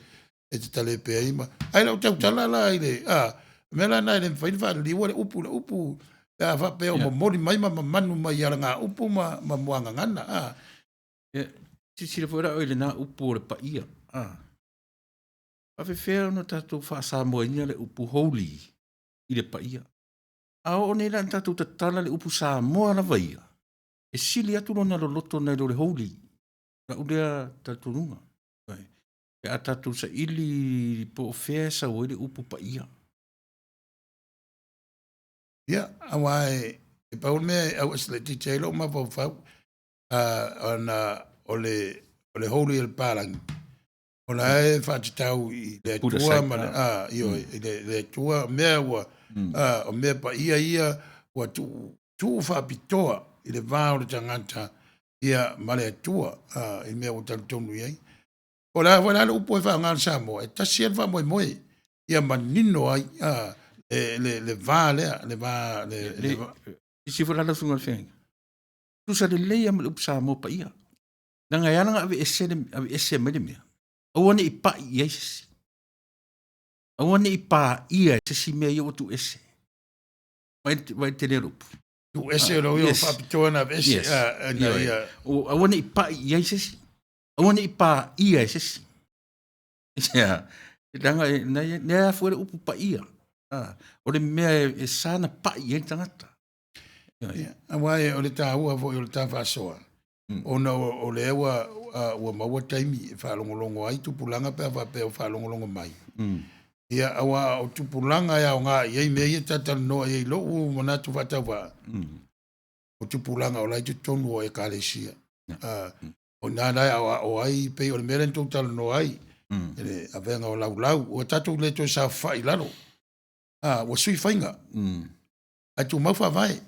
te talepe ai ma. Ae le o tautala la i le, o le mea la lena e le mafai ona faaliliua le upu i le upu pe a faapea o momoli mai ma mamanu mai i alagaupu ma muagagana. Ia, silasila foi la oe i lena upu o le paia. Faapefea ona tatou faa-Samoaina le upu holy i le paia? A oo nei la ina tatou tatala le upu Samoa lava ia, e sili atu lona loloto nai lo le holy. Lau lea talitonuga. Pe a tatou saili po o fea e sau ai le upu paia. Ia, aua e pau le mea e auasi laitiiti ai lou mafaufau, ona o le holy o le palagi, o la e faatatau i le Atua ma le, ioe, i le Atua, mea ua, o mea paia ia ua tuu faapitoa i le va o le tagata ia ma le Atua, i mea ua talitonu i ai. O le a foi la le upu e faaaoga i le Samoa, e tasi lava le faamoemoe, ia manino ai le va lea, le va, le va. Isi foi la lau susuga i le Feagaiga, tusa lelei lava ma le upu Samoa paia. Leaga e ala ona aveese mai le mea, aua ne i pai i ai se isi. Aua ne i paia e se isi mea ia ua tuu ese. Vai le tele o le upu. Tuu ese o le uiga faapitoa na aveese. Ina ia. Aua ne i pai i ai se isi. Aua ne i paia e se isi. Ia, leaga nai a foi le upu paia. O le mea e sa na pai i ai le tagata. Ia, aua o le taua foi o le ta faasoa, ona o lea ua maua taimi e faalogologo ai tupulaga pe a faapea o faalogologo mai. Ia, aua o tupulaga e aoga i ai mea ia talatalanoa i ai lou manatu faatauvaa, o tupulaga o la e i totonu o ekalesia. O ina la e aoao ai, pei o le mea lea na tou talanoa ai, le avega o laulau, ua tatou le toe saofafai i lalo. Ua sui faiga, ae tumau faavae.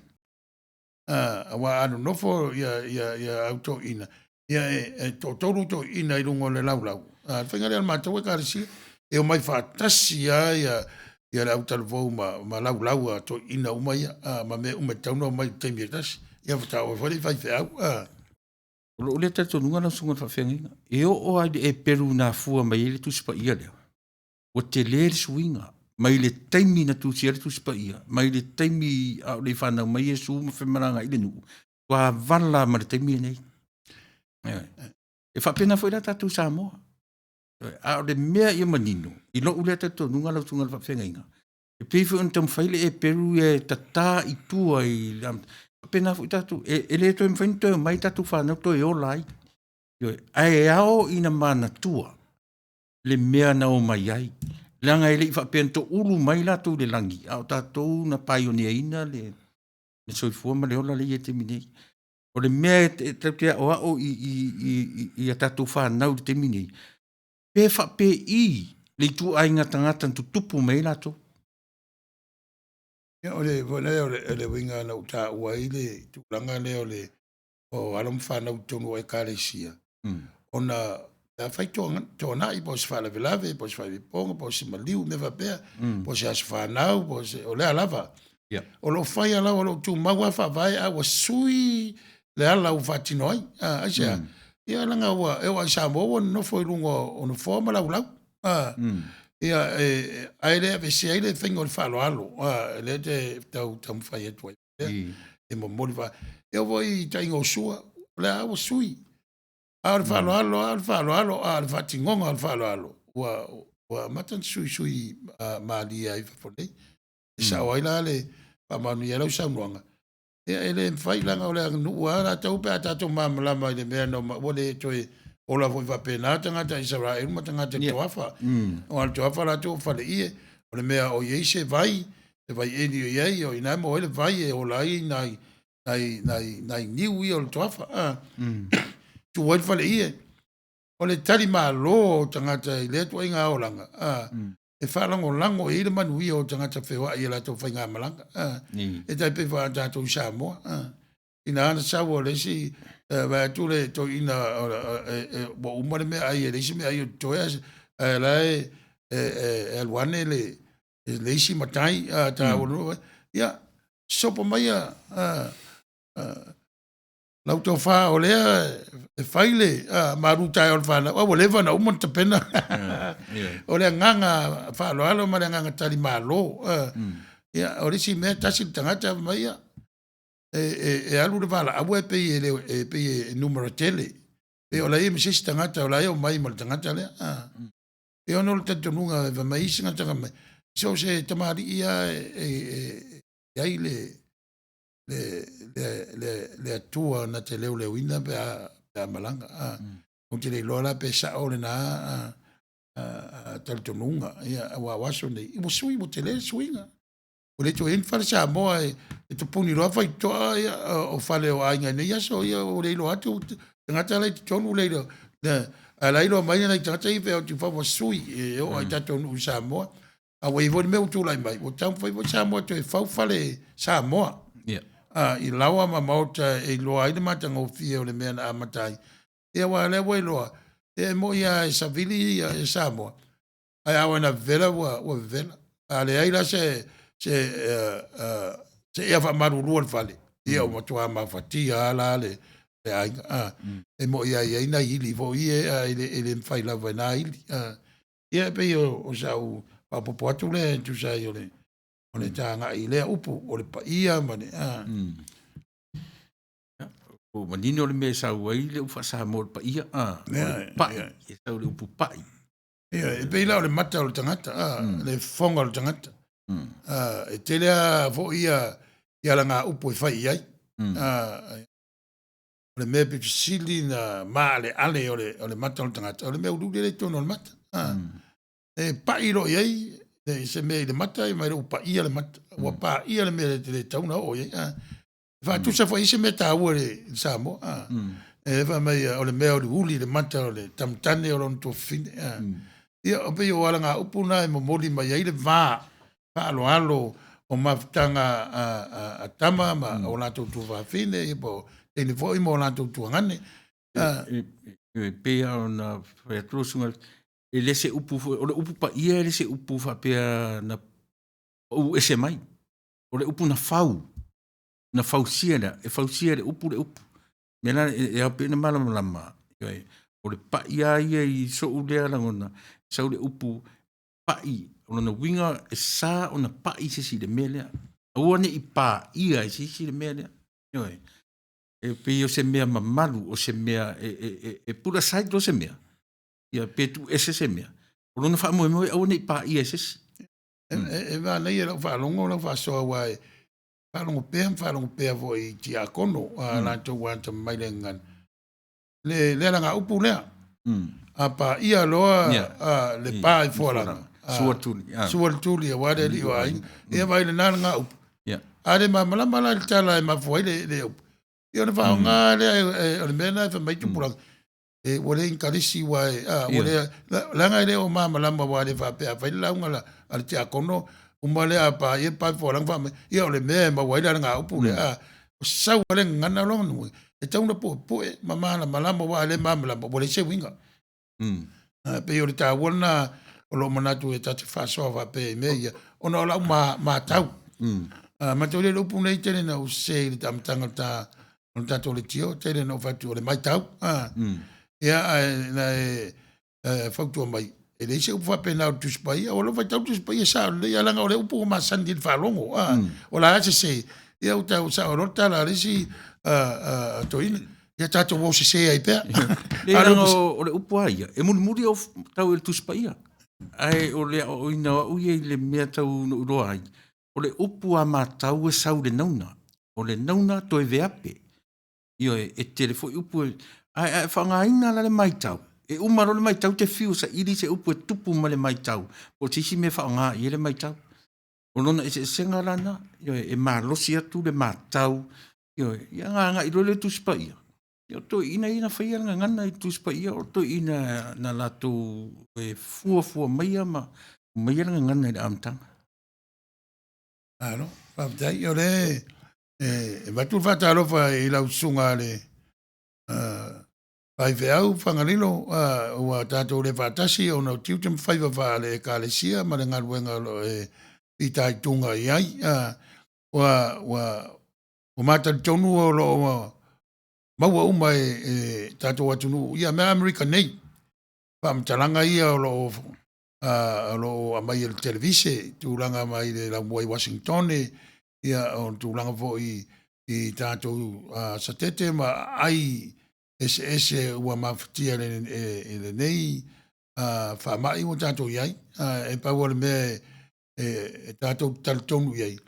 Aua a nonofo ia au toeaiina, ia e toatolu toeaiina i luga o le laulau. Le faiga lea o le matou ekalesia, e omai faatasi lava ia le autalavou ma laulau a toeaiina uma ia, ma mea uma e tatau ona omai i le taimi e tasi. Ia faatoa oo ai foi lea i faifeau. O lou lea talitonuga lau susuga i le faafeagaiga, e oo lava i le Eperu na afua mai ai le Tusi Paia lea, ua tele le suiga mai le taimi na tusia ai le Tusi Paia, mai le taimi a o le i fanau mai Iesu ma femalagaai i le nuu, tuavala ma le taimi lenei. E faapena foi la tatou Samoa. A o le mea ia manino, i lou lea talitonuga lau susuga i le faafeagaiga, e pei foi ona taumafai le eperu ia e tata i tua i le faapena foi tatou, e le toe mafai ona toe omai tatou fanau toe ola ai. Ioe, ae ao ina manatua le mea na omai ai, leaga e le i faapea na toulu mai latou i le lagi, a o tatou na paioneaina le soifua ma le ola lea e i ai i le taimi nei. O le mea e tatou te aoao i a tatou fanau i le taimi nei, pe faapei le ituaiga tagata na tutupu mai ai latou. Ia o le foi lea o le uiga na ou taua ai le tulaga lea o le o alo ma fanau i totonu o Ekalesia, ona pe afai toanai po o se faalavelave po o se faaipoipoga po o se maliu mea faapea, po o se aso fanau po o se, o le a lava. O lo o fai lava o lo o tumau lava faavae a ua sui le ala ua faatino ai. Aisea? Ia leaga ua e oo lava i Samoa ua nonofo i luga o nofoa ma laulau. Ia ae le aveesea ai le faiga o le faaaloalo, lea e tau taumafai atu ai. E momoli e oo foi i taiga o sua, o lea lava ua sui. A o le faaaloalo lava o le faaaloalo, a o le faatinoga o le faaaloalo ua amata ona suisui malie ai i fafo nei. E sao ai la le faamaonia ai lau saunoaga, ia e le mafai leaga o le aganuu lava latou pe a tatou malamalama i le mea na omai, ua le toe ola foi faapena tagata Isaraelu ma tagata toafa. Aua o le toafa latou o faleie, o le mea o i ai se vai, se vaieli o i ai, o i ina e maua ai le vai e ola ai nai niu ia o le toafa, tu ai le faleie. O le talimalo o tagata i lea ituaiga olaga, e faalagolago i ai le manuia o tagata feoai i a latou faigamalaga. E tai pei foi o tatou i Samoa, ina na sau o le isi, vaai atu le toeaina ua uma le meaai e leai se meaai o totoe, ae o la e alu ane le isi matai taua, ia, sopo maia lau tofa o lea e fai le malu taeao i le fanau, a ua leva ona uma ona tapena. O le agaga faaaloalo ma le agaga talimalo. Ia, o le isi mea, tasi le tagata fai mai, ia, e alu le valaau ae pei e numera tele. Pei o la e i ai ma se isi tagata o la e omai ma le tagata lea. Ia ona o le talitonuga fai mai isi tagata fai mai, so o se tamalii lava e i ai le Atua na te leoleoina pe a malaga. Ou te le iloa la pe sao lena talitonuga, aua o aso nei, ua sui, ua tele le suiga. Ua le toe i ai ni fale Samoa e tapuni loa faitotoa o fale o aiga i nei aso, ia ua le iloa atu tagata la e i totonu le iloa, a o la e iloa mai nai tagata ia e o atu i fafo ua sui, e oo lava i tatou nuu i Samoa. A ua i ai foi le mea ua tulai mai, ua taumafai foi Samoa e toe fau fale Samoa i laoa ma maota e iloa ai le matagofie o le mea na amata ai. Ia aua o lea ua iloa, e moni lava e savili Samoa, ae a oo ina vevela ua vevela. A leai la se ea faamalulu a le fale, ia ua matua mafatia lava la le aiga. E moni lava e i ai nai ili foi ia, ae le mafai lava e na ili. Ia e pei o sau faaopoopo atu lea e tusa ai o le ta agai i lea upu, o le paia ma le... Ua manino le mea e sau ai le upu faa-Samoa o le paia, o le pai, e sau i le upu pai. E pei la o le mata o le tagata, le fofoga o le tagata. E tele lava foi ia alagaupu e fai i ai. O le mea pito sili ona maaleale o le mata o le tagata, o le mea uliuli lea e i totonu o le mata. E pai loa i ai se mea i le mata, fai mai ua paia le mata, ua paia le mea e le tatau ona oo i ai. E faatusa foi i ai se mea taua i le Samoa. E fai mai o le mea uliuli i le mata o le tama tane o lona tuafafine. Ia e pei o alagaupu na e momoli mai ai le va faaaloalo o mafutaga a tama ma o latou tuafafine, ia po o teine foi ma o latou tuagane. E pei lava ona fai atu lau susuga, e le se upu foi, o le upu paia e le se upu faapea na pau ese mai. O le upu na fau, na fausia lea, e fausia e le upu le upu. O le mea la e ao pea ona malamalama, ioe, o le pai lava ia i sou lea lagona, sau le upu pai, o lona uiga e sa ona pai se isi i le mea lea. Aua ne i paia e se isi le mea lea. Ioe. E pei o se mea mamalu, o se mea e, e, e, e put aside loa se mea, ia pe tuuese se mea, o lona faamoemoe aua ne i paia e se isi. E, e, e manaia i lau faalogo lau faasoa aua e faalogo pea ma faalogo pea foi i tiakono a latou ua atamamai le gagana. Le, le alagaupu lea. A paia loa le pa i fualaga. Sua le tuli. Sua le tuli aua le alii o aiga. Ia vaai lena alagaupu. A le malamalama la i le tala e mafua ai le, le upu. Ia ona faaaoga lea o le mea lena e fai mai tupulaga. E, ua le ikalisi ua e, a, ua le, leaga e le o malamalama aua e le faapea a fai le lauga a le tiakono, uma lea a paia le pa i fualaga fai mai, ia o le mea e maua ai le alagaupu lea, a, o sau lava le gagana lona uiga, e tatau ona puepue ma malamalama aua a le malamalama ua leai se uiga. E pei o le taua lena o lou manatu e ta te faasoa faapea i mea ia, ona o lau matau. Matou le upu nei tele na ou sese i le amataga o le o le tatou leitio, tele na ou fai atu o le matau. Ia, ae na e fautua mai, e leai se upu faapena o le Tusi Paia. Ua lou faitau le Tusi Paia sao lelei, ae leaga o le upu ua masani i le faalogo. O la e sese, ia ua tau sao loa le tala a le isi toeaina, ia tatou o sese ai pea. Leai, leaga o le upu lava ia, e mulimuli o tau i le Tusi Paia. Ae o le aoaoina o au ia i le mea tau na ou iloa ai, o le upu a matau e sau i le nauna. O le nauna toe veape. Ioe, e tele foi upu e, ae a e faaaogaina la le matau, e uma loa le matau e te fiu e saili se upu e tupu ma le matau po o se isi mea e faaaoga i ai le matau. O lona eseesega la lena, ioe, e malosi atu le matau, ioe, ia ona agai loa lea i le Tusi Paia, ia o toeaiina ia na faia le gagana i le Tusi Paia, o toeaiina na latou e fuafua maia ma aumaia le gagana i le amataga. Malo, faafetai. O lea e avatu le faatalofa i lau susuga le faifeau Fagalilo, ua tatou le faatasi ona o tiute ma faiva faale Ekalesia ma le galuega o lo o e fitaituga i ai. Ua ua ma talitonu o lo o maua uma e tatou atunuu ia mea Amerika nei faamatalaga ia o lo o o lo o aumai e le televise, tulaga mai le laumua i Uasinitone, ia o le tulaga foi i tatou satete ma aai eseese ua mafatia i lenei faamai ua tatou i ai. E pau o le mea e tatou te talitonu i ai,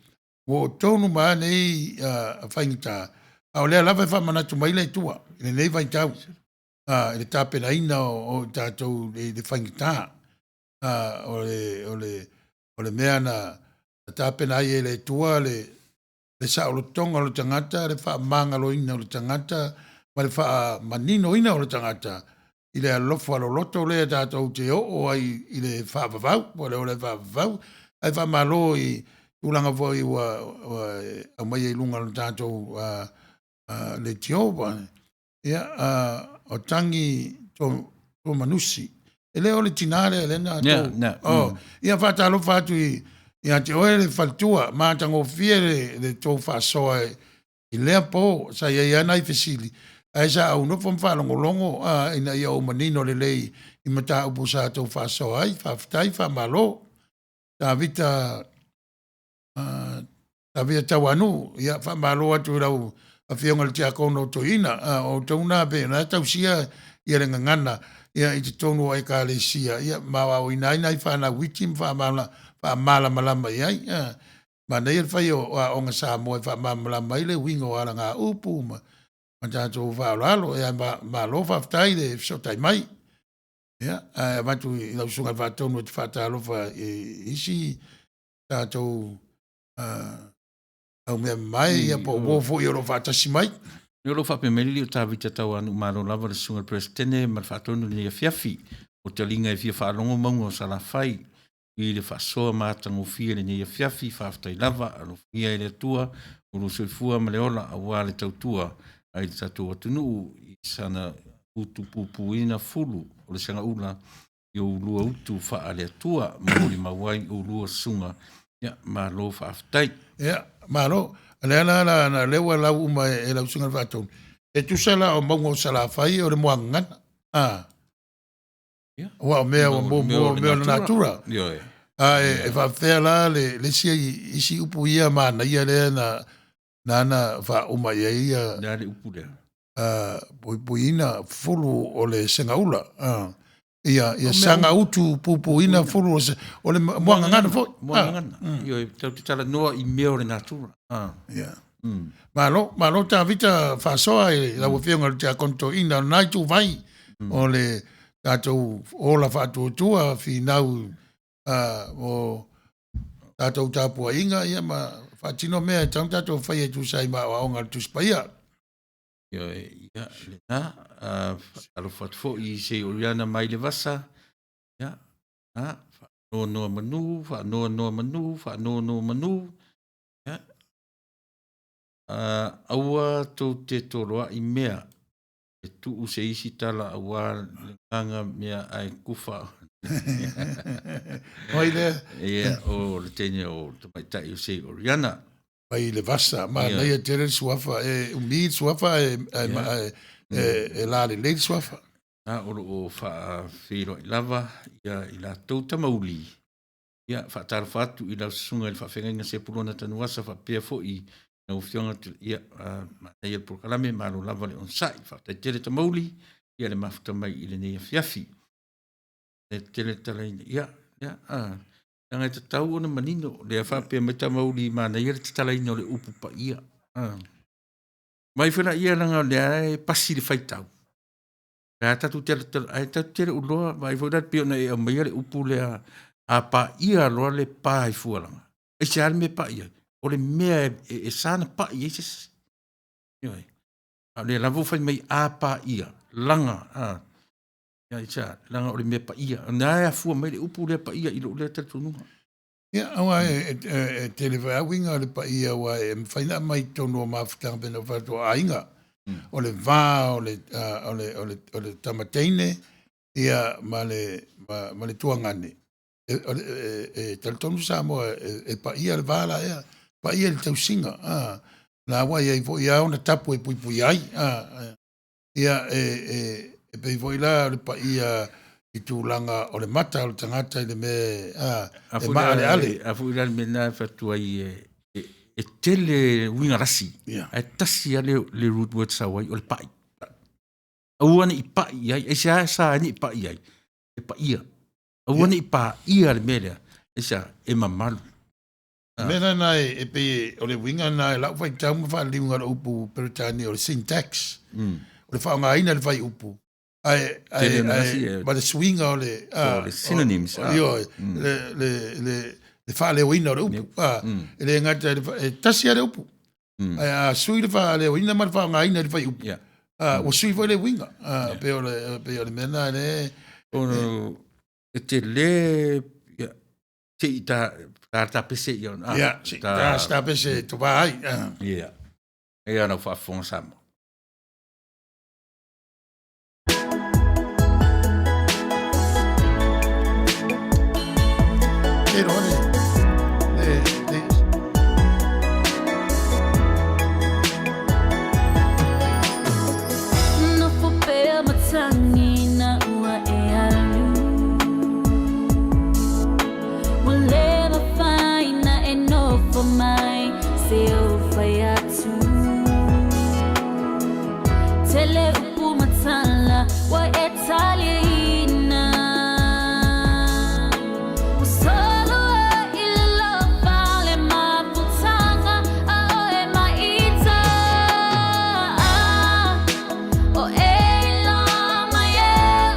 ua oo tonu mai lava nei faigata, a o lea lava e faamanatu mai le Atua i lenei vaitau i le tapenaina o i tatou i le faigata. O le mea na tapena ai e le Atua le saolotoga o le tagata, le faamagaloina o le tagata, ma le faamaninoina o le tagata i le alofa loloto lea tatou te oo ai i le faavavau, po o le ola faavavau. Ae faamalo i tulaga foi ua aumaia i luga o le tatou leitio. Ia, o Tagi Tuamanusi. E le o le tinā lea lea na tou. Oh, ia faatalofa atu ia te oe le faletua, matagofie le tou faasoa i lea po, sa i ai lava nai fesili, ae sa ou nofo ma faalogologo ina ia ou manino lelei i mataupu sa tou faasoa ai. Faafetai, faamalo. Tavita Tavita Tauanuu, ia faamalo atu i lau Afioga i le Tiakono Toeaina, o outou na pei o lena e tausia ia le gagana ia i totonu o Ekalesia, ia ma aoaoina ai nai fanau iti ma faamalamalama i ai. Manaia le fai o aoga Samoa e faamalamalama ai le uiga o alagaupu ma tatou faaaloalo. Ia malo faafetai le fesootai mai. Ia, ae avatu i lau Susuga i le Faatonu e te faatalofa i isi tatou au mea mamae ia po o uo foi o lo o faatasi mai. O lo o faapea mai le alii o Tavita Tauanu'u, malo lava le susuga i le Peresetene ma le Faatonu i lenei afiafi. O taliga e fia faalogo mauga o Salafai i le faasoa ma atagofie i lenei afiafi. Faafetai lava, alofagia e le Atua o lo soifua ma le ola aua le tautua ai le tatou atunuu i sana utupupuina fulu o le segaula i oulua utu faale-Atua molimau ai oulua susuga. Ia, malo faafetai. Ia, malo. O lea la la na lea ua lau uma e lau Susuga i le Faatonu. E tusa la o mauga o Salafai o le muagagana. A. Ia. Aua o mea ua muamua o mea o le natura. Ioe. A e faapefea la le isi upu ia manaia lea na Nana faauma i ai ia. Le a le upu lea? Puipuiina fulu o le segaula. Ia, ia saga utu puipuiina fulu o, se, o le muagagana foi. Muagagana. Ioe, tatou te talanoa i mea o le natura. Ia. Malo, malo Tavita faasoa i lau Afioga i le Tiakono Toeaina o lena ituvai o le tatou ola faatuatua finau o tatou tapuaiga ia ma faatino mea e tatau ona tatou faia e tusa ai ma aoaoga a le Tusi Paia. Ioe, ia, lena, faatalofa atu foi i se Oriana mai le vasa, ia, na, faanoanoa manu, faanoanoa manu, faanoanoa manu, ia, aua tou te toloai mea e tuu se isi tala aua le gaga mea ae kufa. Oi lea. Ia, o le teine o tamaitai o Sei Oriana. Mai le vasa, manaia tele le suafa, e umi le suafa e, e, e, e, e lalelei le suafa. Na o loo faafeiloai lava ia i latou tamauli. Ia, faatalofa atu i lau susuga i le faafeagaiga Sepulona Tanuasa faapea foi lau Afioga, ia, manaia le polokalame, malo lava le onosai. Faafetai tele Tamauli, ia le mafuta mai i lenei afiafi. E tele talaina, ia, ia, leaga e tatau ona manino, lea faapea mai Tamauli manaia le tatalaina o le upu paia. Mai foi laia leaga o lea e pasi le faitau. Ae tatou te ae tatou te le o iloa, vaai foi la pei ona e aumaia le upu lea, a paia loa le pa i Fualaga, aisea le mea e pai ai? O le mea e sa ona pai ai se isi. Ioe. A o lea lava ua fai mai a paia, laga, a, aisea, leaga o le mea paia. O lena e afua mai le upu lea paia i lou lea talitonuga. Ia, aua e tele foi lava uiga o le paia, aua e mafai ona aumai i totonu o mafutaga pei ona ou fai atu o aiga. O le va o le, o le, o le, o le tamateine ia, ma le, ma le tuagane. E, e, e talitonu Samoa e paia le va la ea, paia i le tausiga. A, la ua i ai foi lava ona tapu e puipui ai. A, Ia, e, e, e pei foi la o le paia i tulaga o le mata o le tagata i le mea a, e maaleale. A foi la le mea lena e fai atu ai e, e tele uiga lasi, ae tasi lava le root word sau ai, o le pai. Aua ne i pai i ai, aisea sa ai ne i pai i ai? E paia. Aua ne i paia le mea lea, aisea, e mamalu. O le mea lena e pei o le uiga lena i lau faitau ma faaliliuga o le upu Peretania o le syntax. O le faaaogaina o le fuaiupu ae ae ae ma le suiga o le o le synonyms. Ioe, le le le le faaleoina o le upu. E le gata e tasi lava le upu. Ae a sui le faaleoina ma le faaaogaina i le fuaiupu, ua sui foi le uiga. Pei o le pei o le mea lena e E tele se i ta ta ta pese ia ona. Ia, se i ta ta pese to va ai. Ia. Ia lau faafofoga Samoa. E roa le le le Nofo pea matagi na ua e alu. Ua le mafai na e nofo mai se ou fai atu. Tele upu matala ua e taliaina. Ua solo ai i le lofa le mafutaga a oe maita. O e iloa mai ea.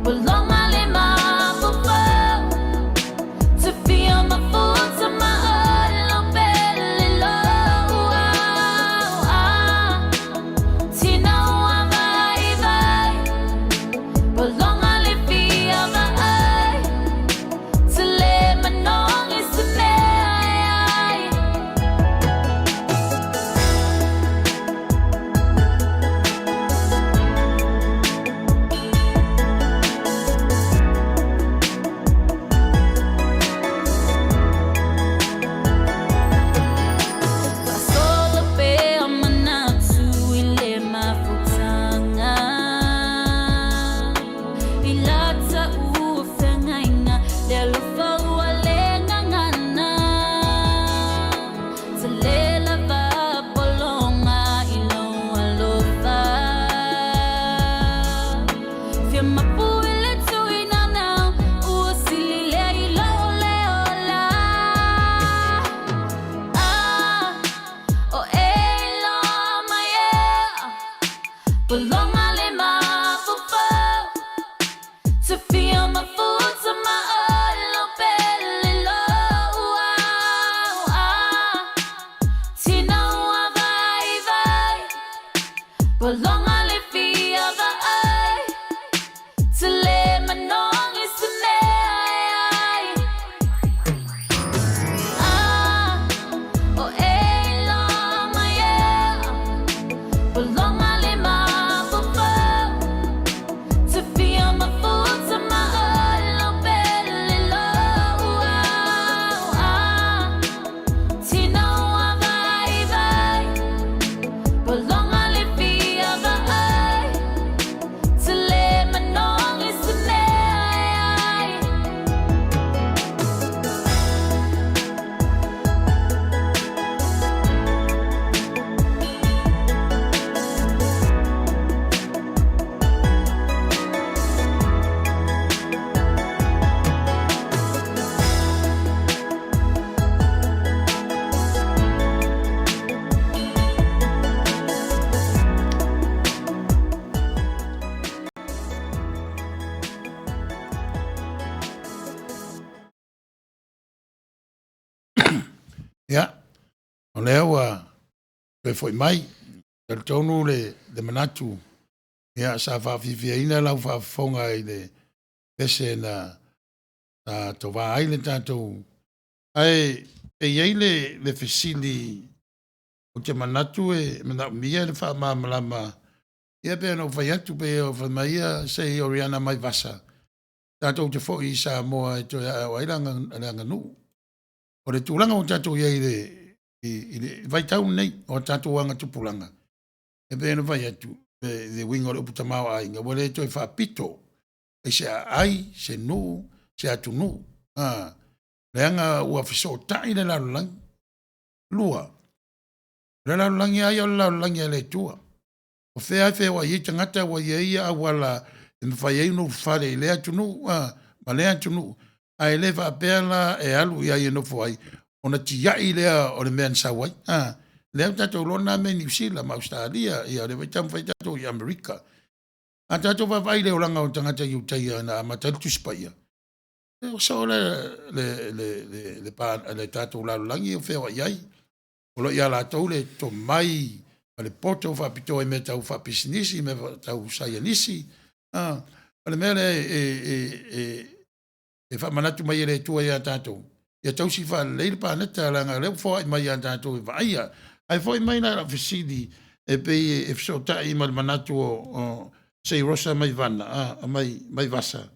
Ua loma le mafaufau To feel my futa ma olo pele loa. Tina ua vai vai. Ua Pologa le mafaufau To feel my futa ma olo pele lou au ah Tina ua vaivai Pologa le fia vaai To le manogi se mea e ai Ah o e iloa mai ea Pologa le mafaufau To feel my futa ma olo pele lou au ah Tina ua vaivai Pologa le fia vaai To le manogi se mea e ai. Ia, o lea ua toe foi mai. Talitonu le, le manatu, ia, sa faafiafiaina lau faafofoga i le pese na sa tovā ai le tatou. Ae e i ai le, le fesili ou te manatu e manaomia le faamalamalama. Ia pei ona ou fai atu, pei o fai mai ia sei Oriana mai Vasa, tatou te foi i Samoa e toe aeao ai le aganuu. O le tulaga ua tatou i ai i le, i le vaitau lenei o a tatou aga tupulaga, e pei ona fai atu, le uiga o le upu tamaoaiga, ua le toe faapito i se aai, se nuu, se atunuu, leaga ua fesootai le lalolagi. Lua, o le lalolagi lava ia o le lalolagi a le Atua. O fea lava e feoai ai tagata ua i ai auala e mafai ai ona ulufale i lea atunuu ma lea atunuu, ae le faapea la e alu i ai e nofo ai, ona tiai lea o le mea na sau ai. Lea ua tatou iloa na mea i Niu Sila ma Ausetalia, ia o lea foi e taumafai tatou i Amerika. A tatou vaavaai i le olaga o tagata Iutaia na amata ai le Tusi Paia, ua soo le, le, le, le, le, le tatou lalolagi o feoai ai. O lo o ia latou le tomai ma le poto faapitoa i mea tau faapisinisi, mea tau saienisi. O le mea lea e, e, e, e faamanatu mai e le Atua ia tatou, ia tausi faalelei le paneta, leaga o lea ua foai mai ia tatou e vaaia. Ae foi mai la i lau fesili e pei e fesootai ma le manatu o, o Sei Rosa mai Vana, a, mai, mai Vasa.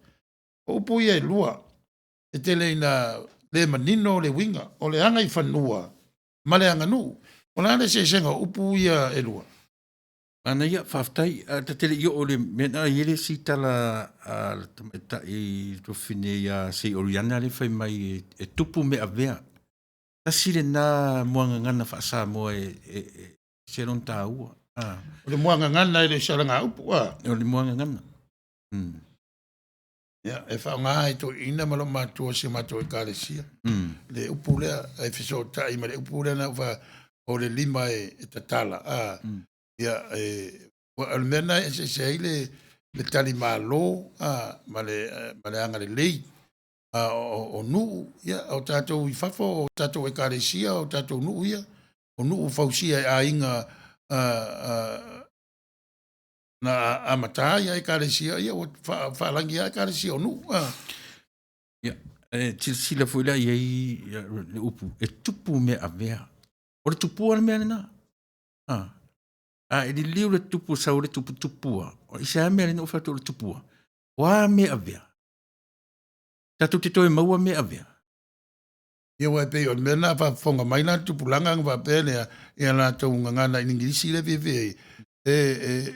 O upu ia e lua, e tele ina le manino le uiga, o le agaifanua ma le aganuu. O le a le eseesega o upu ia e lua? Manaia, faafetai. Ae ta te le i oo i le mea lena, e i ai le isi tala a le tamaitai tuafafine ia Sei Oriana lea e fai mai e tupu mea avea. Tasi lena muagagana faa-Samoa e ese lona taua. O le muagagana e le o se alagaupu. O le muagagana. Ia, e faaaoga e toeaiina ma lou matua o si o matou ekalesia. Le upu lea, e fesootai ma le upu lea na fa, o le lima e, e tatala. A, Ia, e, o le mea lena e eseese ai le, le talimalo a, ma le, ma le agalelei a, o, o nuu, ia, o tatou i fafo, o tatou ekalesia, o tatou nuu ia, o nuu fausia e aiga a, a, na amata ai a ekalesia, ia ua faalagi lava ekalesia o nuu. A. Ia, e silasila foi la i ai le upu, e tupu mea avea. O le tupua le mea lena. A, a e liliu le tupu sau le tupu tupua. O i se a mea lena ua fai atu o le tupua? O a mea avea? Tatou te toe maua mea avea. Ia aua e pei o le mea lena a faafofoga mai la le tupulaga ona faapea lea i a latou gagana Inigilisi lea e fiafia ai, e, e,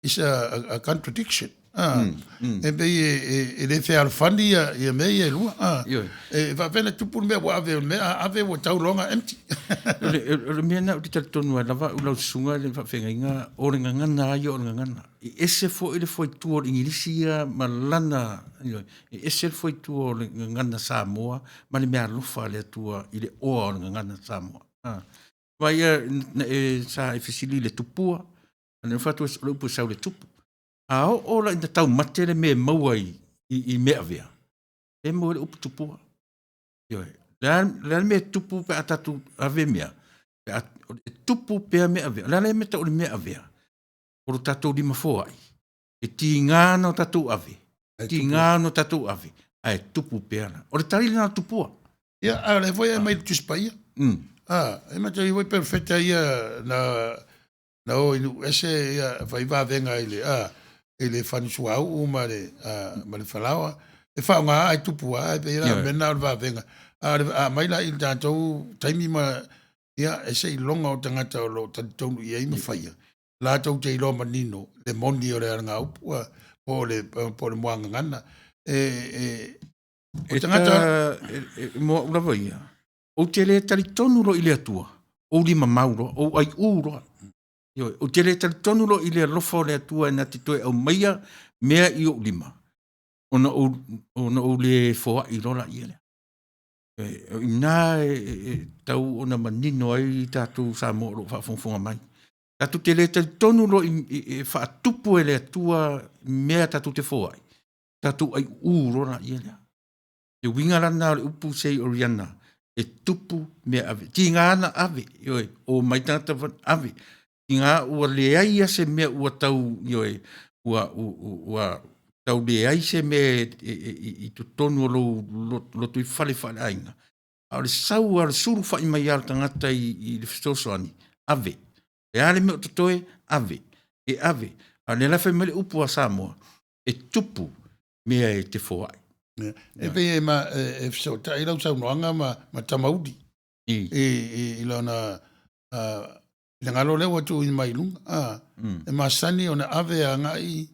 it's a, a contradiction. Ah, E pei e, e, e le fealofani ia, ia mea ia e lua. Ah, Ioe. e faapea na tupu le mea ua ave o le mea, a ave ua tau loa empty. O le, o le mea lena ou te talitonu ai lava au lau susuga i le faafeagaiga, o le gagana lava ia o le gagana. E ese foi le fuaitua o le Igilisi ia ma lana, ioe, e ese le fuaitua o le gagana Samoa ma le meaalofa a le Atua i le oa o le gagana Samoa. Ah. Vaai ia, na e, sa e fesili i le tupua, A na fai atu o le upu e sau i le tupu. A oo la ina taumate le mea e maua i, i, i mea avea, e maua ai le upu tupua. Ioe. Le a, le a le mea e tupu pe a tatou ave mea, pe a, e tupu pea mea avea. O le a le mea e tau o le mea avea? O lo tatou lima foai, e tiga ona tatou ave, tiga ona tatou ave, ae tupu pea la. O le tali lena o le tupua. Ia, a o lea foi e aumai i le Tusi Paia. A, e matai foi perofeta ia na na o i nuu ese ia fai vavega i le a i le fanusuauu ma le a, ma le falaoa e faaaoga ae tupu lava ae pei la o le mea lena o le vavega. A o le a aumai la i le tatou taimi ma ia e seiloga o tagata o lo o talitonu i ai ma faia latou te iloa manino le moni o le alagaupu a po o le po o le muagagana e e o E tagata ta, e, e, mo au lava ia, ou te le talitonu loa i le Atua, ou lima mau loa, ou aiu loa. Ioe, ou te le talitonu loa i le alofa o le Atua e na te toe aumaia mea i ou lima, ona ou, ona ou le foai loa laia lea. E, o i ina e, e tatau ona manino ai tatou Samoa o lo o faafogafoga mai. Tatou te le talitonu loa i, i, e faatupu e le Atua mea tatou te foai, tatou aiuu loa laia lea. Le uiga la lena o le upu sei Oriana, e tupu mea ave. Tiga na ave, ioe, omai tagata ave. Tiga ua leai lava se mea ua tau, ioe, ua, ua tau leai se mea e, e, e, i totonu o lou lotoifale faaleaiga, a o le sau lava o le sulufai mai lava o le tagata i, i le fesoasoani, ave. Le a le mea o totoe, ave, e ave. A o lea la e fai mai le upu a Samoa, e tupu mea e te foai. E pei e, ma, e, e fesootai lau saunoaga ma, ma Tamauli i, i, i lona uh, finagalo lea ua tuuina mai i luga. Ah, E masani ona ave agai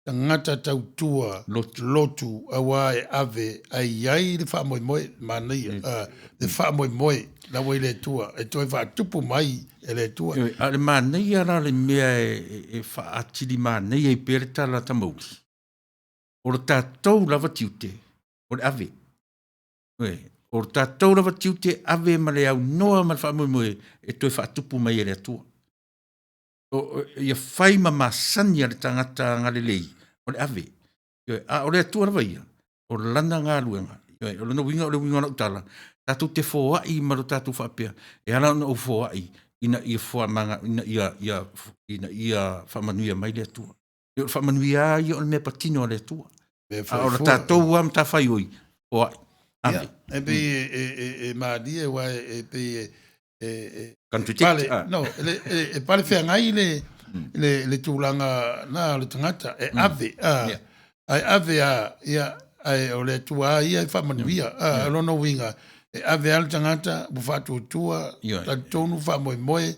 tagata tautua Lotu. lotu aua e ave ai i ai le faamoemoe manaia mm. le faamoemoe la ua i le Atua e toe faatupu mai e le Atua. A o le manaia la le mea e, e, e faaatili manaia ai pea le tala a Tamauli, o le tatou lava tiute, o le ave. Ioe, o le tatou lava tiute ave ma le aunoa ma le faamoemoe e toe faatupu mai e le Atua. O, o, ia fai ma masani a le tagata agalelei, o le ave. Ioe, a o le Atua lava ia, o lana galuega. Ioe, o lona uiga o le uiga o lau tala, tatou te foai ma lo tatou faapea, e ala ona ou foai, ina ia foamaga, ina ia, ia, ina ia faamanuia mai le Atua. O le faamanuia lava ia o le mea patino a le Atua. A o le tatou lava matafaioi, foai, ave. E pei e, e, e, e malie aua e, e pei e, e, e Contradict. pale, Ah. no, le, e, e pale feagai le, le, le tulaga na o le tagata e ave, a, Yeah. ae ave a, ia, ae o le Atua lava ia e faamanuia. A, o lona uiga, e ave lava le tagata ua faatuatua, Ioe. talitonu faamoemoe,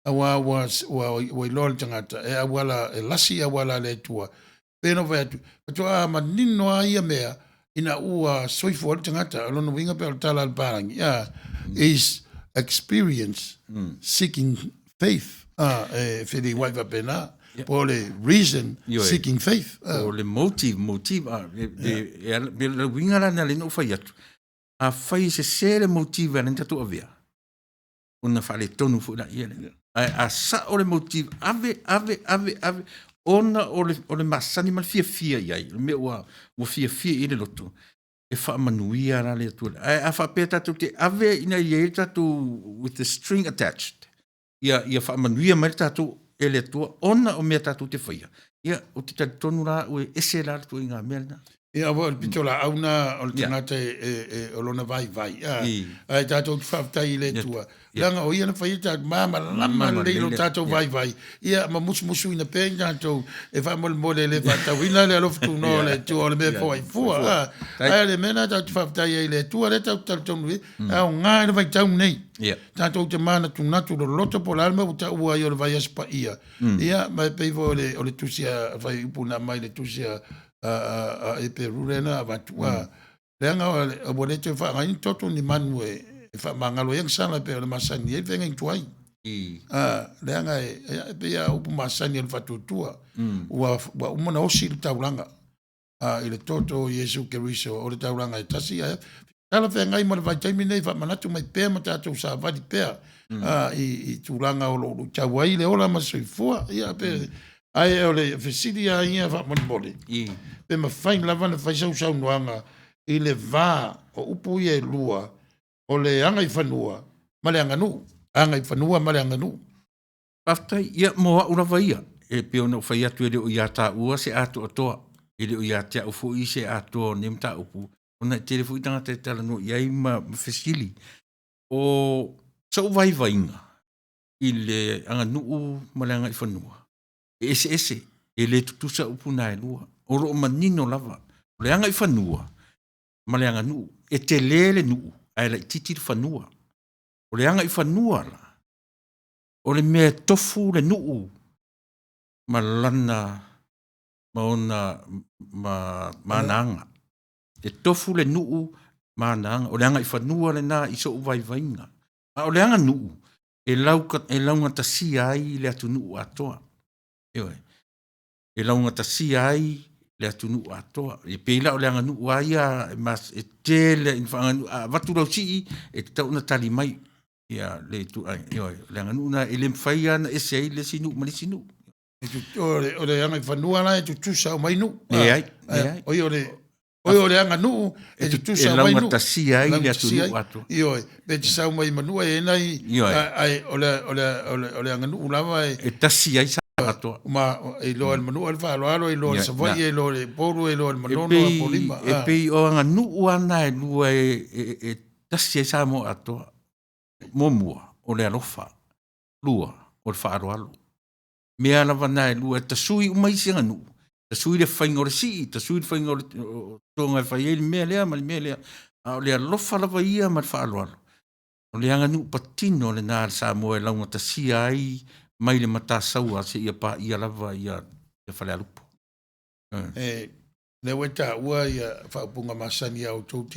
aua ua, ua, ua iloa le tagata, e auala, e lasi auala a le Atua. Pei ona fai atu, faatoa manino lava ia mea, ina ua soifua ai le tagata. O lona uiga pei o le tala a le Palangi, a, is experience seeking faith. A, e feliuai faapena, po o le reason Ioe. seeking faith. A, O le motive, motive, a, e, e, e, e, le uiga la lena lea na ou fai atu, afai e sese le motive a lea na tatou avea, ona faaletonu foi laia lea. Ae a sao le motive, ave, ave, ave, ave, ona o le, o le masani ma le fiafia i ai, o le mea ua, ua fiafia i ai le loto, e faamanuia la le Atua. Ae a faapea tatou te ave ina ia i ai le tatou with the string attached, ia, ia faamanuia mai le tatou e le Atua ona o mea tatou te faia, ia, ou te talitonu la au e ese la le ituaiga mea lena. Ia, aua o le pitolaau na o le Yeah. tagata e, e, e, o lona vaivai. A, I. ae tatou te faafetai i le Atua. Leaga o ia na faia tatou malamalama Malamalama lelei lo lelei. tatou vaivai. Ia, ma musumusuina pea i tatou e faamolemole e le faatauina le alofa tunoa o le Atua o le mea foai fua. A, ae o le mea lena tatou te faafetai ai i le Atua lea tatou te talitonu i ai, e aoga i le vaitau lenei. Yeah. Tatou te manatunatu loloto po o le a le mea ua taua ai o le vaiaso paia. Ia, ma e pei foi o le, o le tusi a Faiupu na aumai le tusi a, a, a, a Eperu lea na avatu. A, leaga o le- ua le toe faaaogaina toto ni manu e, e faamagalo ai agasala pei o le masani ai le feagaiga tuai. I. A, leaga e, e, e pei a upu masani o le faatuatua. Ua, ua uma ona osi le taulaga. A, i le toto o Iesu Keriso o le taulaga e tasi ae Talafeagai ma le vaitaimi nei, faamanatu mai pea ma tatou savali pea i tulaga o lo o luitau ai le ola ma le soifua. Ia, pe, ae o le fesili lava ia faamolemole, pe mafai lava ona fai sau saunoaga i le va o upu ia e lua, o le agaifanua ma le aganuu, agaifanua ma le aganuu. Faafetai. Ia, mo au lava ia, e pei ona ou fai atu e le o ia taua se atoatoa, e le o ia te au foi se atoa o lenei mataupu, ona e tele foi tagata e talanoa i ai ma fesili. O sou vaivaiga i le aganuu ma le agaifanua, e eseese, e le tutusa upu na e lua. O lo o manino lava, o le agaifanua ma le aganuu. E tele le nuu ae laitiiti le fanua. O le agaifanua la, o le mea e tofu le nuu ma lana ma ona ma ana aga. E tofu le nuu ma ana aga, o le agaifanua lena i sou vaivaiga. A o le aganuu, e laugatasia ai le atunuu atoa, ioe. E laugatasia ai le atunuu atoa. E pei la o le aganuu lava ia e tele ina faaaganuu, a avatu lau sii, e tatau ona tali mai le ituaiga, ioe. O le aganuu lena, e le mafai lava ona ese ai le isi nuu ma le isi nuu. O le agaifanua la e tutusa uma ai nuu. Leai, leai. Oi o le aganuu e tutusa uma ai nuu. E laugatasia ai le atunuu atoa. Ioe, pe te sau mai Manua e i ai nai, ae o le aganuu lava e tasi ai Samoa atoa. Ma e iloa e le Manua le faaaloalo, e iloa e le Savaii, e iloa e le Upolu, e iloa e le Manono, Apolima. E pei o aganuu lava na e lua e tasi ai Samoa atoa. Muamua, o le alofa, lua, o le faaaloalo. O mea lava na e lua e tasui uma isi aganuu, tasui le faiga o le sii, tasui le faiga o le toga e fai ai le mea lea ma le mea lea, a o le alofa lava ia ma le faaaloalo, o le aganuu patino lena a le Samoa e laugatasia ai mai le Matasaua seia paia lava Falealupo. Lea ua e taua faaupuga masani a outou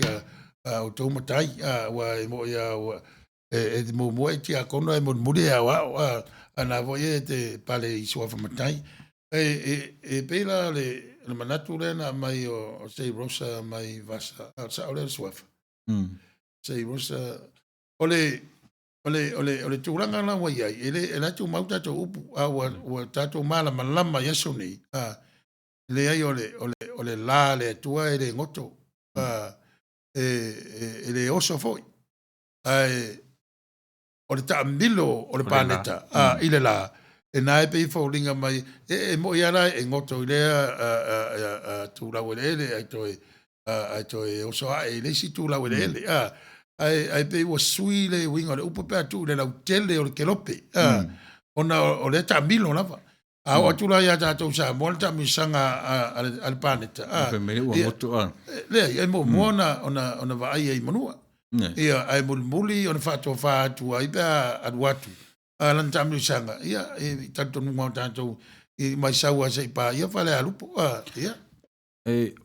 a outou matai, aua e moni lava e muamua e tiakono ae mulimuli e aoao, a o lena foi e te pale i suafa matai. E pei la o le manatu lea na aumai o Seirosa mai Vasa, a o le sao lea o le suafa? Seirosa, o le tulaga la ua i ai, e le, o la e tumau tatou upu, a ua tatou malamalama i aso nei, leai o le la a le Atua e le goto, e le oso foi, ae o le taamilo o le paneta i le la, lena e pei e foliga mai, e moni lava la e goto i lea tulau eleele ae toe oso ae i le isi tulau eleele, ae pei ua sui le uiga o le upu pe a tuu i le lautele o le kelope, ona o lea e taamilo lava. A oo atu la ia tatou Samoa le taamilosaga a le paneta, Fai mai ua goto a. Leai, e muamua ona vaai ai i manua. Ia, ae mulimuli ona faatofa atu ai pe a alu atu lana taamilosaga, ia, i talitonuga o tatou i mai sau lava seia paia Falealupo. Ia.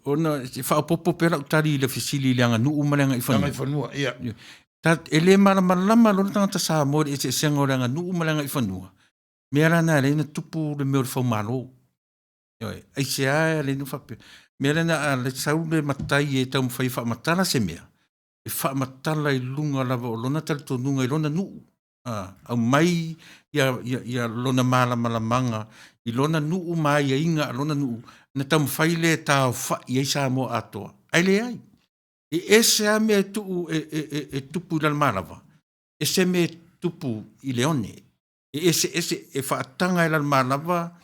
Ona e faaopoopo pea lau tali i le fesili i le aganuu ma le agaifanua. Agaifanua, ia. E le malamalama loa le tagata Samoa i le eseesega o le aganuu ma le agaifanua, mea la na e ala ai ona tupu le mea o le faumalo. Ioe, aisea e ala ai ona faapea? Mea lea a sau le matai e taumafai e faamatala se mea, e faamatala i luga lava o lona talitonuga i lona nuu, aumai lona malamalamaga i lona nuu ma aiaiga a lona nuu, ona taumafai lea e taaofai ai Samoa atoa, ae leai. E ese lava mea e tupu i Lalomalava, ese mea e tupu i Leone. E eseese, e faataga e Lalomalava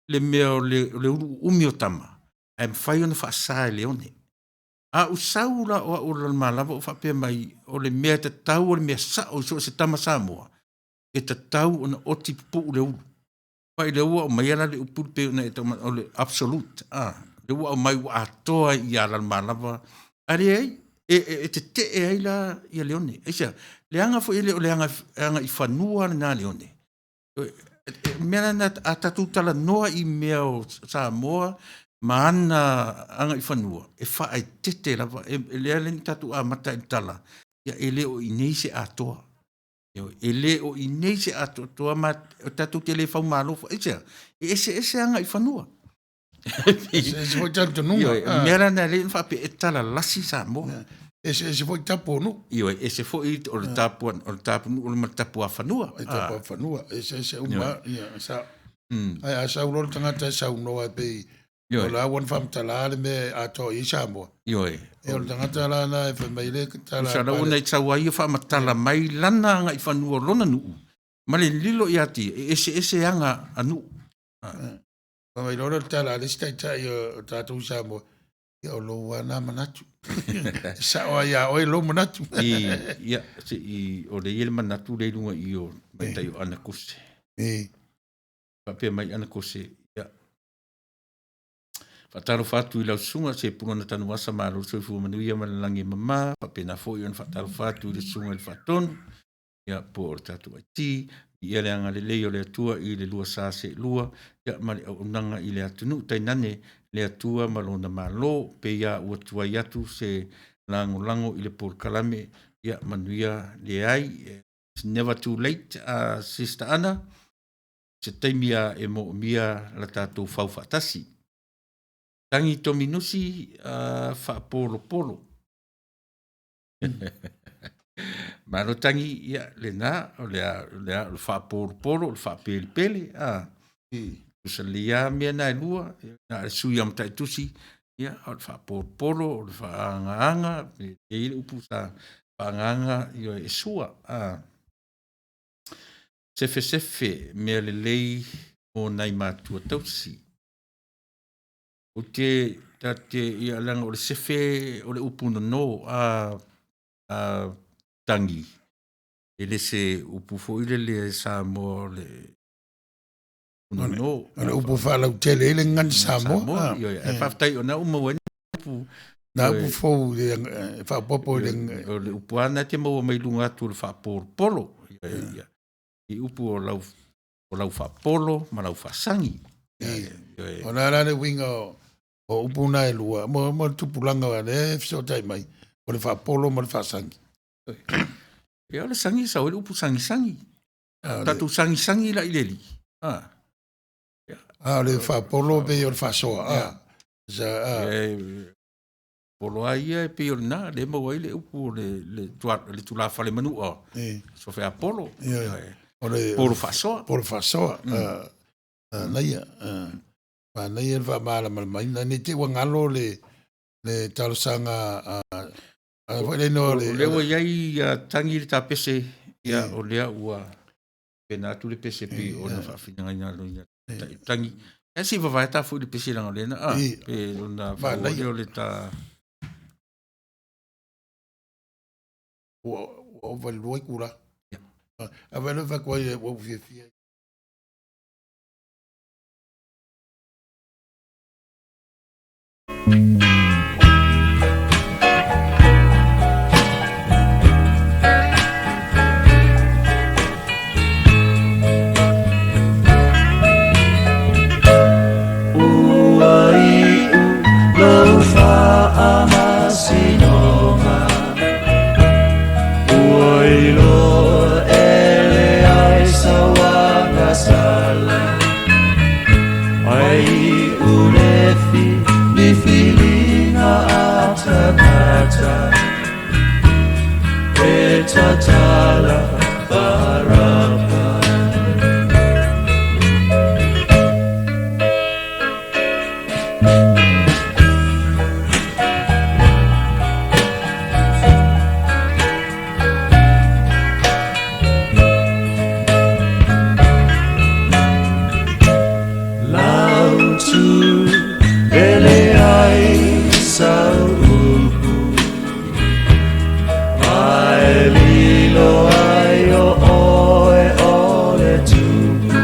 le mea o le ulu uumi o tama, ae mafai ona faasa e Leone. A ou sau la o au o Lalomalava ou faapea mai, o le mea e tatau o le mea sao i so o se tama Samoa, e tatau ona oti pupuu le ulu. Vaai o lea ua aumaia la le upu pei ona e taua mai o le absolute, lea ua aumai ua atoa ia Lalomalava, ae leai, e tetee ai la Leone. Aisea? Leaga foi e le o le agaifanua lena a Leone. O le mea la lena, a tatou talanoa i mea o Samoa ma ana agaifanua, e faaeteete lava. Lea na tatou amata ai i le tala, ia e le o i inei se atoa. Ioe, e le o i inei se atoatoa ma tatou te le faumalo foi. Aisea? E eseese agaifanua. Eseese foi talitonuga. Ioe, o le mea la lena e ala ai ona faapea e talalasi Samoa. Eseese foi tapu o nuu. Ioe, ese foi o le tapu o le tapunuu ma le tapuafanua. E tapuafanua, eseese uma, ia, sa. Ae a sau loa le tagata e saunoa e pei o la ua na faamatala le mea e atoa i ai Samoa. Ioe. E o le tagata la na e fai mai le tala. Tusa la ua na sau ai ia faamatala mai lana agaifanua o lona nuu ma le lilo ia te ia, e eseese aga a nuu. Fai mai loa lea o le tala a le isi taitai o tatou i Samoa, Ia o lou lava na manatu. E sao lava ia oe lou manatu. Ia, se i, o lea e i ai le manatu lea i luga i i o tamaitai o Anakose. Faapea mai Anakose, ia, faatalofa atu i lau susuga Sepulona Tanuvasa, malo le soifua manuia ma le lagi e mama, faapena foi ona faatalofa atu i le susuga i le Faatonu, ia po o le tatou IT, ia le agalelei o le Atua i le lua sa seelua, ia ma le auaunaga i le atunuu, tainane le Atua ma Lona Malo. Pei lava ua tuai atu se lagolago i le polokalame, ia manuia leai, it's never too late Sister Ana, se taimi lava e moomia la tatou fau faatasi. Tagi Tominusi faapolopolo. Malo tagi, ia lena, o le a, o le a, o le faapolopolo, o le faapelepele, a. Tusa lelei lava mea na e lua, na o le sui lava o Mataitusi, ia, o le faapolopolo, o le faaagaaga, e i ai le upu sa faaagaaga, ioe, e sua, a. Sefesefe, mea lelei mo nai matua tausi. Ou te, ta te, ia leaga o le sefe o le upu nono a, a tagi, e le se upu foi lele Samoa o le nono. O le upu faalautele ai le gagana Samoa. Ioe, ae faafetai o na ua maua ai upu Na upu fou e faaopoopo i le o le upu lava na e te maua mai luga atu o le faapolopolo. Ia, i upu o lau o lau faapolo ma lau faasagi. O le a la le uiga o upu na e lua mo le tupulaga o lea e fesootai mai, o le faapolo ma le faasagi. Ia o le sagi e sau ai le upu sagisagi. Tatou sagisagi la i le alii. A o le faapolo pei o le faasoa. Polo a ia e pei o lena, le maua ai le upu o le tulafale manua, Sofia Polo. O le polo faasoa. Polo faasoa. Manaia, manaia le faamalamalamaina. Ne i te i ua galo le talosaga a foi le igoa o le O lea ua i ai tagi le ta pese, ia o lea ua pena atu le pese pei ona faafinagaiga tagi. Ae se i vavae ta foi le pese leaga o lea na a pe ona faaauau o le ta ua ova i le 2 itula. A vai loa fai atu ai ua ou fiafia. Ua iu lou faamasinoga, ua iloa e leai sau agasala, ai iu le filifiliga a tagata e tatala Baraba. Lautu e leai sau upu, ae lilo ai o oe o le tupu,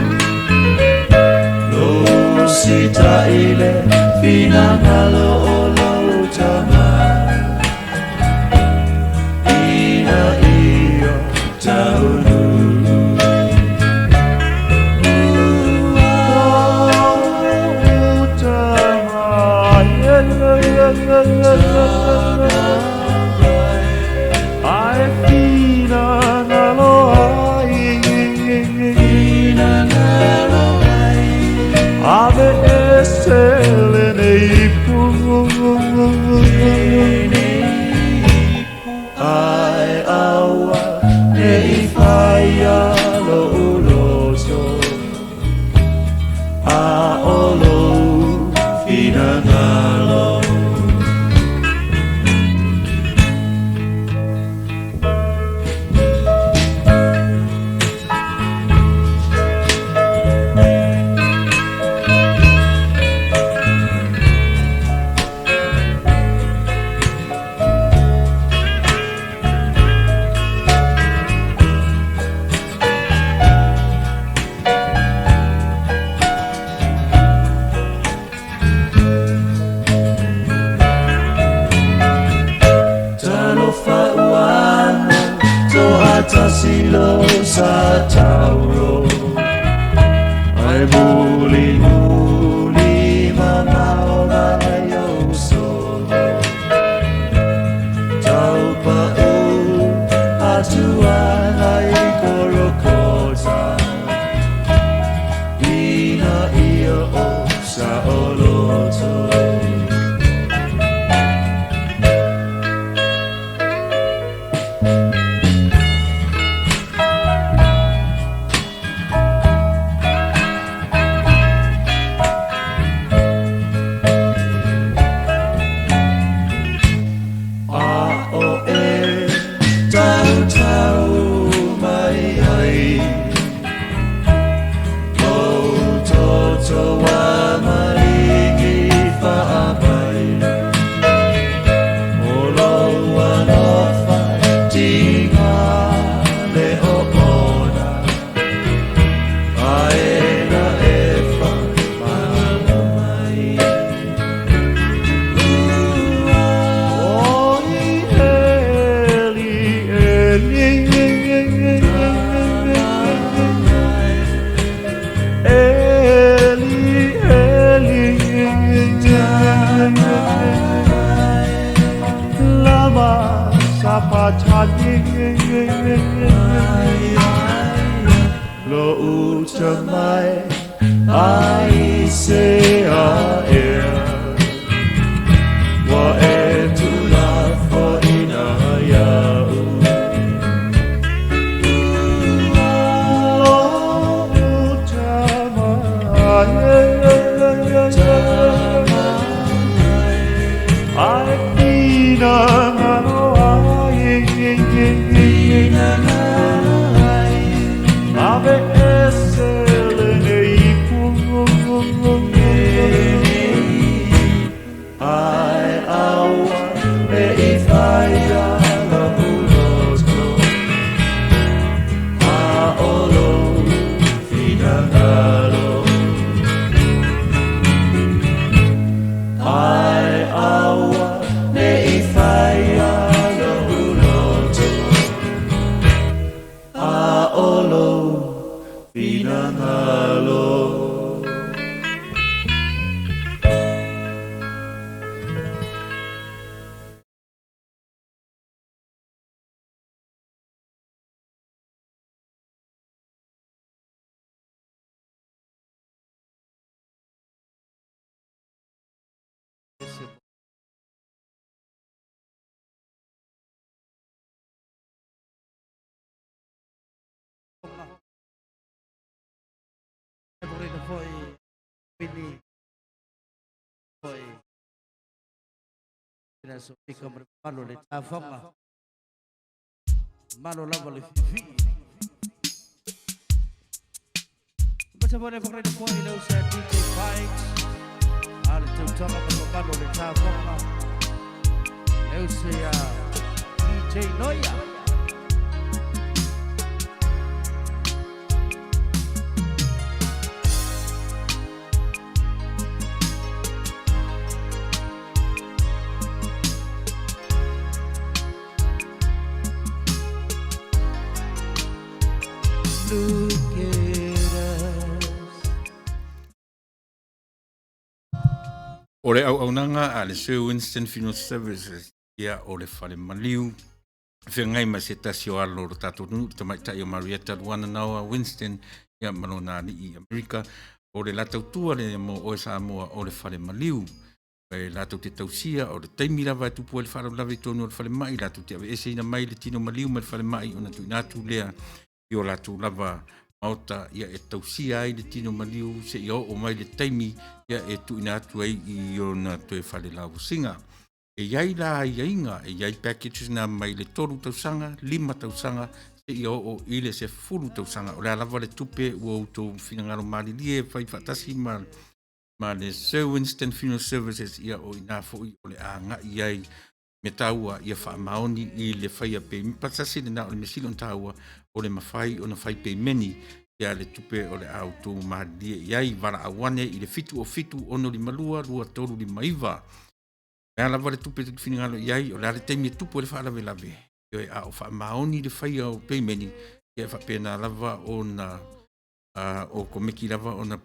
lou sita'i le finagalo o lou tama, ina ia taunuu. Tasi lo sa tauro Ai muli muli mamao mai o solo Tau pa'u atu ana i Korokota Ina ia o Saoloto. A o e tautau mai ai Lou toto a maligi faapai O lou alofa tiga le oona Aena e whakamāmā mai. Ai se a ea Wa e tula foina ia'u Lo uta mai Ai pina ngalo ai Ave ese lenei pu Ai aua e i whaia la uloto A olo finangalo Ai aua ne i whaia la uloto A olo finangalo. Look at us. O le auaunaga a le Sir Winston Funeral Services, ia o le fale maliu, feagai ma se tasi o alo o lo tatou atunuu, le tamaitai o Marietta Luana Naoa Winston, ia ma lona alii i Amerika. O le la tautua lea mo oe Samoa o le fale maliu. E latou te tausia, o le taimi lava e tupu ai le faalavelave i totonu o le falemai, latou te aveeseina mai le tino maliu mai le falemai ona tuuina atu lea i o latou lava maota ia e tausia ai le tino maliu seia oo mai le taimi ia e tuuina atu ai i ona toe fale lauasiga. E i ai la aiaiga, e i ai packages na mai le 3 tausaga, 5 tausaga seia oo i le 10 tausaga. O le a lava le tupe ua outou finagalo malilie e fai faatasi ma ma le Sir Winston Funeral Services, ia o ina foi o le a agai ai me taua ia faamaoni i le faia pei patasi lena o le mea sili ona taua o le mafai ona fai peimeni ia le tupe o le a outou malilie i ai. Valaau ane i le 707 652 2359. O le a lava le tupe e finagalo i ai, o le a le taimi e tupu ai le faalavelave. Ioe, a o faamaoni le faia o peimeni, ia e faapena lava ona o komeki lava ona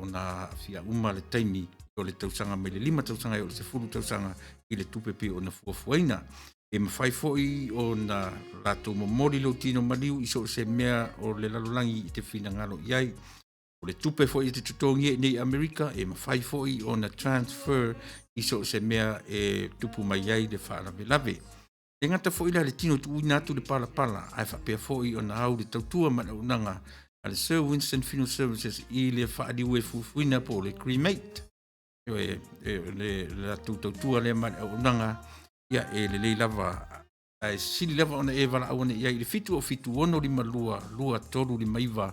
ona aafia uma le taimi o le tausaga mai le 5 tausaga e oo i le 10 tausaga i le tupe pei ona fuafuaina. E mafai foi ona latou momoli lou tino maliu i so o se mea o le lalolagi i te finagalo i ai. O le tupe foi e te totogia i nei Amerika, e mafai foi ona transfer i so o se mea e tupu mai ai le faalavelave. E gata foi la le tino tuuina atu le palapala, ae faapea foi ona au le tautua ma le auaunaga a le Sir Winston Funeral Services i le faaliu e fuifuina po o le cremate. E, e, le, le latou tautua lea ma le auaunaga, ia e lelei lava ae sili lava ona e valaau ane i ai i le 707 652 2359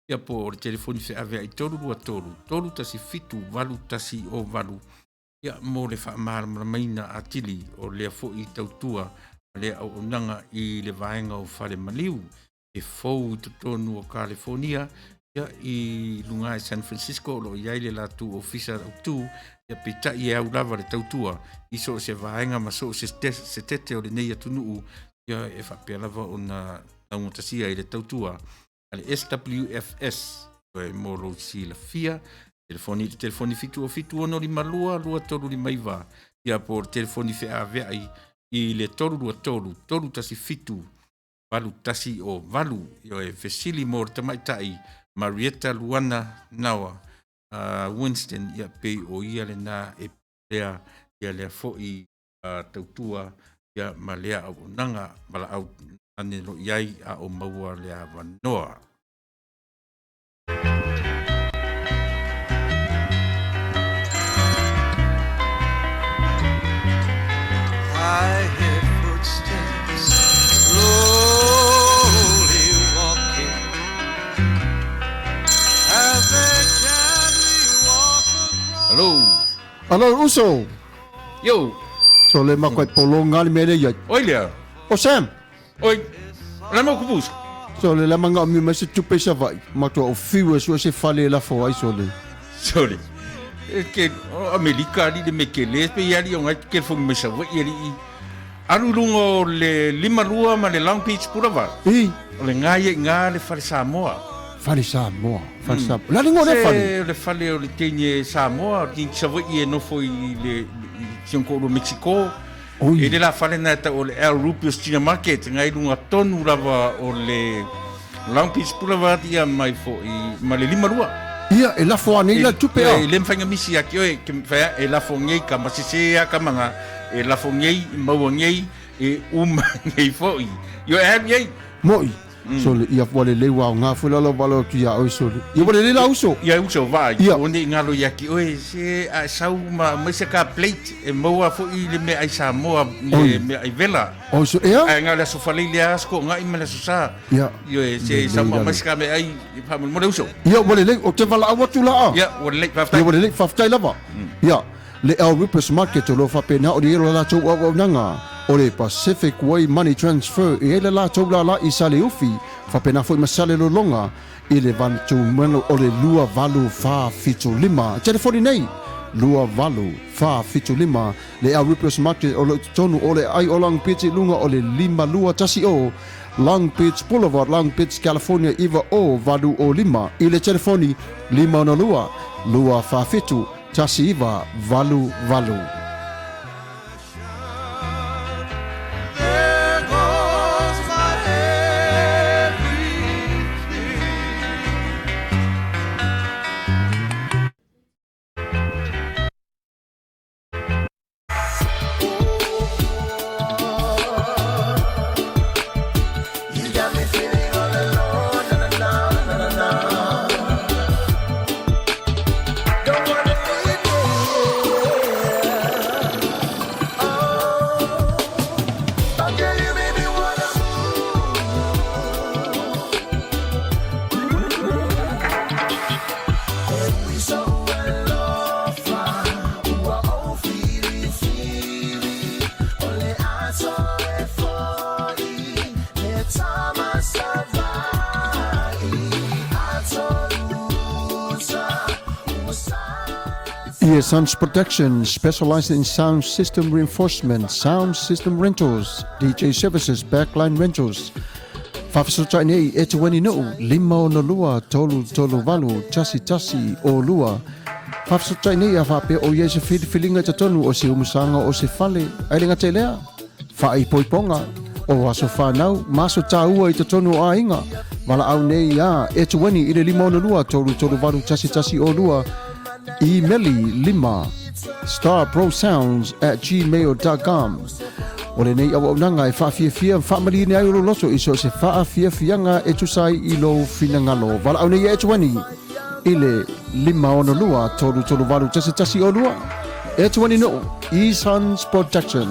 ia po o le telefoni feaveai 323 317 8108 ia mo le faamalamalamaina atili o lea foi tautua ma lea auaunaga i le vaega o fale maliu e fou i totonu o Kalifonia ia i luga i San Francisco o lo o i ai le latou ofisa autu ia peitai e au lava le tautua i so o se vaega ma so o se setete o lenei atunuu ia e faapea lava ona laugatasia i le tautua a le SWFS e mo lou silafia. Telefoni i le telefoni 707 652 2359 ia po o le telefoni feaveai i le 323 317 8108. Ioe, fesili mo le tamaitai Marietta Luana Nawa Winston, ia pei o ia lena e lea ia lea foi tautua ia ma lea auaunaga valaau ane lo i ai a o maua le avanoa. I hear footsteps slowly walking as they gently walk across. Hello. Alo uso. Yo. So le makoe polonga le mele ia. Oi lea. O Sam. Oi. La mo kupusa. So le la manga mi mai se tupe sa vai. Matua o fiu e sua se fale la fo ai so le. So le. E ke o Amerika ali le me ke le pe ali o ngai ke fo me sa vai ali. Alu lunga o le 52 ma le Long Beach Boulevard. I. O le ngai e ngā le fale Samoa. Fale Samoa. Fale Samoa. La lingo le fale. Le fale o le teine Samoa, o le Savaii e nofo i le i si ona toalua Mexico. Oi. E le la fale na e tau o le Al Rupios China Market, ngai lunga tonu lava o le Long Beach Boulevard ia mai foi ma le 52. Ia, e lafo anei la tupe a. E le mawhai nga misi a ki oe, ke whea, e lafo ngei ka masese a ka manga, e lafo ngei, e maua ngei, e uma ngei foi. Io e alu iai. Moi. So le ia ua lelei ua aoga foi la lau valaau atu ia oe so le. Ia ua lelei la uso. Ia uso vaai. Ia. O nei ngalo ia ki oe se a sau ma mai se ka plate e maua foi le mea ai Samoa le mea ai vela. O so ea? Ai ngalo aso falei le aso ko ngai ma le aso sa. Ia. Io e se sau ma mai se ka mea ai mo le uso. Ia ua lelei o te valaau atu la a. Ia ua lelei faafetai. Ia ua lelei faafetai lava. Ia le El Rupes Market o lo o faapena o le i ai lo latou auaunaga o le Pacific Way Money Transfer e i ai le latou lala i Saleufi faapena foi ma Salelologa i le vatumanu o le 2845. Telefoni nei 2845 le El Rupes Market o lo o i totonu o le aai o Long Beach i luga o le 5210 Long Beach Boulevard, Long Beach, California 90805 i le telefoni 562 247 1988. There goes my everything. Ear Sounds Production specializes in sound system reinforcement, sound system rentals, DJ services, backline rentals. Faafesootai nei e Tueni Nuu, 562 338 11 02. Faafesootai nei a faapea o i ai se filifiliga i totonu o se umusaga o se fale, ae le gata i lea, faaipoipoga o aso fanau ma aso taua i totonu o aiga. Valaau nei iā Etueni i le 562 338 11 02, imeli 5 starprosounds@gmail.com. O lenei auaunaga e faafiafia ma faamalieina ai o lou loto i so o se faafiafiaga e tusa ai i lou finagalo. Valaau nei iā Etueni i le 562 338 11 02. Etueni Nuu, E-Sons Production.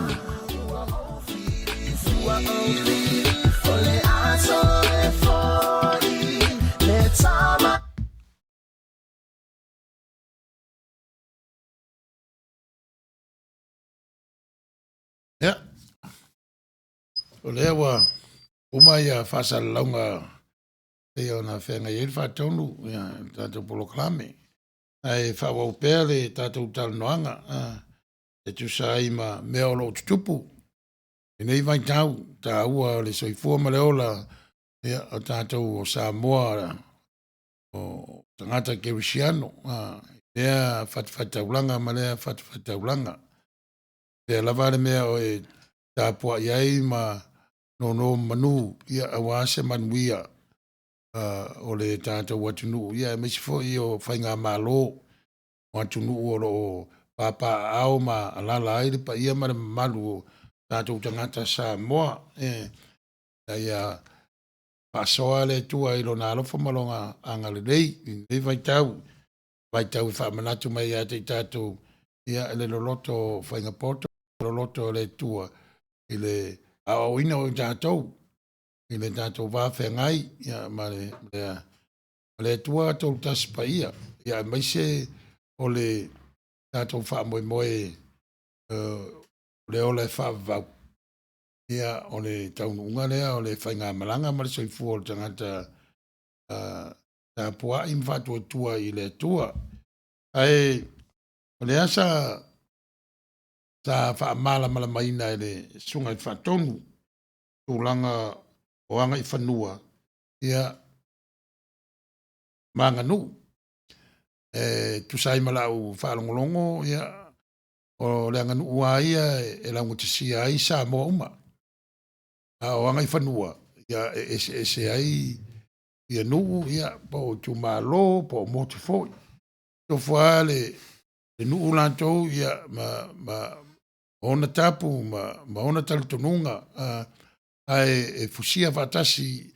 Ia, o lea ua uma ia faasalalauga pei ona feagai ai le faatonu ia le tatou polokalame. Ae faaauau pea le tatou talanoaga e tusa ai ma mea o lo o tutupu i lenei vaitau taua o le soifua ma le ola ia, o tatou o Samoa o tagata kerisiano lea fatafaitaulaga ma lea fatafaitaulaga. Pea lava le mea o e tapuai ai ma nono manu ia aua se manuia o le tatou atunuu ia aemaise foi o faigamalo o atunuu o lo o papaaao ma alaala ai le paia ma le mamalu o tatou tagata Samoa. E ia faasoa le Atua i lona alofa ma lona agalelei i lenei vaitau, vaitau e faamanatu mai ia te i tatou ia le loloto o faigapoto, loloto o le Atua i le aoaoina o i tatou i le tatou va feagai ia, ma le, le Atua Tolutasi Paia, ia aemaise o le tatou faamoemoe o le ola e faavavau, ia o le taunuuga lea o le faigamalaga ma le soifua o le tagata tapuai ma faatuatua i le Atua. Ae o lea sa faamalamalamaina e le Susuga i le Faatonu tulaga o agaifanua ia ma aganuu. E tusa ai ma lau faalogologo, ia, o le aganuu lava ia e laugatasia ai Samoa uma. A o agaifanua, ia, e eseese ai ia nuu, ia, po o itumalo, po o motu foi. Tofu lava le nuu latou ia, ma ona tapu ma ona talitonuga, ae e fusia faatasi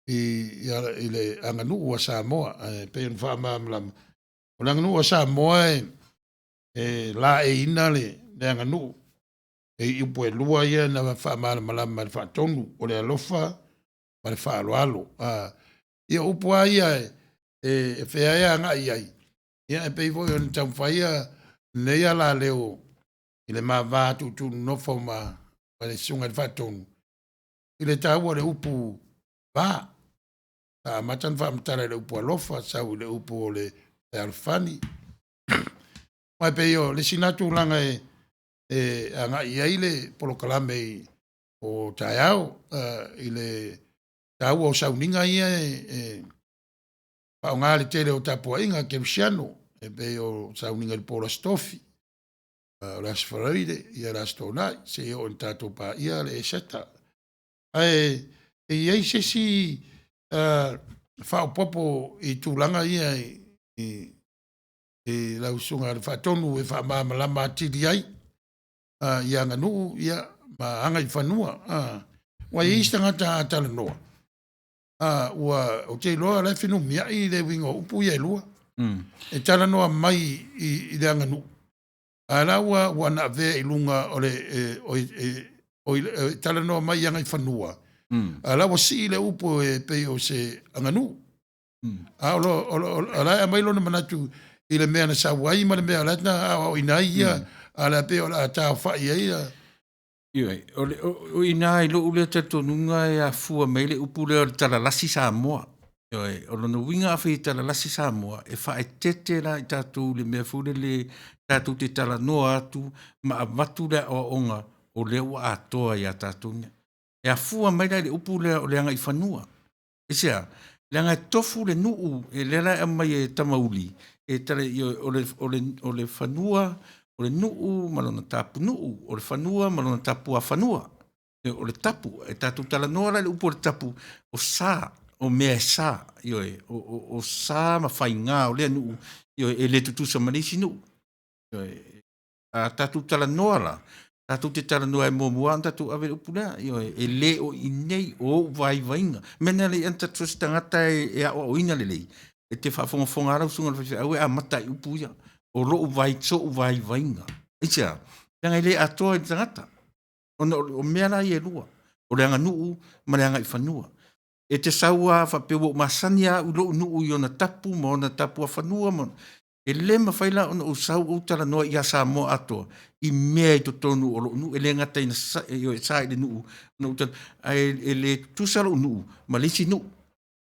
i le aganuu a Samoa. Ae pei ona faamalamalama, o le aganuu a Samoa e laeiina le aganuu e i upu e lua ia na faamalamalama e le Faatonu, o le alofa ma le faaaloalo. Ia o upu lava ia e fea e agai i ai, ia e pei foi ona taumafai lenei alaleo i le ma va tuutuunonofo ma le Susuga i le Faatonu i le taua o le upu va. Sa amata ona faamatala i le upu alofa, sau i le upu o le fealofani. Ma e pei o le isi lena tulaga e agai i ai le polokalame o taeao i le taua o sauniga ia e faaaoga le tele o tapuaiga kerisiano, e pei o sauniga i le po o le Aso Tofi, o le Aso Faraile, ia le Aso Toonai, seia oo ina tatou paia le Eseta. Ae e i ai se isi faaopoopo i tulaga ia i lau Susuga i le Faatonu e faamalamalama atili ai i aganuu ia, ma agaifanua. Ua i ai isi tagata a talanoa, ua ou te iloa o la e fenumiai le uiga o upu ia e lua. E talanoa mai i le aganuu, a la ua na avea i luga o le e talanoa mai i agaifanua, a la ua sii le upu e pei o se aganuu. A o la e aumai lona manatu i le mea na sau ai ma le mea o la na aoaoina ai ia, a la pei o le a taofai ai ia. Ioe, o le o i ina i lou lea talitonuga e afua mai le upu lea o le talalasi Samoa. Ioe, o lona uiga afai e talalasi Samoa, e faaeteete la i tatou i le mea foi lele tatou te talanoa atu ma avatu le aoaoga o lea ua atoa ia tatou nei. E afua mai la i le upu lea o le agaifanua. Aisea? Leaga e tofu le nuu, e lea la e aumai e Tamauli, e tala ioe, o le, o le, o le fanua, o le nuu ma lona tapunuu, o le fanua ma lona tapuafanua. O le tapu, e tatou talanoa la i le upu o le tapu, o sa, o mea e sa, ioe, o, o, o sa ma faiga o lea nuu, ioe, e le tutusa ma le isi nuu. Ioe, a tatou talanoa la, tatou te talanoa e muamua ona tatou ave le upu lea, ioe, e le o i inei o ou vaivaiga. Mea na lei ana tatou se tagata e, e aoaoina lelei, e te faafogafoga lava lau susuga i le faifeau e amata i upu ia, o lou vai, so'u vaivaiga. Aisea? Leaga e le atoa i le tagata. Ona o mea la ia e lua, o le aganuu ma le agaifanua. E te sau lava faapea ua ou masani lava au i lou nuu i ona tapu ma ona tapuafanua ma e le mafai la ona ou sau ou talanoa ia Samoa atoa i mea i totonu o lou nuu. E le gata ina sa, ioe, sa i le nuu ona ou ae e le tutusa lou nuu ma le isi nuu.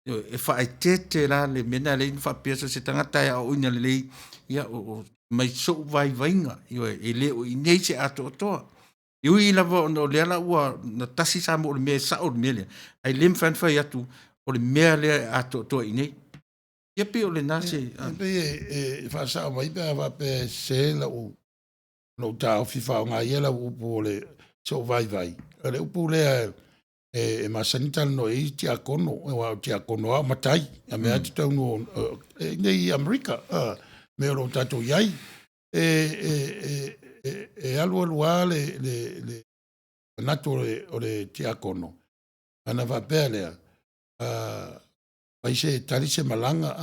Ioe, e faaeteete la le mea lena e ala ai ona faapea so o se tagata e aoaoina lelei, ia o, mai sou vaivaiga, ioe, e le o i inei se atoatoa. E ui lava ona o lea la ua na tasi Samoa o le mea e sao le mea lea, ae le mafai ona fai atu o le mea lea e atoatoa i inei. Ia pei o lena se... E pei e faasao mai pe a faapea e sese lau lou taofi faaaoga ia lau upu o le sou vaivai. O le upu lea e masani talanoa i ai tiakono, aua o tiakono lava o matai, a mea lava totonu o i inei i Amerika, mea o lo o tatou i ai. E, e, e, e alu alu lava le, le, le manatu o le tiakono, ana faapea lea, fai se tali se malaga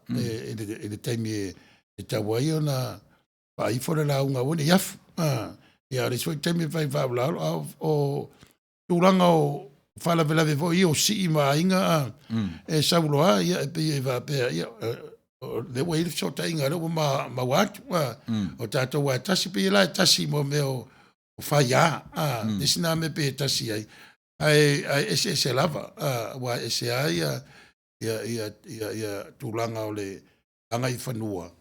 i le, i le taimi e tau ai ona faaifo le lauga aua ne i afu. Ia, o le isi foi taimi e fai faaulaula, a o tulaga o faalavelave foi ia o sii ma aiga e sau loa, ia, e pei e faapea, ia, o lea ua i ai le fesootaiga lea ua maua atu, o tatou lava e tasi, pei la e tasi mo mea o faia, le isi na mea pei e tasi ai, ae, ae eseese lava, aua e ese lava ia, ia, ia, ia, ia tulaga o le agaifanua,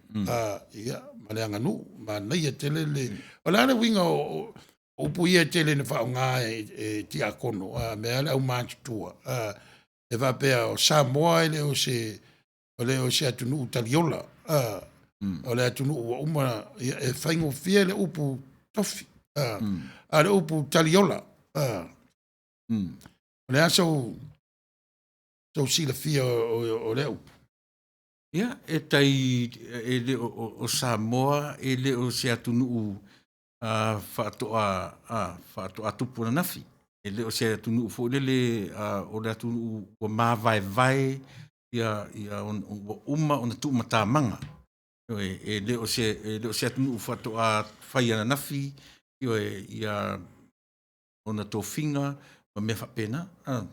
ia, ma le aganuu. Manaia tele le... O le a le uiga o upu ia e tele ina faaaoga e, e tiakono, a mea le aumatutua, e faapea o Samoa e le o se o le o se atunuu taliola, o le atunuu ua uma, ia, e faigofie le upu tofi, a le upu taliola, o le a sou sou silafia o, o, o lea upu? Ia, e tai, e le o, o, o Samoa e le o se atunuu a faatoa a faatoa tupu ananafi. E le o se atunuu foi lele a, o le atunuu ua mavaevae ia, ia on, ua uma ona tuumatamaga. Ioe, e le o se, e le o se atunuu faatoa fai ananafi, ioe, ia ona tofiga ma mea faapena. A.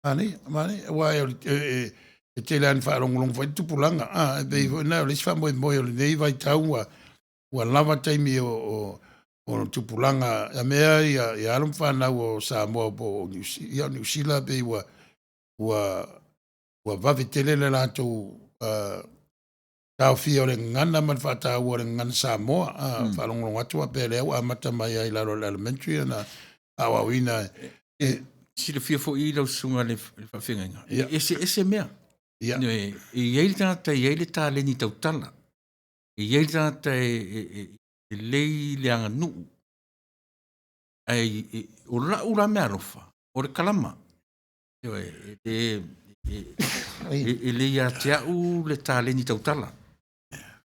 Manaia, manaia, aua e, e, e tele lava ina faalogologo foi le tupulaga, a, e pei foi na o le isi faamoemoe o lenei vaitau ua, ua lava taimi o, o, o tupulaga, a mea ia, ia alo ma fanau o Samoa po o Niu, ia o Niu Sila pei ua, ua, ua vave tele le latou uh, taofia o le gagana ma le faataua o le gagana Samoa. A mm. faalogologo atu faapea lea ua amata mai ai i lalo o le elementary ona aoaoina e silafia foi lau susuga le faafeagaiga. E eseese mea. Ia. E i ai le tagata e i ai le taleni tautala. E i ai le tagata e, e, e, e lei le aganuu. Ae e, o lau la mea alofa, o le kalama. Ioe, e, e, e, e le ia te au le taleni tautala.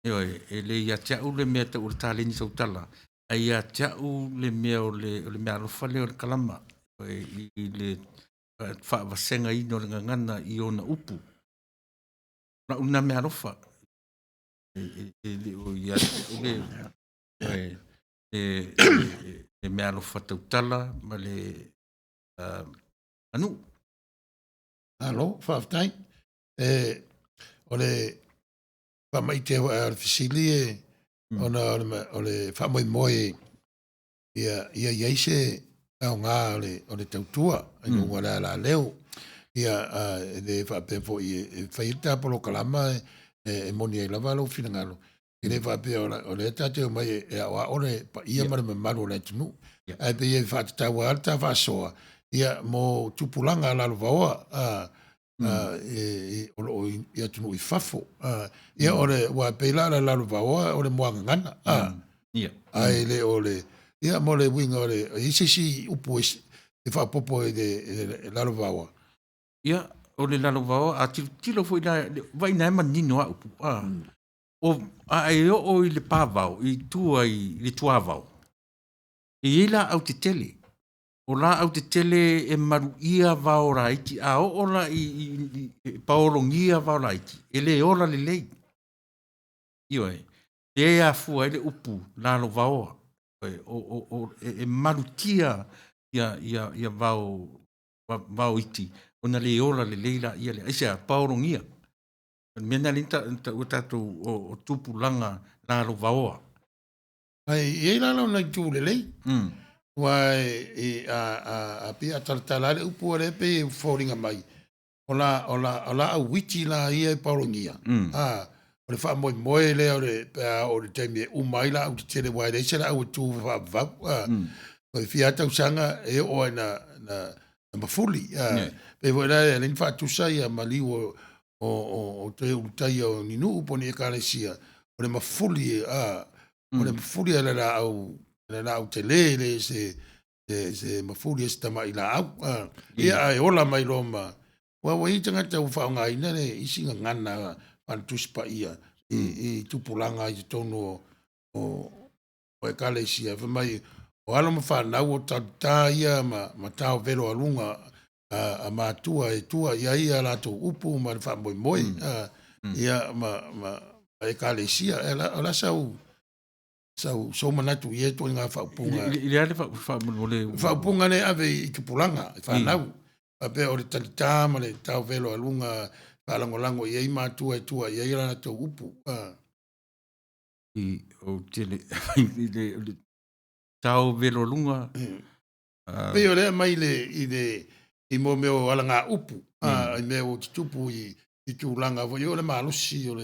Ioe, e le ia te au le mea tau o le taleni tautala, ae ia te au le mea o le, o le mea alofa lea o le kalama. Ioe, i, i le faavasegaina o le gagana i ona upu. Lau lena mea alofa. E, e, e le o ia te au le, ioe, le, le, le mea alofa tautala ma le uh, aganuu. Malo, faafetai. E, o le faamaite foi o le fesili e, ona o le, o le faamoemoe ia, ia i ai se aoga o le, o le tautua i luga o le alaleo. Ia, e le faapea foi e fai ai le ta polokalama e moni ai lava lou finagalo. E le faapea o lea ta te omai e aoao le paia ma le mamalu o le atunuu. Ae pei e faatatau lava le ta faasoa, ia, mo tupulaga lalovaoa o lo o i atunuu i fafo. Ia, o le, aua e pei la o le lalovaoa o le muagagana. Ae le o le, ia, mo le uiga o le, e i ai se isi upu e faaopoopo i le lalovaoa? Ia, o le lalovaoa, a tilotilo foi la, vaai na e manino lava upu. O, a e oo i le pavao, i tua i le tuavao, e i ai laau tetele. O laau tetele e maluia vao laiti. A oo la i paologia vao laiti, e le ola lelei. Ioe, lea e afua ai le upu lalovaoa. E malutia ia vao iti ona le ola lelei laia lea. Aisea? Paologia. O le mea lena lea na taua e tatou o tupulaga lalovaoa. Ae i ai la lona itu lelei, aua a pei a talatala lava le upu lea e pei e foliga mai, o laau iti la ia e paologia, o le faamoemoe lea o le, pe a oo i le taimi e uma ai laau tetele, aua e leai se laau e tu faavavau. E fia lava tausaga e oo lava ina mafuli. Pei foi la e ala ai ona faatusa ia maliu o toe ulutaia o ni nuu po o ni ekalesia, o le mafuli, o le mafuli o le laau, le laau tele, le se mafuli o se tamai laau. Ia, ae ola mai loa ma, aua ua i ai tagata ua faaaogaina le isi gagana faale-Tusi Paia i tupulaga i totonu o ekalesia, fai mai, o alo ma fanau o talita ia ma taovelo aluga a matua e tua i ai a latou upu ma le faamoemoe, ia ma ekalesia. O le a sou manatu i ia ituaiga faaupuga? I le a le faamolemole? Faaupuga lea e ave i tupulaga, i fanau. Faapea o le talita ma le taovelo aluga faalagolago i ai matua e tua i ai a latou upu. I ou te le i le taovelo aluga. Pei o lea aumai i mo mea o alagaupu, i mea ua tutupu i tulaga foi o le malosi o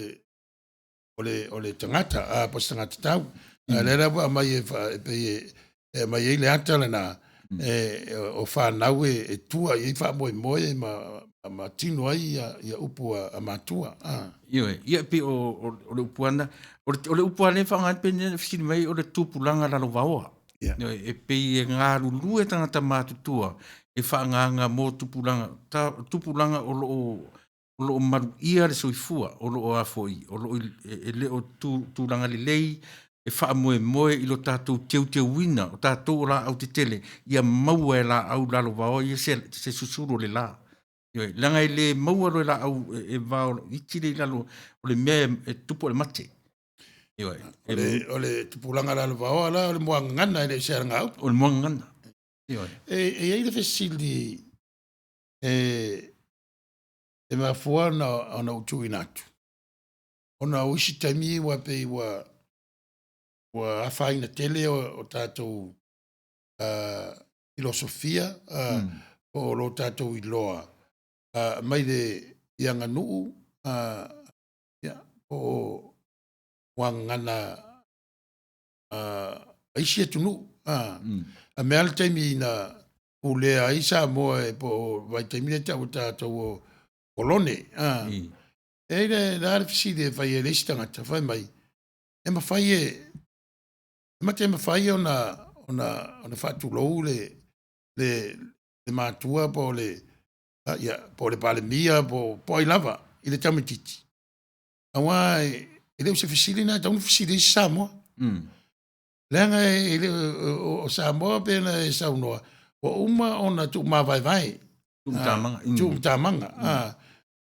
le tagata, po o se tagata tau. A o lea la ua aumai e pei e aumai ai le ata lena, o fanau e tua i ai faamoemoe ma tino ai ia upu a matua. Ioe, ia pei o le upu lava lena. O le upu lava lea e faaaoga pei ona fesili mai o le tupulaga lalovaoa. Ioe, e pei e galulue tagata matutua e faaagaaga mo tupulaga, tupulaga o lo o maluia le soifua, o lo o a foi, o lo o e le o tulaga lelei, e faamoemoe i lo tatou teuteuina, o tatou o laau tetele, ia maua e laau lalovaoa ia se susulu o le la. Ioe, leaga e le maua loa e laau e vao iti lea i lalo, o le mea e tupu o le mate. Ioe. O le tupulaga lalovaoa la, o le muagagana e le o se alagaupu. O le muagagana. Ioe. E i ai le fesili e mafua ona ou tuuina atu, ona o isi taimi ua pei ua afaina tele o tatou filosofia, po o lo tatou iloa mai le i aganuu, ia, po o muagagana a isi atunuu. A mea lava le taimi na pulea ai Samoa po o vaitaimi lea e tau e tatou o kolone. E i ai le a le fesili e fai e le isi tagata, fai mai, e mafai e mate mafai ona faatulou le matua po o le, ia, po o le Palemia po o ai lava i le tamaitiiti, aua e le o se fesili lena e tatau ona fesili ai se Samoa. Leaga e le o Samoa pei ona e saunoa, ua uma ona tuumavaevae. Tuumatamaga. Tuumatamaga.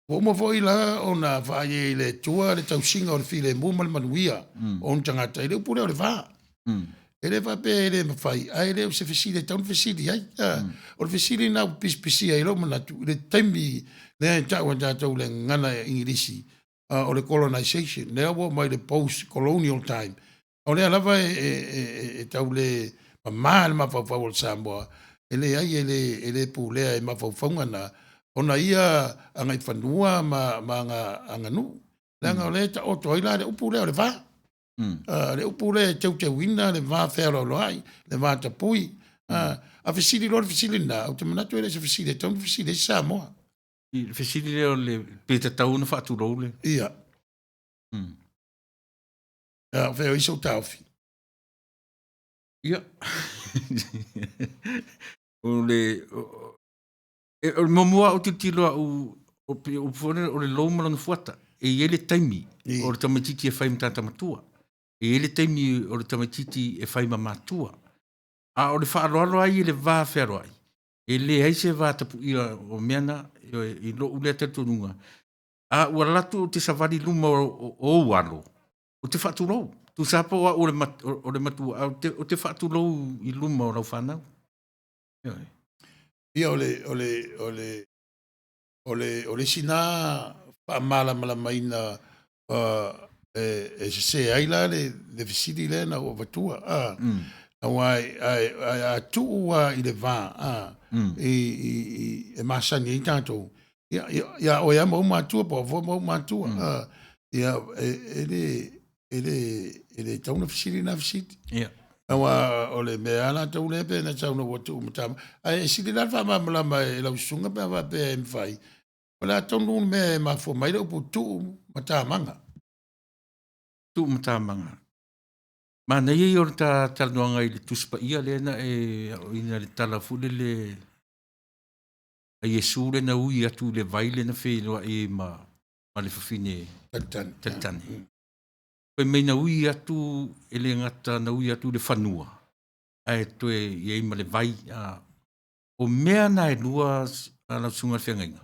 Ua uma foi la ona faaia i le Atua le tausiga o le filemu ma le manuia o ona tagata i le upu lea o le va. E le faapea e le mafai, ae le o se fesili e tatau ona fesili ai. O le fesili lena ua pisipisia ai lou manatu i le taimi lea e tau e tatou le gagana Igilisi, o le colonization, lea ua oo mai le post-colonial time. O lea lava e tau le mama le mafaufau o le Samoa, e leai e le pulea e mafaufauga na. ona ia agaifanua ma, ma aga, aganuu. Leaga o lea e taoto ai la le upu lea o le va. Le upu lea e teuteuina le va fealoaloai, le va tapui. A fesili loa le fesili lena, ou te manatu e le o se fesili e tatau ona fesili ai se Samoa. I le fesili lea o le pe tatau ona faatulou le. Ia. A o fea o i sou taofi? Ia. O le o le muamua ou tilotilo au o pe upu foi lea o le lou ma lona fuata. E i ai le taimi o le tamaitiiti e fai ma tagata matua. E i ai le taimi o le tamaitiiti e fai ma matua. A o le faaaloalo lava ia i le va fealoai, e leai se va tapuia o mea na, ioe, i lou lea talitonuga, a ua alu atu ou te savali i luma o ou alo, ou te faatulou. Tusa lava po o au o le matua, ae ou te faatulou i luma o lau fanau. Ioe. Ia, o le, o le, o le, o le, o le isi na faamalamalamaina e, e sese ai la le, le fesili lea na ou avatua. A, aua ai, ai, a tuu lava i le va a, i, i, i, e masani ai tatou, ia, ia, ia oe lava ma ou matua po o au foi ma ou matua. A, ia, e, e le, e le, e le tatau ona fesili na fesili. Ia. Aua o le mea lava latou lea pe na sau na ua tuu ma Ae e sili la le faamalamalama e lau susuga pe a faapea e mafai. O le a tonu le mea e mafua mai le upu tuu matamaga? Tuu matamaga. Manaia ia o le ta talanoaga i le Tusi Paia lea na e aoaoina i le tala foi lele a Iesu lea na ui atu i le vai lea na feiloai ai ma ma le fafine Talitani. Talitani. Fai mai na ui atu e le gata na ui atu i le fanua, ae toe i ai ma le vai. A, o mea na e lua a lau susuga i le feagaiga,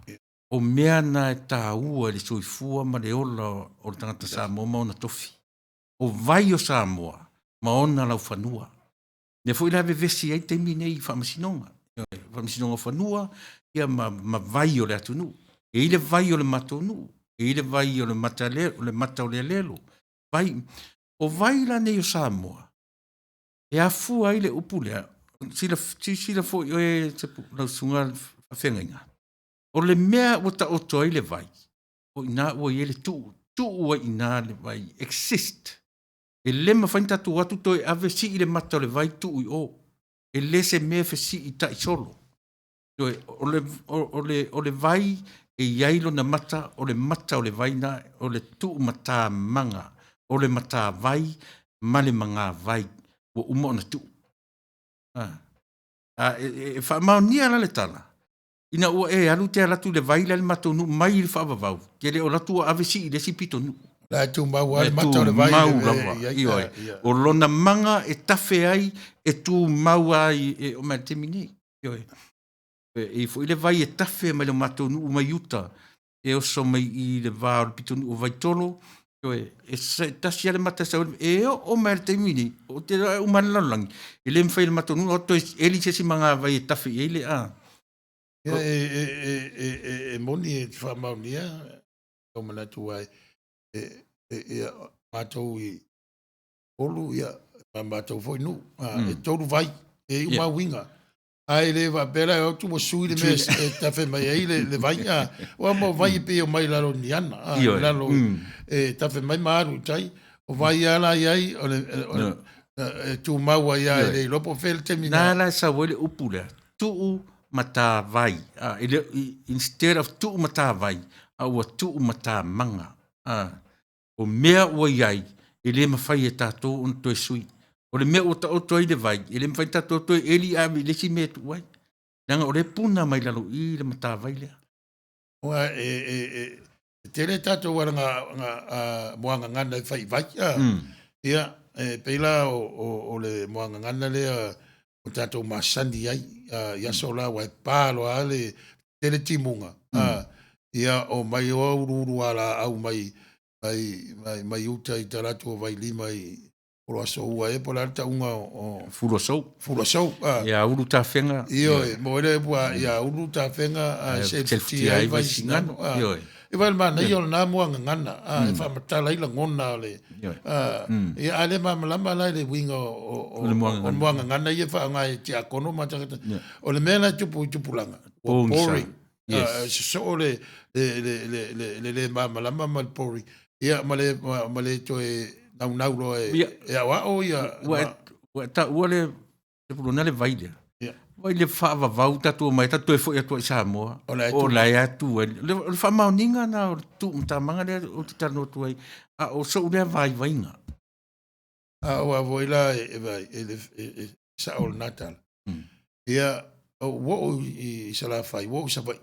o mea na e taua i le soifua ma le ola o le tagata Samoa ma ona tofi. O vai o Samoa ma ona laufanua. Lea foi la e vevesi ai taimi nei i faamasinoga, ioe, faamasinoga o fanua ia ma, ma vai o le atunuu. E i ai le vai o le matou nuu, e i ai le vai o le mata, le, o le mata o le alelo, vai. O vai la nei o Samoa, e afua ai le upu lea, sila, silasila foi oe lau susuga i le faafeagaiga, o le mea ua taoto ai le vai, o i ina ua i ai le tuu, tuu ai i ina le vai, exist. E le mafai ona tatou o atu toe ave sii le mata o le vai tuu i o. E le se mea e fesiitai solo. Ioe, o le, o le, o le vai e i ai lona mata, o le mata o le vai na, o le tuumatamaga, o le matavai ma le magavai ua uma ona tuu. A, a e, e faamaonia la le tala, ina ua e alu te alu atu i le vai lea i le matou nuu mai le faavavau, te le o alu atu ua ave sii i le isi pitonuu. La e tumau lava le mata o le vai. Tumau lava, ioe. O lona maga e tafe ai, e tumau ai e oo mai i le taimi nei. Ioe. E i ai foi le vai e tafe mai le matou nuu mai uta, e oso mai i le va o le pitonuu o Vaitolo, ioe, e tasi lava le mata e sau ai, e oo mai lava i le taimi nei, ou te iloa e uma lava le lalolagi, e le mafai e le matou nuu ona toe eli se isi magavai e tafe i ai le a. Ia, e, e, e, e, e, e moni e te faamaonia, lau manatu ai, e, e, ia, matou i Olu, ia, ma matou foi nuu, a, e tolu vai, e i uma uiga. Ae le faapea la e o atu ua sui le mea e tafe mai ai le, le vai, a, ua mo vai e pei o mai lalo ni ana, a, lalo e tafe mai ma alu i tai, o vai lava la i ai, o le, o le, e tumau ai lava e le iloa po o fea le taimi na. Na la e sau ai le upu lea, tuu matavai, a, e le, instead of tuu matavai, a ua tuu matamaga, a, o mea ua i ai, e le mafai e tatou ona toe sui. O le mea ua taoto ai le vai, e le mafai ona tatou toe eli ave i le isi mea e tuu ai. Leaga o lea e puna mai lalo i i le matavai lea. Aua e, e, e, e tele tatou alaga muagagana e fai i vai. A, Ia, e pei la o, o, o le muagagana lea o tatou masani ai a, i aso la, aua e pa loa lava le tele timuga. A, ia, o mai oa uluulu alaau mai, mai, mai, mai uta i talaatu o Vailima i Fuluasoua ea po o le a le tauga o Fuluasou. Fuluasou. A. Ia Ulu Tafega. Ioe, mo ele ua ia Ulu Tafega a selifutia ai Vaisigano. Ioe. E vai le manaia o lena muagagana a e faamatala ai lagona o le a ia a le malamalama la i le uiga o o le muagagana ia e faaaoga e tiakono ma tagata. O le mea la e tupu i tupulaga, ua boring. Yes. Sosoo le le le le le le le malamalama ma le boring. Ia ma le ma le toe naunau loa e Ia. e aoao ia Ua e ua e taua le le pulona le vai lea. Ia. Vai le faavavau tatou omai tatou toe foi atu ai i Samoa. O la e O tu. la e atu ai. Le o le faamaoniga na o le tuumatamaga lea ou te talanoa atu ai, a o sou lea vaivaiga. A o a foi la e e vai e le e e sao lena tala. Ia ua oo i Salafai, ua oo i Savaii.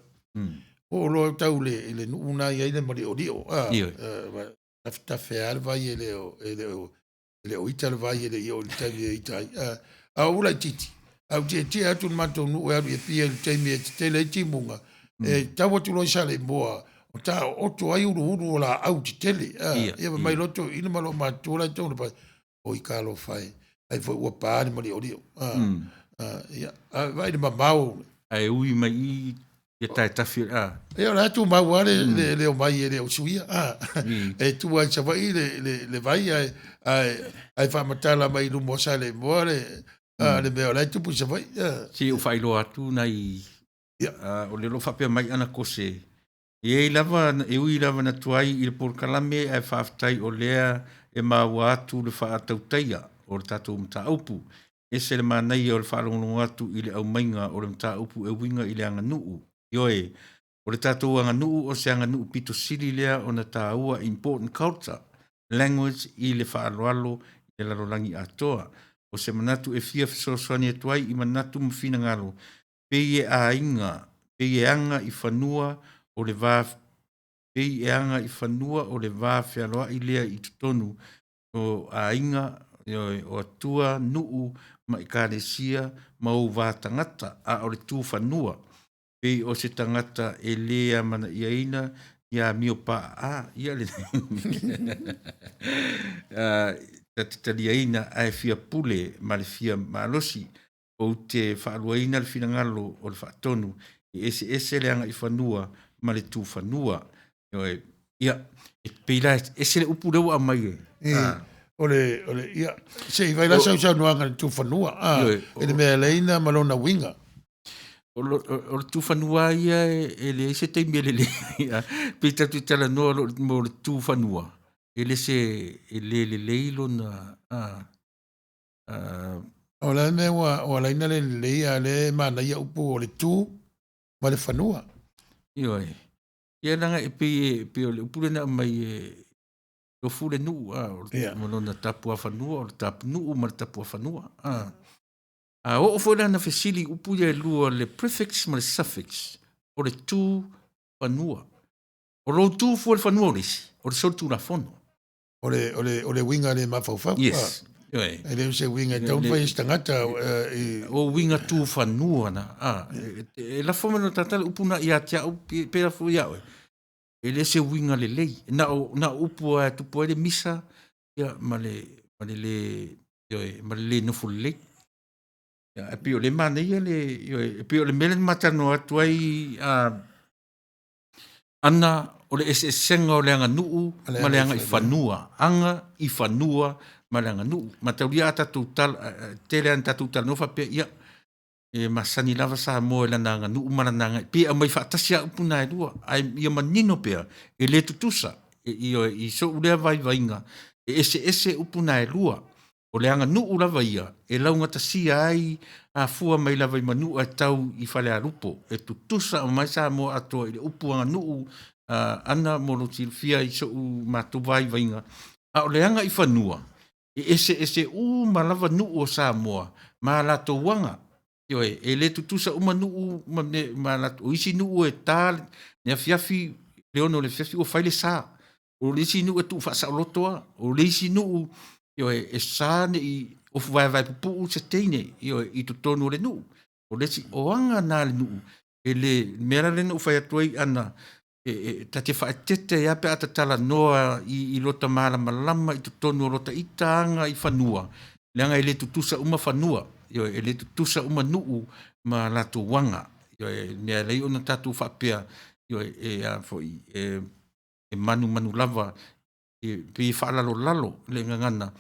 Ua oo loa tau i le i le nuu na i ai le maliolio. A tafetafe lava le vai e le o e le o e le o ita le vai e le i oo i le taimi e ita ai. A o ou laitiiti, a ou tietie atu i le matou nuu e alu i Apia i le taimi e tetele ai timuga, e tau atu loa i Saleimoa, o taooto ai uluulu o laau tetele. Ia fai mai loa toeaina ma loomatutua la e i totonu o le pasi, oi talofa e, ai foi ua pa le maliolio. Ia, a vaai i le mamao. Ae ui mai i i ia taetafi a. Ia o la e tumau lava le, le, le omai e le o suia. E tu lava i Savaii le, le, le vai ae, ae, ae faamatala mai i luma o Saleimoa le, le mea o la e tupu i Savaii. Se i ou faailoa atu nai o lea o lo o faapea mai ana kose, e i ai lava, e ui lava na tuai i le polokalame ae faafetai o lea e maua atu le faatautaia o le tatou mataupu. Ese le manaia o le faalogologo atu i le aumaiga o le mataupu e uiga i le aganuu. Ioe, o le tatou aganuu o se aganuu pito sili lea ona taua, important culture, language, i le faaaloalo i le lalolagi atoa. O se manatu e fia fesoasoani atu ai i manatu ma finagalo pei e aiga, pei e aga i fanua o le va pei e aga i fanua o le va fealoai lea i totonu o aiga, ioe, o atua, nuu ma ekalesia ma ou va tagata, a o le tu fanua, pei o se tagata e le amanaiaina ni amio paaa, ia le ta te taliaina ae fia pule ma le fia malosi. Ou te faaluaina le finagalo o le Faatonu e eseese le agaifanua ma le tufanua. Ioe, ia, e pei la e ese le upu lea ua aumai e. E, o le, o le, ia, se i fai la sau saunoaga i le tufanua, a, Ioe, i le mea e leina ma lona uiga. O le tufanua lava ia e leai se taimi e lelei ai. Pei tatou te talanoa mo le tufanua, e le se, e le lelei lona, O le a le mea ua alaina le lelei a o lea e manaia upu o le tu ma le fanua. Ioe. Ia leaga e pei e pei o le upu lea na aumai e tofu le nuu a o Ia. ma lona tapuafanua o le tapunuu ma le tapuafanua. A a oo foi la na fesili i upu ia e lua le prefix ma le suffix o le tu fanua. O lou tu fua i le fanua o le isi, o le solitulafono. O le, o le, o le uiga le mafaufau. Yes. Ioe. E le o se uiga e tatau ona fai e se tagata i... O uiga tu fanua na. A, e, e lafo mai lona tagata le upu na ia te au, pe, pe lafo ia oe. E le se uiga lelei. Na o, na o upu lava e tupu ai le misa, ia, ma le, ma le le, ioe, ma le le nofo lelei. Ia, ae pei o lea e manaia le, ioe, e pei o le mea lea na ma talanoa atu ai, a, ana o le eseesega o le aganuu ma le agaifanua. Aga i fanua ma le aganuu. Mataulia a tatou tala, tele lava ina tatou talanoa faapea, ia, e masani lava Samoa i lana aganuu ma lana agai, pei e aumai faatasi lava upu na e lua, ae ia manino pea, e le tutusa. Ioe, i sou lea vaivaiga, e eseese upu na e lua. O le aganuu lava ia e laugatasia ai afua mai lava i Manua e tau i Falealupo. E tutusa uma ai Samoa atoa i le upu aganuu ana mo lou silafia i sou matou vaivaiga. A o le aga i fanua, e eseese uma lava nuu o Samoa ma a latou aga. Ioe, e le tutusa uma nuu ma mea ma latou, o isi nuu e ta le afiafi, le 6 o le afiafi ua fai le sa. O le isi nuu e tuu faasaoloto lava, o le isi nuu, ioe, e sa ne i ofu vaevae pupuu se teine, ioe, i totonu o le nuu. O le isi, o aga na a le nuu, e le, le mea la lea na ou fai atu ai ana, e ta te faaeteete ai lava pe a ta talanoa i lota malamalama i totonu o lota ita aga i fanua, leaga e le tutusa uma fanua, ioe, e le tutusa uma nuu ma latou aga. Ioe, le mea e ala ai ona tatou faapea, ioe, e a foi, e manumanu lava, e pei e faalalolalo le gagana,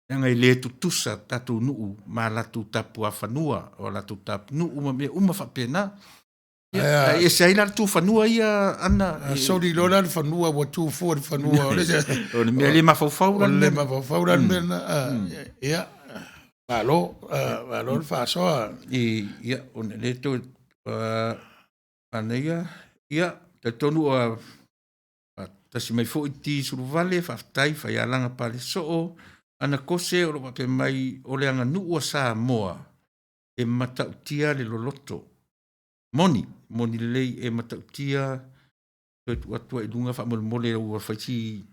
leaga e le tutusa tatou nuu ma latou tapuafanua, o latou tapunuu ma mea uma faapena. Ia, e ese ai la le tufanua ia ana. A soli loa la le fanua ua tu fua le fanua o le o le mea le mafaufau la. O le mafaufau la le mea na. Ia, malo, malo le faasoa. I ia ona le toe manaia ia talitonu ua tasi mai foi ti Suluvale, faafetai Faialaga Palesoo, ana Kose o lo o faapea mai o le aganuu a Samoa e matautia le loloto. Moni, moni lelei e matautia toe tuu atu ai i luga faamolemole ua fai si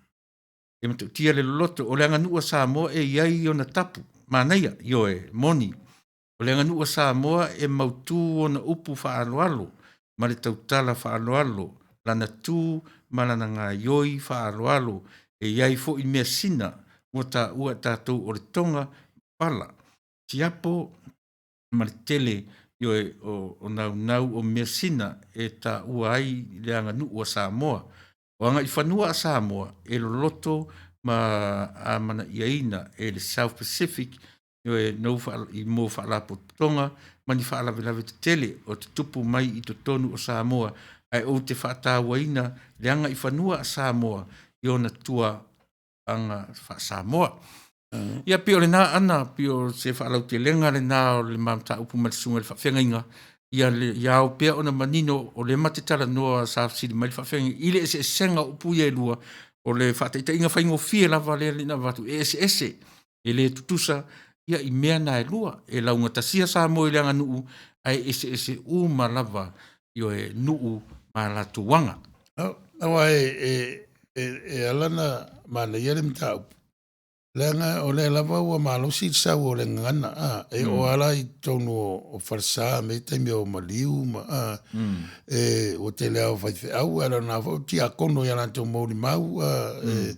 e matautia le loloto. O le aganuu a Samoa e i ai ona tapu, manaia, ioe, moni. O le aganuu a Samoa e mautu ona upu faaaloalo ma le tautala faaaloalo, lana tu ma lana gaioi faaaloalo. E i ai foi measina ua taua e tatou o le toga pala, siapo ma le tele, ioe, o naunau o measina e taua ai le aganuu a Samoa. O agaifanua a Samoa e loloto ma amanaiaina e le South Pacific, ioe, mo faalapotopotoga ma ni faalavelave tetele o tutupu mai i totonu o Samoa, ae ou te faatauaina le agaifanua a Samoa i ona tua aga faa-Samoa. Ia pei o lena Aana, pei o se faalautelega lena o le ma mataupu ma le susuga i le faafeagaiga, ia ia ao pea ona manino o lea ma te talanoa sa fesili mai le faafeagaiga i le eseesega o upu ia e lua. O le faataitaiga faigofie lava lea na avatu, e eseese, e le tutusa ia i mea na e lua. E laugatasia Samoa i le aganuu, ae eseese uma lava, ioe, nuu ma latou aga. Aua e ala ona manaia le mataupu, leaga o lea lava ua malosi le sau o le gagana, a, e oo lava la i totonu o falesa i taimi o maliu ma, a, e, ua tele lava o faifeau, a o lena foi o tiakono i a latou molimau, a, e,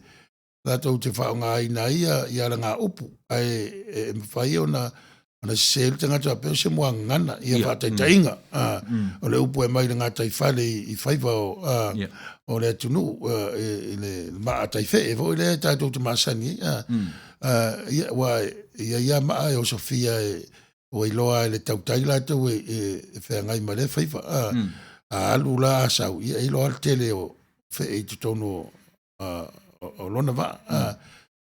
latou te faaaogaina ai ia alagaupu, ae e mafai ona sese le tagata faapea o se muagagana, ia faataitaiga, o le upu e aumai i le gataifale i faiva o le atunuu, i le maa taifee foi lea tatou te masani ai, ia, aua e i ai lava maa e osofia ua iloa lava e le tautai latou e feagai ma lea faiva. A alu la a sau, ia e iloa lava le tele o fee i totonu o lona vaa.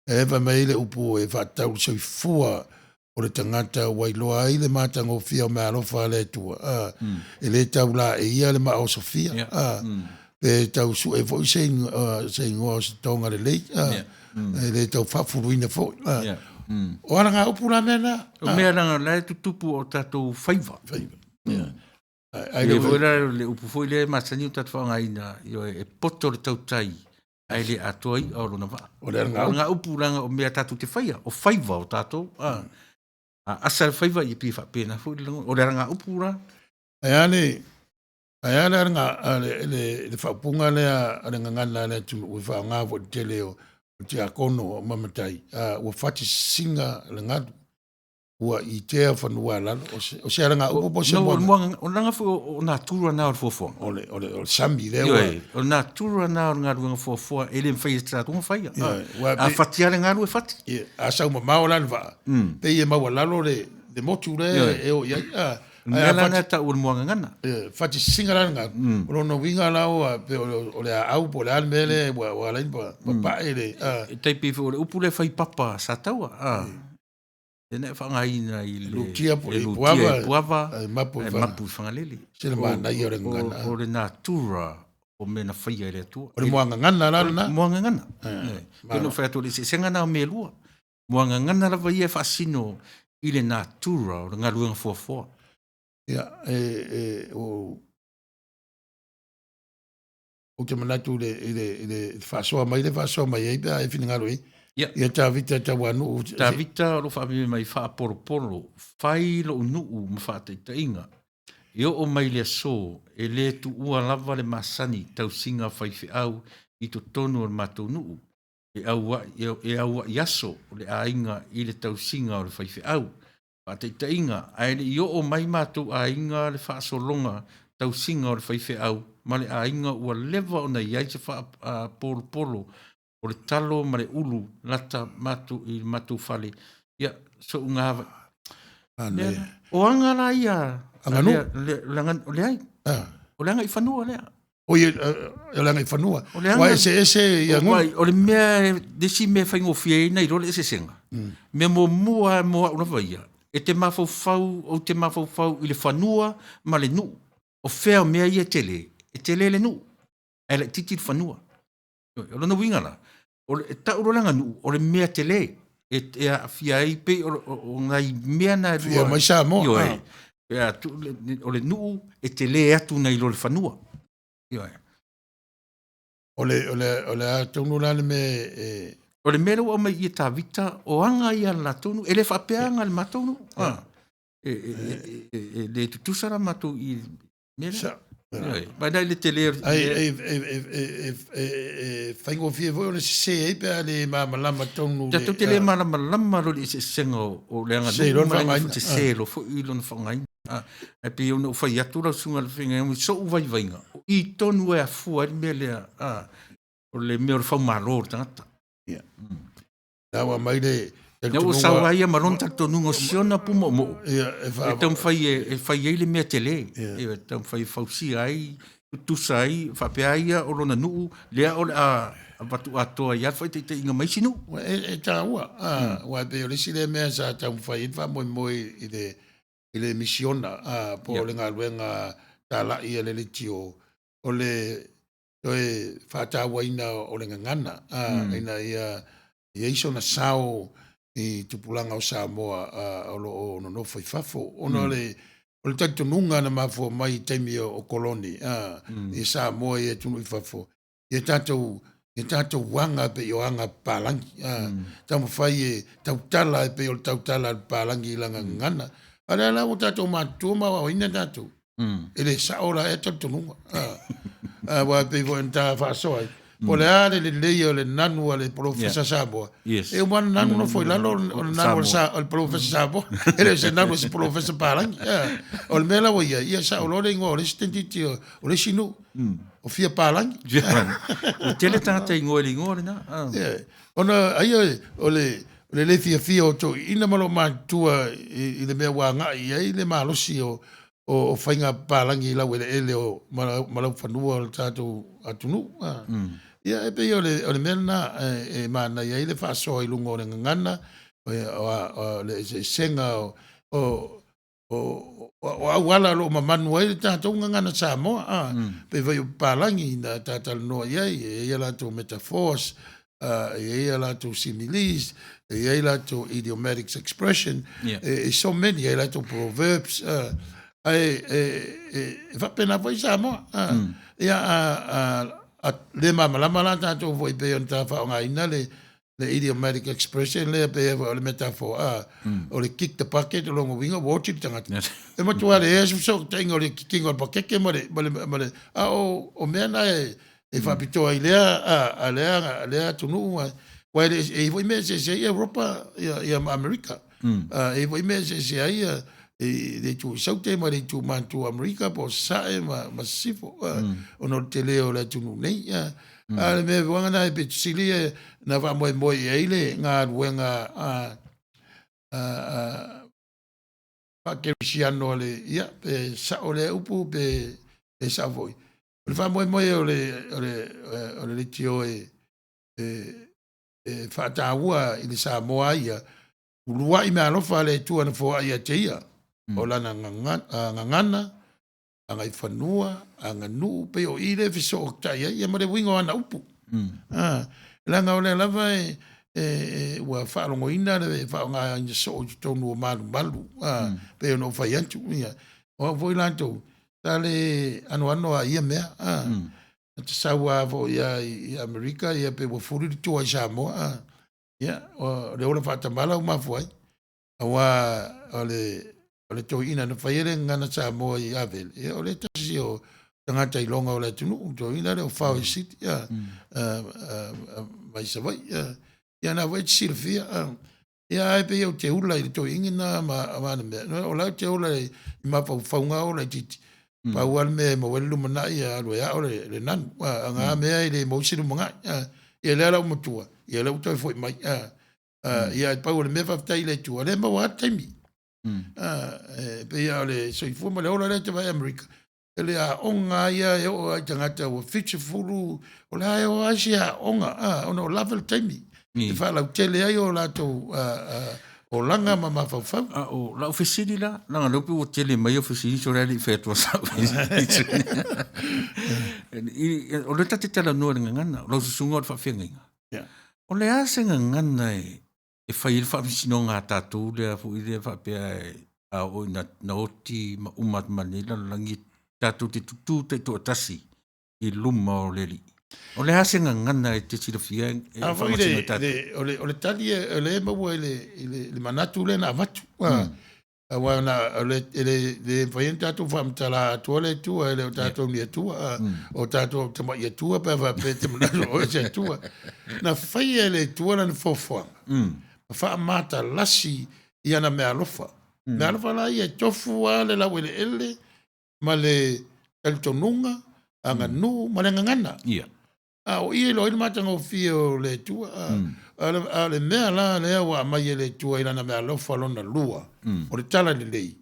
E fai mai le upu e faatatau i le soifua o le tagata ua iloa ai le matagofie o meaalofa a le Atua, e le tau laeia le maa osofia, pe tau sue foi se igoa o se toga lelei, e le tau faafuluina foi. O alagaupu la mea na. O mea leaga o la e tutupu o tatou faiva. Faiva. Ai le foi la le upu foi lea e masani ona tatou faaaogaina, ioe, e poto le tautai ae le atoa i'a o lona vaa. O le alagaupu leaga o mea tatou te faia, o faiva o tatou. A asa le faiva, ia pei e faapena foi le lagona. O le alagaupu la. Ae a le ae a le alaga le faaupuga lea a le gagana a le atunuu e faaaoga foi i le tele o tiakono ma matai, ua fati sisiga le galu, ua itea fanua a lalo, o se alagaupu po o se muaga? O lana foi o natura na o le fuafuaga. O le sami lea ua. Ioe, o natura na o le galuega fuafua e le mafai e se tatou ona faia. A fati lava le galu e fati. A sau mamao la le vaa, pei e maualalo le motu lea e o i ai. O le mea la lena e tau o le muagagana. Fati sisiga la le galu, o lona uiga la ua pei o le aau po o le a le mea lea ua ala ai ona papae le. E tai pei foi o le upu lea fai papa sa taua. Lena e faaaogaina i le lutia po i Puava, e mapu i Fagalele. Se le manaia o le gagana. O le natura o mea na faia e le Atua. O le muagagana la lena. Muagagana. Pei ona ou fai atu o le eseesega lena o mea e lua. Muagagana lava ia e faasino i le natura o le galuega fuafua. Ia, e, o, ou te manatu i le faasoa mai le faasoa mai ai pe a e finagalo i ai. Ia. Ia Tavita Tauanuu. Tavita o lo o faavave mai faapolopolo, fai lou nuu ma faataitaiga. E oo mai le aso, e le tuua lava le masani tausiga faifeau i totonu o le matou nuu. E auai aso le aiga i le tausiga o le faifeau. Faataitaiga, ae le i oo mai matou aiga le faasologa tausiga o le faifeau ma le aiga ua leva ona i ai se faapolopolo o le talo ma le ulu lata matou i le matou fale. Ia, so'u gava. Manaia. O aga la ia Aganuu. Leai. O le agaifanua lea. Oi, o le agaifanua. O le aga- Ua eseese ia Ua- O le mea, le isi mea e faigofie ai ona iloa le eseesega, mea muamua lava mo au lava ia, e te mafaufau, ou te mafaufau i le fanua ma le nuu. O fea o mea ia e tele? E tele le nuu, ae laitiiti le fanua. O lona uiga la, o le, e tau loa le aganuu, o le mea tele e, e aafia ai pei o, o, o nai mea na e lua. Fia mai Samoa. Ioe. Ah. Pe a tuu le- o le nuu e tele atu nai lo le fanua. Ioe. O le, o le, o le a tonu la le mea e... O le mea lea ua aumai i e Tavita, o aga ia a le latou nuu. E le faapea aga a le matou nuu. Ah. E, e, e, e, e le tutusa la matou i le mea lea. Sa, Ioe. Mai la i le tele o le- ai, e, e, e, e, e, e, e faigofie foi o le sese ai pe a le malamalama tonu. le- Tatou te le malamalama lo le eseesega o, o le Se i aganuu lona ma le faaaogaina. sese lo foi i lona faaaogaina. Ah, ae pei ona ou fai atu lau susuga i le Feagaiga, i so'u vaivaiga, o i tonu e afua ai le mea lea, ah, o le mea o le faumalo o le tagata. La ua mai le Lea ua sau ai ia ma lona talitonuga o siona pu moomoo, Ia, e e taumafai e, e fai ai le mea tele, Ia. e taumafai e fausia ai, tutusa ai, faapea ai ia o lona nuu, lea o le a avatu atoa ai lava le faataitaiga ma isi nuu. Ua e, e taua, ah, ua e pei o le isi lea mea sa taumafai ai le faamoemoe i le, i le misiona, ah, po o le galuega talai a le leitio, o le toe faatauaina o le gagana, ah, ina ia i ai sona sao i tupulaga o Samoa ah, o lo o nonofo i fafo. Ona o le, o le talitonuga na mafua mai i taimi o, o koloni ah, i Samoa i atunuu i fafo, ia tatou ia tatou aga e pei o aga papalagi a taumafai e tautala e pei o le tautala a le papalagi i lana gagana. A o lea la ua tatou matutua ma aoaoina tatou. E le sao la ea talitonuga. A, aua e pei foi ona ta faasoa ai, po o le a le lelei o le nanu a le polofesa Samoa, Yes. e uma lava ona nanu nofo i lalo o le nanu o le polofesa Samoa. E le o se nanu o se polofesa palagi. O le mea la ua i ai, ia sao loa le igoa o le isi tentiti o le isi nuu, o fia palagi. Ua tele tagata igoa i le igoa lena. Ah. Yeah. Ona aia o le o le le fiafia o toeaiina ma loo matutua i, i le mea ua agai i ai le malosi o o, o faiga papalagi i laueleele o ma, ma laufanua o le tatou atunuu. Ah. Ia e pei o le, o le mea lena e, e manaia ai le faasoa i luga o le gagana, o, o, o le eseesega o, o o, o auala o lo o mamanu ai le tatou gagana Samoa, a, pei foi o papalagi na tatalanoa i ai, e i ai a latou metaphors, e i ai a latou similes, e i ai latou idiomatic expression, Yeah. e, e so many, e i ai latou proverbs, ae e, e, e faapena foi Samoa. A, Ia, a, a, a le malamalama la tatou foi pei ona ta faaaogaina le, le idiomatic expression lea pei o le metaphor, a, o le kick the bucket, o lona uiga ua oti le tagata. Yes. E matua leai se fesootaiga o le kicking o le pakeke ma le, ma le, ma le, a o, o mea na e, e faapitoa ai lea, a, a lea, a lea atunuu, a, aua e le, e i ai foi mea e eseese ai Europa ia, ia ma Amerika. A, e i ai foi mea e eseese ai ia, i le itu i Saute ma le itu Manatua o Amerika po o Sasae ma, ma Sisifo, a, ona o le tele o le atunuu nei. A, a o le mea uaga na e pito sili e na faamoemoe i ai le galuega a, a, a faakerisiano a le, ia, pe sao lea upu pe le sao foi. O le faamoemoe o le, o le, o le leitio e, e, e faataua i le Samoa ia, uluai meaalofa a le Atua na foai ia te ia, o lana gagana, agaifanua, aganuu, pei o i lea e fesootai ai, ia ma le uiga o ana upu. Ah, leaga o lea lava e, e, e ua faalogoina le faaaogaina soo i totonu o malumalu, ah, pei ona ou fai atu, ia. O au foi latou, sa le anoano a ia mea, ah. Na te sau lava foi lava i Amerika, ia pe ua fuli le tua i Samoa, ah. Ia, o le ola faatamala ua mafua ai. Aua o le, o le toeaina na faia le gagana Samoa i Avele, ia o le tasi o tagata iloga o le atunuu, toeaina lea o Fao i City, ia, mai Savaii, ia, ia na foi e te silafia, ia ae pei ou te ula i le toeaina na ma, ma ana mea. O la ou te ola i mafaufauga o laitiiti. Pau lava le mea e maua ai le lumanai, ia alu e ao le, le nanu. A nga mea e le maua se lumanai. Ia lea la ua matua, ia lea ua toe foi mai. Ia pau o le mea faafetai i le Atua, lea e maua lava le taimi. E pei lava o le soifua ma le ola lea e te vaai i Amerika. E le aoga lava ia e oo lava i tagata ua 70, o la e o lava isi aoga, a, ona o lava le taimi e faalautele ai o latou olaga ma mafaufau. A o lau fesili la, leaga o lea pei ua tele mai au fesili, sole a le i fai atu sau fesili. O lea ta te talanoa i le gagana, o lau susuga o le faafeagaiga. O le a se gagana e e fai ai le faamasinoga a tatou lea foi lea faapea a oo ina oti ma uma atu ma lenei lalolagi tatou te tutu taitoatasi i luma o le Alii. O le a se gagana e te silafia e faamasino ai tatou? O le tali o lea e maua i le manatu lea na avatu. Aua na, o le, e le, le mafai ona tatou faamatala atoa le Atua, e le o tatou ni Atua, o tatou tamai Atua pe a faapea e te manatu o oe o se Atua. Na faia e le Atua lana foafoaga, ma faamatalasi i ana meaalofa. Meaalofa la ia e tofu lava le laueleele ma le talitonuga, aganuu ma le gagana. A o i e iloa ai le matagofie o le Atua. A o le mea la lea ua aumai e le Atua i lana meaalofa lona lua, o le talalelei,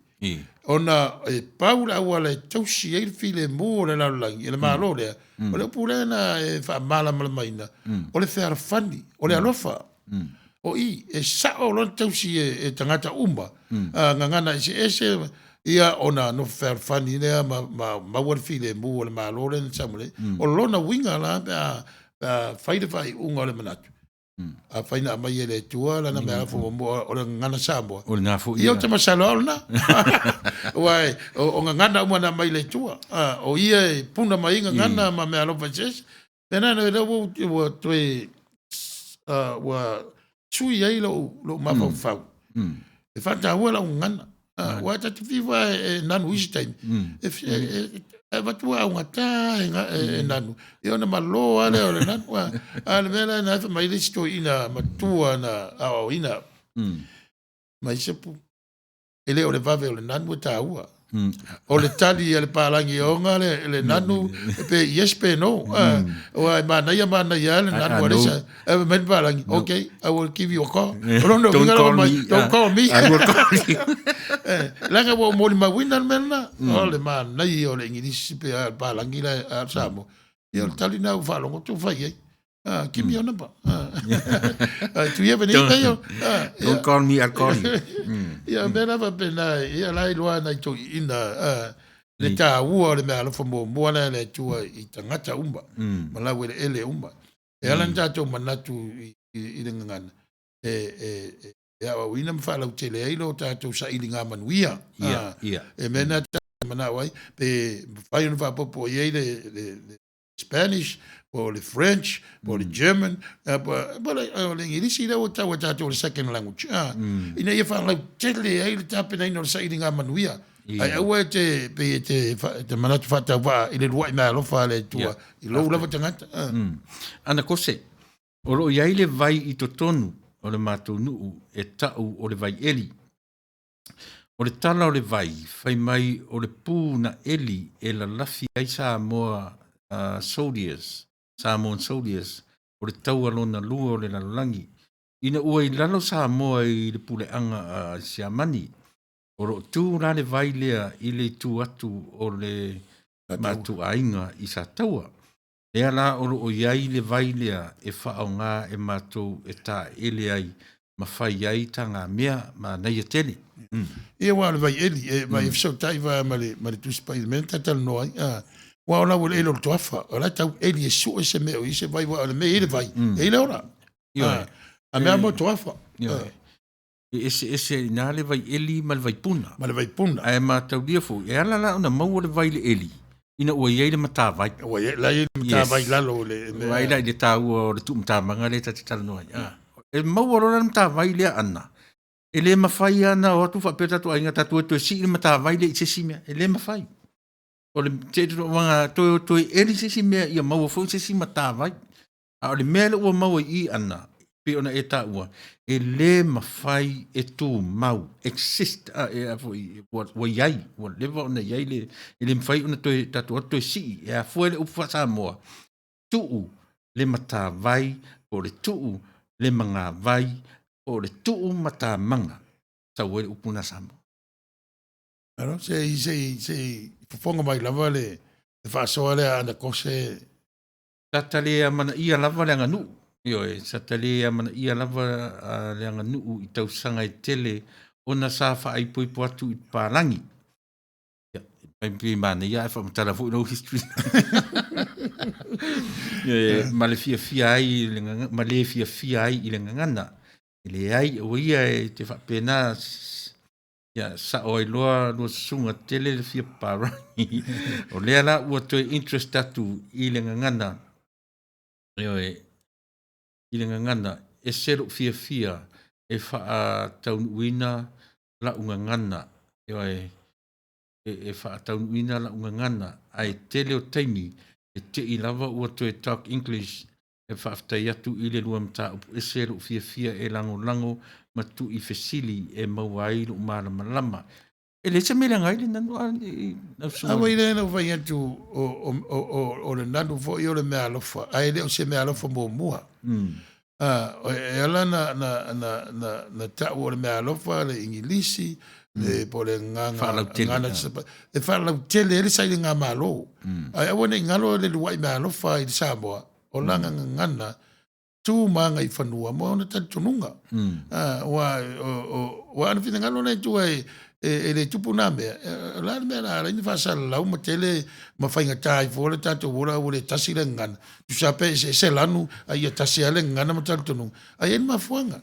ona e pau le auala e tausi ai le filemu o le lalolagi e le Malo lea, o le upu lea na e faamalamalamaina, o le fealofani, o le alofa. O i, e sao loa le tausi e tagata uma, gagana eseese, ia ona nofo fealofani lea ma maua le filemu o le Malo lea na sau ma le. O lona uiga la pe a fai le faaiuga o le manatu, afai na aumai e le Atua lana meaalofa muamua o le gagana Samoa, O lena foi. Ia ou te masalo lava o lena. Aua o gagana uma na aumai e le Atua. O ia e puna mai ai gagana ma meaalofa eseese. Lena lea ua toe ua sui ai lou mafaufau e faataua lau gagana. Aua ta te fiu lava e nanu i isi taimi, e avatu augata e nanu, ia ona malo lava lea o le nanu. A o le mea la lena e fai mai le isi toeaina matua na aoaoina au, mai Sepu, e le o le vave o le nanu e taua. O le tali a le palagi e ona le nanu, pe yes pe no. Aua e manaia manaia lava le nanu a le isi. Ae fai mai le palagi, okay, I will give you a call. O lona uiga la mai, don't call me. I will call you. Leaga ua ou molimauina le mea lena. O le manaia o le Igilisi pe a le palagi la a le Samoa. Ia o le tali lena ua faalogo atu ua fai i ai. Give me your number. Do you have an email? Don't call me, I'll call you. Ia, mea la faapena, ia la iloa nai toeaiina le taua o le meaalofa muamua lea a le Atua i tagata uma, ma laueleele uma. E ala ona tatou manatu i le gagana, e aoaoina ma faalautele ai lo tatou sailiga manuia. E mea lena tatou te manao ai, pe mafai ona faaopoopo i ai le Spanish, po o le French, po o le German, po o le Igilisi lea ua tau e tatou o le second language, ina ia faalautele ai le tapenaina o le sailiga manuia. Ae aua e te pei e te manatu faatauvaa i le lua'i meaalofa a le Atua i lou lava tagata. Ana Kose, o lo o i ai le vai i totonu o le matou nuu e ta'u o le vai eli. O le tala o le vai, fai mai o le pu na eli e lalafi ai Samoa Soldiers, Samoan Soldiers, o le taua lona lua o le lalolagi. Ina ua i lalo Samoa i le puleaga a Siamani, o lo o tu la le vai lea i le itu atu o le matou aiga i Sataua. Lea la o lo o i ai le vai lea e faaaoga e matou e taeele ai ma fai ai tagamea manaia tele. Ia aua o le vai eli, e vai e fesootai va ma le ma le Tusi Paia i le mea na ta talanoa ai, a, aua o lau eleele o le toafa, o la e tau eli e sue se mea o i ai se vai, aua o le mea e i ai le vai, e i ai le ola. Ioe. A mea mo toafa. Ioe. E eseese ai i ina le vai eli ma le vai puna. Ma le vai puna. Ae mataulia foi, e ala la ona maua le vai i le eli, ina ua i ai le matavai. Ua i ai, la i ai le matavai i lalo o le mea. Vaai la i le taua o le tuumatamaga lea ta te talanoa ai. E maua loa la le matavai lea ana, e le mafai lava ona o atu faapea tatou aiga tatou e toe sii le matavai lea i se isi mea. E le mafai. O le toe, toe eli se isi mea ia maua foi se isi matavai. A o le mea lea ua maua i i ana, pei ona e taua, e le mafai e tumau, exist, a, e, a foi, ua, ua i ai, ua leva ona i ai le, e le mafai ona toe, tatou atu toe sii, e afua i le upu faa-Samoa, tuu le matavai, po o le tuu le magavai, po o le tuu matamaga, sau ai le upu lena Samoa. Alo, se i, se i, se i fofoga mai lava le faasoa lea a Anakose. Sa ta le amanaia lava le aganuu, ioe, sa ta le amanaia lava le aganuu i tausaga e tele ona sa faaipoipo atu i papalagi. Ia, pei manaia ae faamatala foi lau history. E, ma le fiafia ai i le ma le fiafia ai i le gagana. E leai, aua ia e te faapena Ia, sao ai loa lua susuga tele le fia papalagi. O lea la ua toe interest atu i le gagana, ioe, i le gagana, ese lou fiafia e faataunuuina lau gagana, ioe, e faataunuuina lau gagana, ae tele o taimi e tei lava ua toe talk English e faafetai atu i le lua mataupu ese lou fiafia e lagolago ma tui fesili e maua ai lou malamalama. E leai se mea leaga ai le nanu a lau susuga. Aua lea na ou fai atu o le nanu foi o le meaalofa, ae le o se meaalofa muamua. E ala na tau o le meaalofa le Igilisi, le po o le agaga e faalautele ai le sailigamalo. Ae aua ne i galo le luai meaalofa i le Samoa, o lana gagana tu ma agaifanua ma ona talitonuga. Aua o le finagalo lea i tua e le tupu na mea, o le a le mea o le a ala ai ona faasalalau ma tele ma faigata ai fua le tatou ola a ua le tasi le gagana. Tusa pe eseese lanu, a ia tasi lava le gagana ma talitonuga, ae i ai le mafuaaga.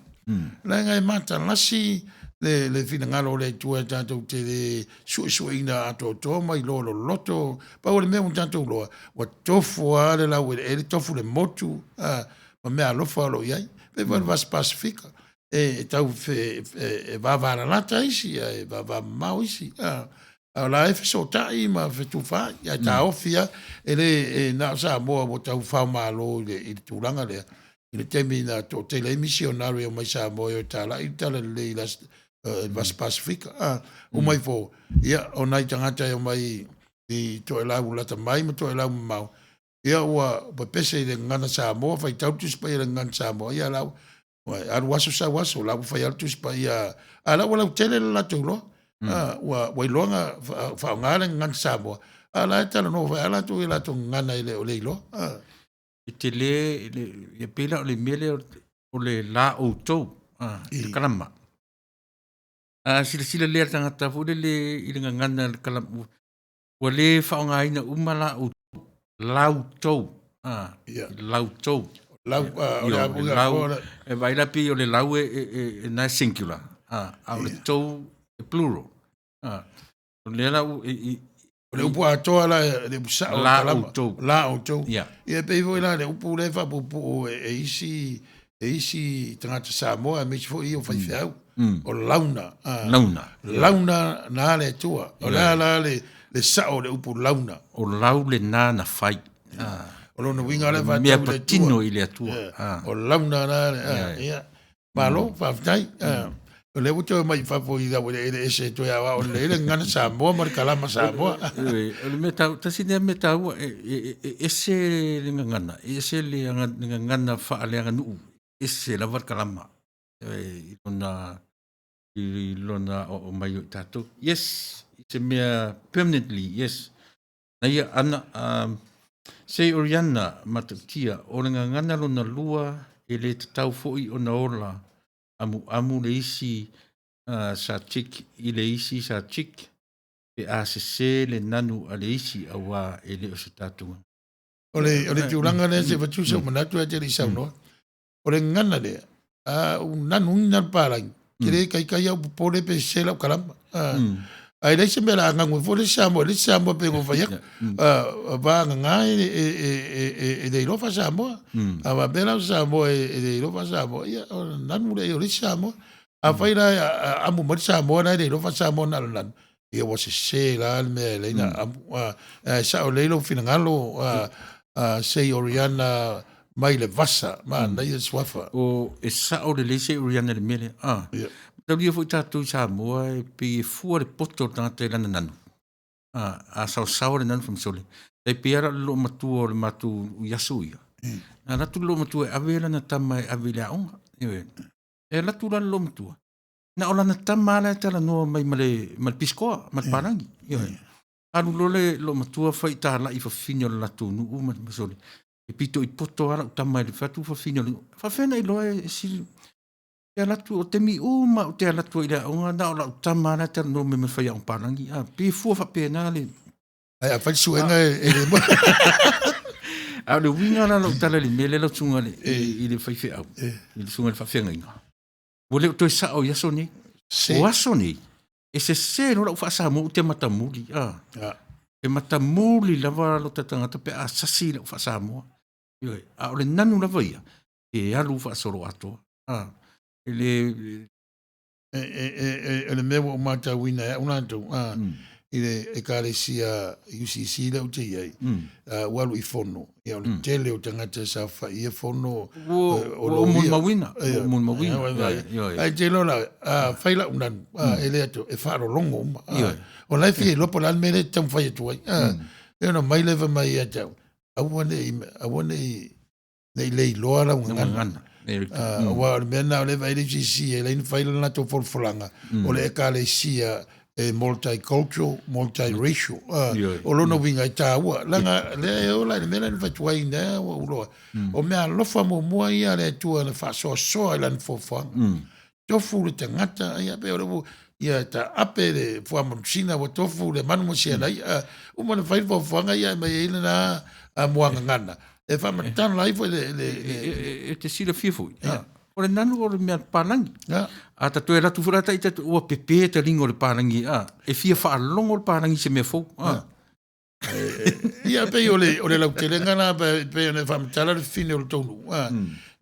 Leaga e matalasi le finagalo o le Atua e tatou te le suesueina atoatoa ma iloa loloto. Pau o le mea ua tatou iloa, ua tofu lava le laueleele, tofu le motu ma meaalofa o lo o i ai. Pei foi o le Vasa Pasefika, e tau e vavalalata isi ae vavamamao isi. A o la e fesootai ma fetufaai, ae taofi lava, e le e na o Samoa ua tau faomalo i le tulaga lea, i le taimi na toatele ai misionare e omai Samoa e o e talai le talalelei i le Vasa Pasefika. Uma ifo, ia, o nai tagata e omai i Toelau lata mai ma Toelau mamao, ia ua pepese i le gagana Samoa, faitau le Tusi Paia i le gagana Samoa, ia la ua alu aso sau aso, la ua fai lava le Tusi Paia, a la ua lautele le latou iloa. Ua iloa ona faaaoga le gagana Samoa, a la e talanoa foi lava latou i latou gagana e le o le iloa. E tele, e pei la o le mea lea o le la outou, i le kalama. A silasila lea le tagata foi lele i le gagana le kalama, ua le faaaogaina uma la outou, lautou, lautou. Lau, o le a lau, e vaai la pei o le lau e na e singular, a o le tou e plural. O lea la o le upu atoa la le upu sao la outou. La outou. Ia e pei foi la le upu lea e faapuupuu e isi e isi tagata Samoa aemaise foi ia o faifeau. O launa. Launa. Launa na le Atua. O le a la le sao o le upu launa? O lau lena na fai. O lona uiga lea faatau le Atua. Mea patino i le Atua. O launa na ia. Malo, faafetai. O lea ua toe omai i fafo i laueleele ese e toe aoao lelei le gagana Samoa ma le kalama Samoa. O le mea taua, tasi lea mea taua, e ese le gagana, e ese le gagana faaleaganuu, ese lava le kalama i lona i lona aoao mai o i tatou. Yes, i se mea permanently, yes. Na ia ana, se Oriana Matautia, o le gagana lona lua e le tatau foi ona ola amuamu le isi sa chick i le isi sa chick pe a sese le nanu a le isi auā e le o se tatou gagana. O le, o le tulaga lea se avatu sou manatu ae te le i saunoa. O le gagana lea, a ou nanuina le palagi, ke le kaikai au popole pe sese lau kalama. Ae leai se mea o le a ganu ai fua le isi Samoa i le isi Samoa pei ona ou fai atu. Vagana e le iloa faa-Samoa. A faapea la o se Samoa e le iloa faa-Samoa, ia ona nanu lea o le isi Samoa. Afai la e amu mai le Samoa la e le iloa faa-Samoa na o le nanu, ia ua sese la le mea e ala ai ona amu. Ae sao lelei lou finagalo, Sei Oriana mai le Vasa, manaia le suafa. O, e sao lelei Sei Oriana i le mea lea. Mataulia foi tatou i Samoa e pei e fua le poto o le tagata i lana nanu. A saosaoa le nanu fai mai sole, tai pei lava la o le loomatua o le matou i aso ia. Na alu atu le loomatua e ave lana tama e ave i le aoga. Ioe. E alu atu la le loomatua, na o lana tama lava la e talanoa mai ma le pisikoa, ma le palagi. Ioe. Alu loa le loomatua fai talai i fafine o le latou nuu ma ma sole. E pito i poto lava lau tama i le fai atu fafine o le nuu. E faafefea ona e iloa e sili te alu atu, o taimi uma ou te alu atu ai i le aoga, na o lau tama lava la e talanoa mai ma le faiaoga palagi. A, pei e fua faapena le... Ae a fai le suega e le mo. A o le uiga la o lau tala i le mea lea lau susuga i le faifeau, i le susuga i le faafeagaiga, ua le o toe sao i aso nei. O aso nei, e sese loa lau faa-Samoa ou te matamuli. A. E matamuli lava lo ta tagata pe a sasi lau faa-Samoa. Ioe. A o le nanu lava ia, e alu faasoloatoa. A. E le O le mea ua ou matauina e au latou, a, i le ekalesia UCC lea ou te i ai, a, ua alu i fono, ia o le tele o tagata e saofai i ia fono, o loia. Ua molimauina, ua molimauina. Ae te iloa la, a fai lau nanu, a, e le atu, e faalologo uma. A, o la e fia iloa po o le a le mea lea e te taumafai atu ai. A, e ono mai lea fai mai ia te au, aua ne i, aua ne i, ne i le iloa lau gagana. Aua o le mea lena o lea e vaai le UCC e leai ni fai le latou folafolaga, o le ekalesia e multicultural, multiracial. O lona uiga e taua, leaga lea e ola i le mea lea na fai atu ai ina ua ou iloa. O meaalofa muamua ia a le Atua na faasoasoa i lana foafoaga. Tofu le tagata, ia pei o le upu, ia taape le fuamanusina ua tofu le manu ma si ana i'a. Uma ona fai le foafoaga ia aumai ai lena muagagana e faamatala ai foi le le E te silafia foi, o le nanu o le mea palagi. A ta toe alu atu foi la ta ita, ua pepe taliga o le palagi, a, e fia faalogo le palagi i se mea fou. A. Ia pei o le o le lautelega la pei ona e faamatala le fafine o le tou nuu a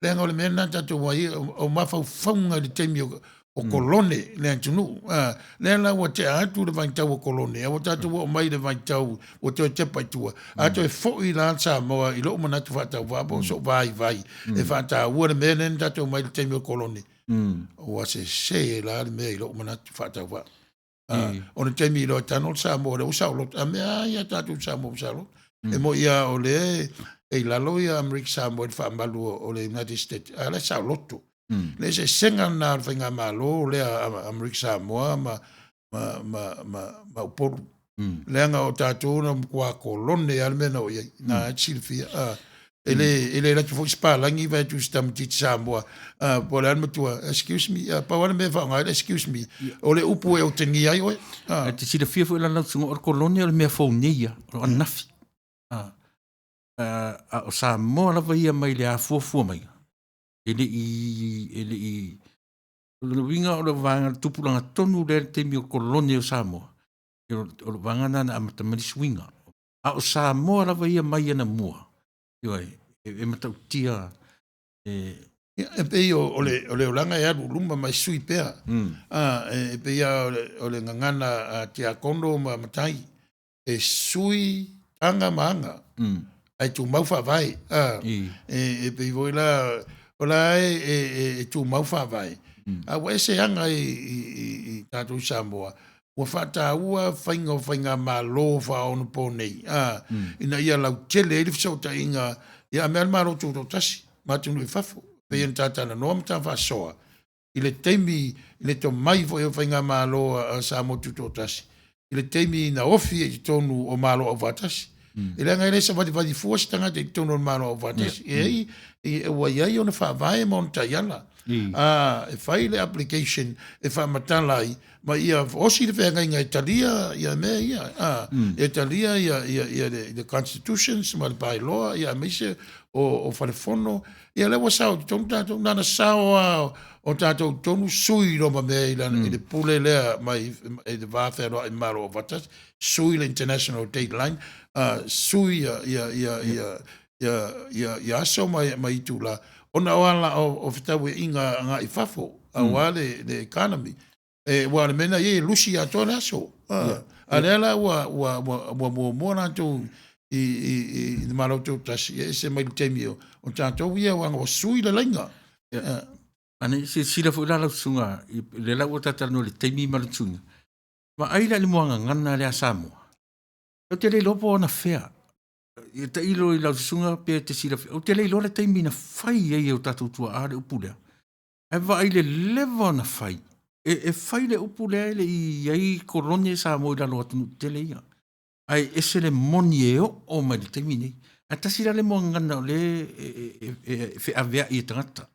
leaga o le mea lena tatou ai o mafaufauga i le taimi o kolone le atunuu a lea la ua tea atu le vaitau o kolone a ua tatou oo mai i le vaitau ua toe tepa i tua a toe foi la Samoa i lou manatu faatauvaa po o sou vaivai e faataua le mea lea na tatou omai i le taimi o kolone ua sese la le mea i lou manatu faatauvaa. O le taimi loa e tago le Samoa lea ua saoloto, a mea lava ia tatou Samoa ua saoloto. E moni lava o lea e i lalo ia Amerika Samoa i le faamalu o le United States, a o la e saoloto. Le eseesega lena o le faigamalo lea a Amerika Samoa ma ma Upolu. Leaga o tatou na matua kolone lava le mea na oo i ai, na e te silafia. E le e le alu atu foi se palagi vae atu i se tamaitiiti Samoa, po o le a le matua, excuse me, pau lava le mea e faaaoga ai le excuse me, o le upu e otegia ai oe. E te silafia foi la lau susuga, o le kolone o le mea fou nei ia, o ananafi. A o Samoa lava ia mai le afuafua mai, e le i, e le i, o le uiga o le vaega le tupulaga tonu lea i le taimi o kolone o Samoa, o le vaega lena na amata mai le suiga. A o Samoa lava ia mai anamua, ioe, e matautia e Ia, e pei o le o le olaga e alu i luma ma e sui pea. A, e pei lava o le gagana a Tiakono ma Matai, e sui aga ma aga, ae tumau faavae. A, e pei foi la, o la e tumau faavae, a ua ese aga i tatou i Samoa, ua faataua faiga o faigamalo faaonaponei, a, ina ia lautele ai le fesootaiga ia a mea le Malo Tutoatasi ma atunuu i fafo, pei ona ta talanoa ma ta faasoa i le taimi i le tomai foi o faigamalo a Samoa Tutoatasi i le taimi na ofi ai i totonu o Malo Aufaatasi. E leaga e le savalivali fua se tagata i totonu o le Malo Aufaatasi. E i ai, ua i ai ona faavae ma ona taiala. A, e fai le application e faamatala ai ma ia osi le feagaiga e talia ia mea ia, a, e talia ia, ia, ia le, le constitutions ma le by-law, ia aemaise o, o falefono. Ia lea ua sao i totonu tatou, na ona sao lava o tatou i totonu sui loa ma mea i, lana, mm. i le pule lea mai i le va fealoai Malo Aufaatasi, sui le international date line, sui ia, ia, ia, ia, ia, ia, ia aso ma, ma itula, ona o ala o, o fetauaiga agai i fafo, aua le, le economy. E, ua o le mea lena e lusi atoa le aso. A lea la ua, ua, ua, ua muamua latou i, i, i, i le Malo Tutoatasi, e ese mai le taimi o, o tatou ia, ua ua sui le laina. Yeah. Ane, silasila foi la lau susuga, lea la ua talanoa i le taimi ma le suiga. Vaai la i le muagagana lea a Samoa. Ou te le iloa po o anafea. Ia tailo i lau susuga pe te silafia. Ou te le iloa le taimi na fai ai e o tatou tuaa le upu lea. Ae vaai i le leva ona fai. E, e fai le upu lea e le i i ai kolone Samoa i lalo o atunuu tetele ia. Ae ese le moni e oo mai le taimi nei. Ae tasi la le moagana o lea e feaveai e tagata.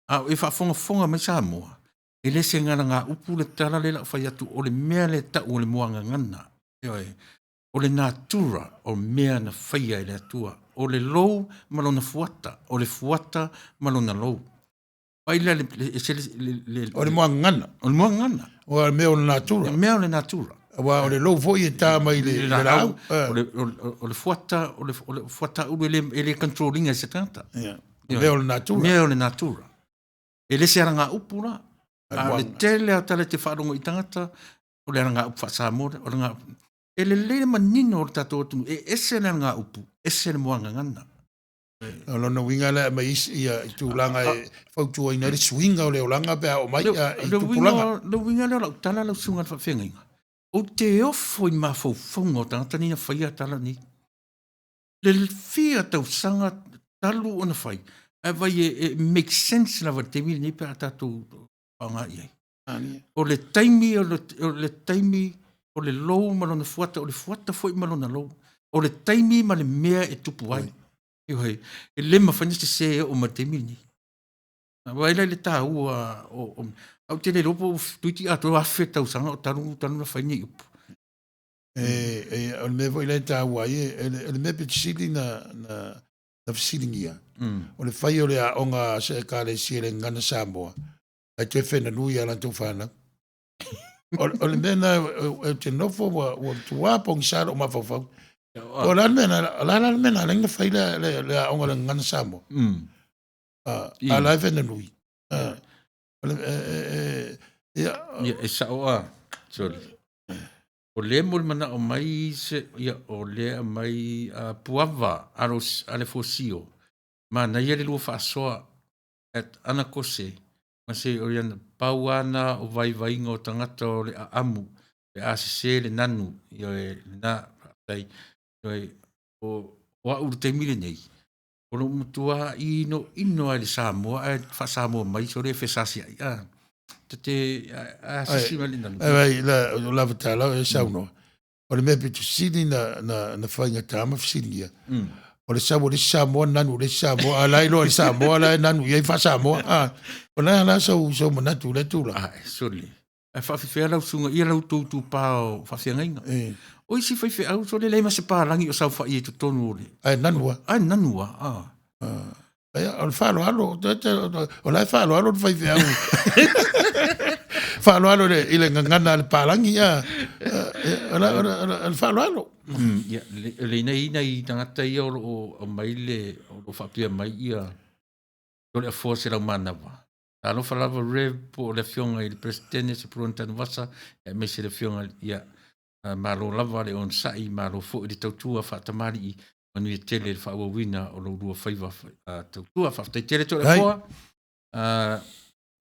A o e faafogafoga mai Samoa, e le se galagaupu le tala lea o le a ou fai atu, o le mea lea e tau o le moagagana. Ioe. O le natura o mea na faia e le Atua. O le lou ma lona fuata, o le fuata ma lona lou. Ai la le, le, ese le, le, le, O le moagagana. O le moagagana. O le mea o le natura. Le mea o le natura. Aua o le lou foi e ta mai le, le laau. O le, o, o le fuata, o le, o le fuata ulu e le, e le control inga e se tagata. Yeah. Mea o le natura. Mea o le natura. E le se alagaupu la. A o le tele a tala te faalogo i tagata, o le alagaupu faa-Samoa, o le alagaupu. E lelei le manino o le tatou atunuu, e ese le alagaupu, ese le moagagana. O lona uiga lea aumai isi ia i tulaga e fautuaina ai le suiga o le olaga pe a oo mai i tupulaga. Le uiga lea o lau tala lau susuga i le faafeagaiga, ou te ofo i mafaufauga o tagata nei na faia tala nei. Le fia tausaga talu ona fai, ae vai e make sense lava i le taimi lenei pe a tatou faaaoga i ai. O le taimi o le, o le taimi o le lou ma lona fuata, o le fuata foi ma lona lou. O le taimi ma le mea e tupu ai. Ioe, e le mafai ona sese e oo mai le taimi lenei. Vaai la i le taua o, o, au te le iloa po o toeitiiti atoa 1000 tausaga o talu, talu na fai nei upu. E, e, o le mea foi lea e taua ai, e, o le mea pito sili na, na, na fesiligia, o le fai o le aoga a se Ekalesia i le Gagana Samoa, ae toe whenanui i a latou whanau. O le mea na, e te nofo ua, ua tuā pogisa lou mafaufau. O la le mea na, o la le mea na ala ai ona fai le, le, le aoga le Gagana Samoa. A la e whenanui. O le, e, e, e, ia, Ia, e sao a, sorry. O lea mo le manao mai se, ia, o lea mai a Puava, alo, ale fosio. Manaia le lua faasoa at Anakose, ma se o ia pau ana o vaivaiga o tagata o le aamu, pe a sese le nanu, ioe, lena, faafetai, ioe, o, o au i le taimi lenei, o lou matua inoino lava i le Samoa ae faa-Samoa mai sole e fesasiai, a, ta te, a, a sisi mai le nanu. Ai, ai, la, o lava tālau e saunoa. O le mea pito sili na, na, na faigata ma fesiligia. O le sau o le isi Samoa nanu i le isi Samoa, a la e iloa i le Samoa la e nanu i ai faa-Samoa. A, o le a la sau, sau manatu i lea tulaga? A, sole. Ae faafefea lau susuga ia lau tou itupa o faafeagaiga. E. O isi faifeau sole leai ma se palagi o saofai ai totonu o le. Ae nanu lava. Ae nanu lava, a. Ia, o le faaaloalo, o la e faaaloalo le faifeau. Faaaloalo i le, i le gagana a le palagi, a, o le, o le, o le faaaloalo. Ia, le, le nei nai tagata ia o lo o aumai le, o lo o faapea mai ia, o le afoa se laumanawa. Talofa lava Rev po o le afioga i le Peresetene Sepulona Tanuvasa, aemaise le afioga ia malo lava le onosai, malo foi le tautua faatamalii, manuia tele le faaauauina o lou lua faiva tautua. Faafetai tele Toleafoa.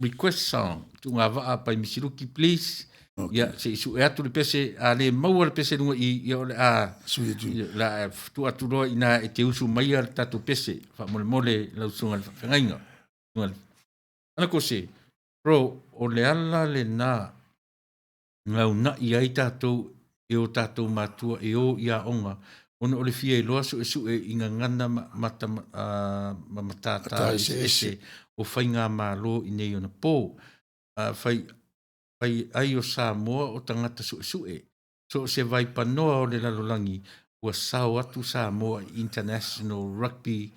Request song, Tuugavaa by Misiluki please. Okay. Ia, se i sue atu le pese, a le maua le pese i luga i, ia o le a, Sui atu. ia, la a tuu atu loa ina e te usu maia le tatou pese, faamolemole lau susuga i le faafeagaiga. Ana ko se, bro, o le ala lena gaunai ai tatou e o tatou matua e o i aoga, ona o le fia iloa suesue i gagana ma, mata, ma matata eseese o faigamalo i nei ona po. Fai, fai ai o Samoa o tagata suesue. So o se vaipanoa o le lalolagi, ua sao atu Samoa i International Rugby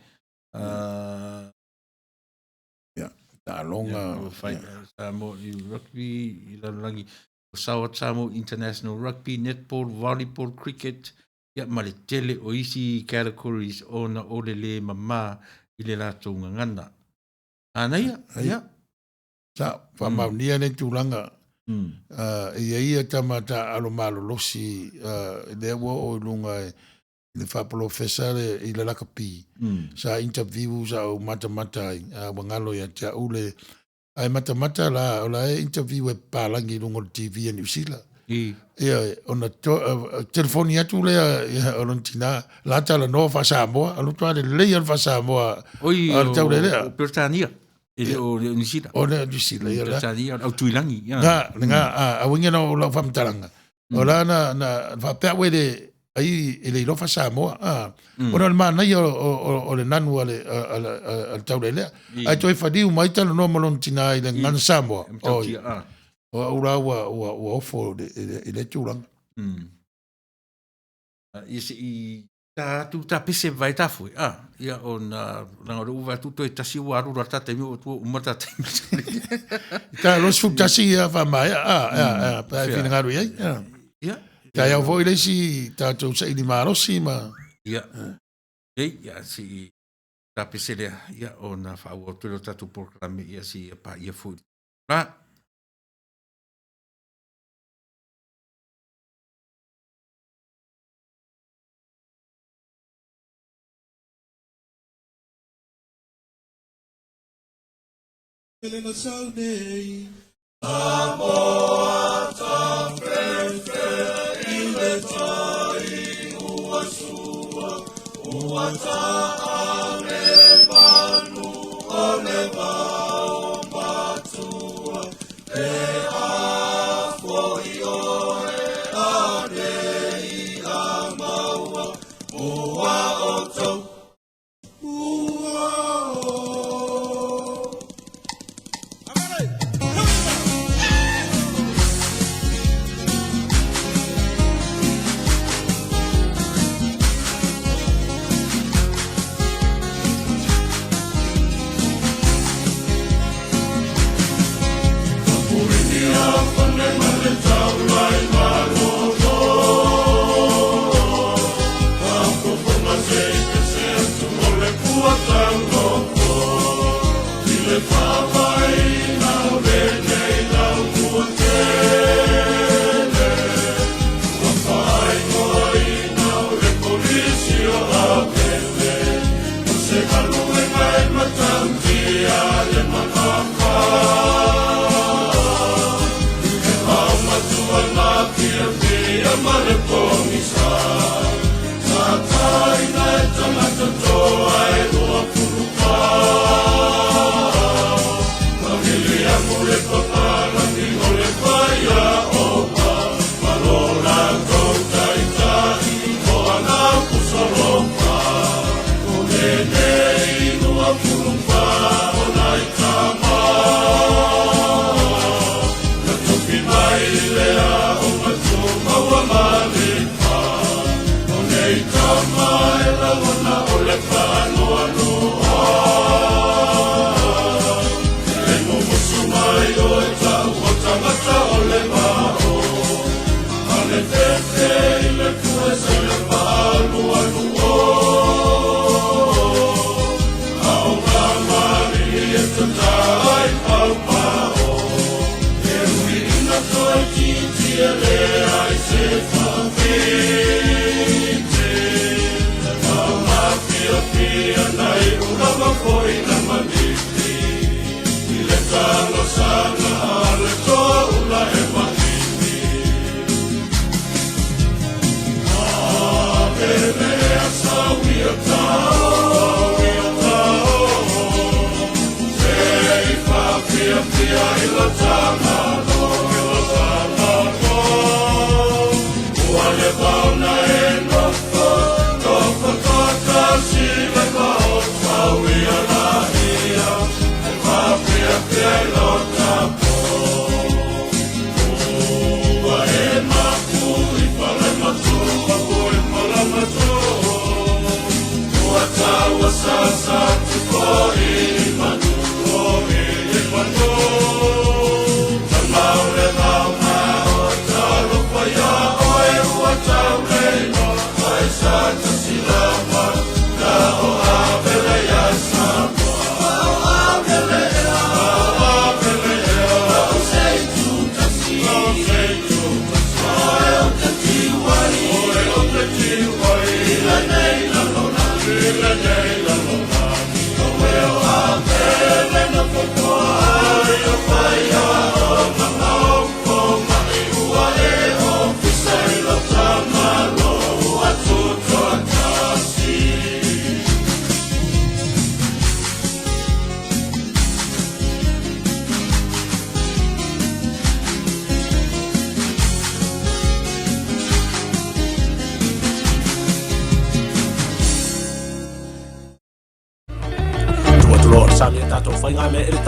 Ia, taaloga. Ia, fai, Samoa i rugby i lalolagi. O sao atu Samoa International Rugby, Netball, Volleyball, Cricket, ia ma le tele o isi categories ona o le le mama i le latou gagana. Anaia, ia. Sa, faamaonia le tulaga. E i ai ia tama taaalo malolosi lea ua oo i luga i le faapolofesa le i le lakapi. Sa interview sa ou matamata ai, a ua galo ia te au le ae matamata la o la e interview e papalagi i luga o le TV a Niu Sila. Ia ona to, telefoni atu lea ia, o lona tina la talanoa faa-Samoa, o le matua lelei lava le faa-Samoa Oi, a le taulelea. O Peretania. E le o Niu Sila. O le Niu Sila, ia la. Peretania, o le autuilagi. Ia. Nga, nga, a, a uiga na o lau faamatalaga, o la na, na faapea au e le, ai e le iloa faa-Samoa, a. Ona o le manaia o le nanu a le Taulelea. Ae toe faliu mai talanoa ma lona tina i le gagana Samoa, oi, o au la ua ofo i lea tulaga. Ia se i ta atu ta pese vai ta fue a ia ona leaga o lea ua vaai atu toe tasi ua alu loa le ta taimi ua ua uma le ta taimi. Ta 21 ia faamaea a a a pe a e finagalo i ai. Ia. Taeao foi le isi tatou saili malosi ma Ia. Ei, ia se i ta pese lea ia ona faaauau atu lea o le tatou polokalame ia se i paia foi la.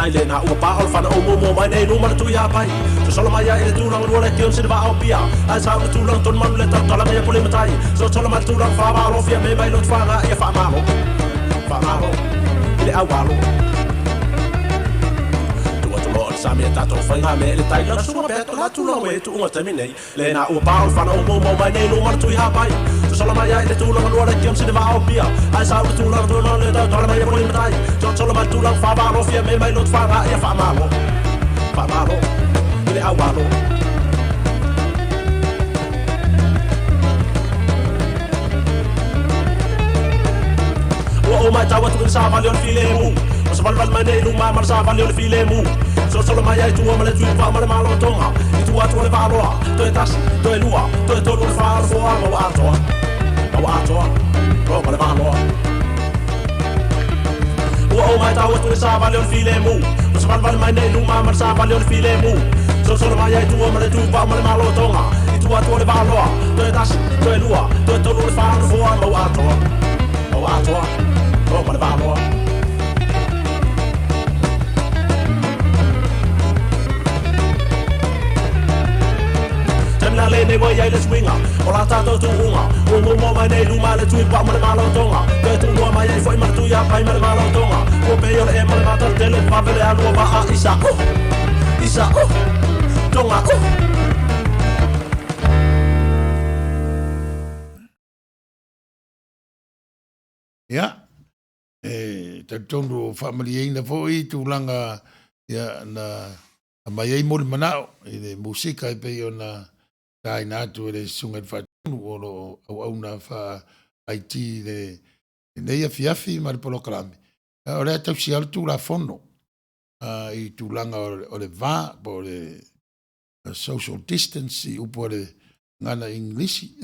tai lena ua pa o le fana o momo mai nei luma le tui apai Sosolo mai ai le tulaga lua le kion se le vaa o pia Ai sa le tulaga tonu manu le tautalaga ia pule matai Sosolo mai le tulaga wha fia me mai lotu whanga ia whaamalo Whaamalo i le aualo Tua tulo o le sami e tātou whainga me le tai La suma pea to la tulaga me tu unga taimi nei Lena ua pa o le fana o momo mai nei luma le tui hapai Sosolo mai ai le tulaga lua le kion se le vaa o pia Ai sa le tulaga tonu manu le tautalaga ia pule matai Sosolo mai le tulaga wha fia me mai lotu whanga ia whaamalo Whaamalo i le aualo Ua o mai tau atu i le savali o le filemu O sa valevale mai nei i luma ma le savali o le filemu Solosolo mai ai tua ma le tui vaa ma le malo tonga I tua atu o le vaaloa Toe tasi, toe lua, toe tolu le wha o le foa ma ua atoa Ma ua atoa, o ma le vaaloa Ua o mai tau atu i le savali o le filemu O sa valevale mai nei i luma ma le savali o le filemu Solosolo mai ai tua ma le tui vaa ma le malo tonga I tua atu o le vaaloa Toe tasi, toe lua, toe tolu le wha o le foa ma ua atoa Ma ua atoa, o ma le vaaloa Taimi la lenei ua i ai le suiga o la tatou tuuga Ua momoa mai nei i luma le tui pao ma le malotoga Toe tuua mai ai foi ma le tui apai ma le malotoga Ua pei o le ema le mataletele vave le alu o vaa Isa Isa Tonga Ia, e talitonu o faamalieina foi tulaga ia na aumai ai mo le manao i le musika e pei ona taina atu e le Susuga i le Faatonu o lo o auauna faa-IT i lenei afiafi ma le polokalame. O le a tausia le Tulafono i tulaga o le va po o le social distance i upu a le gagana Igilisi.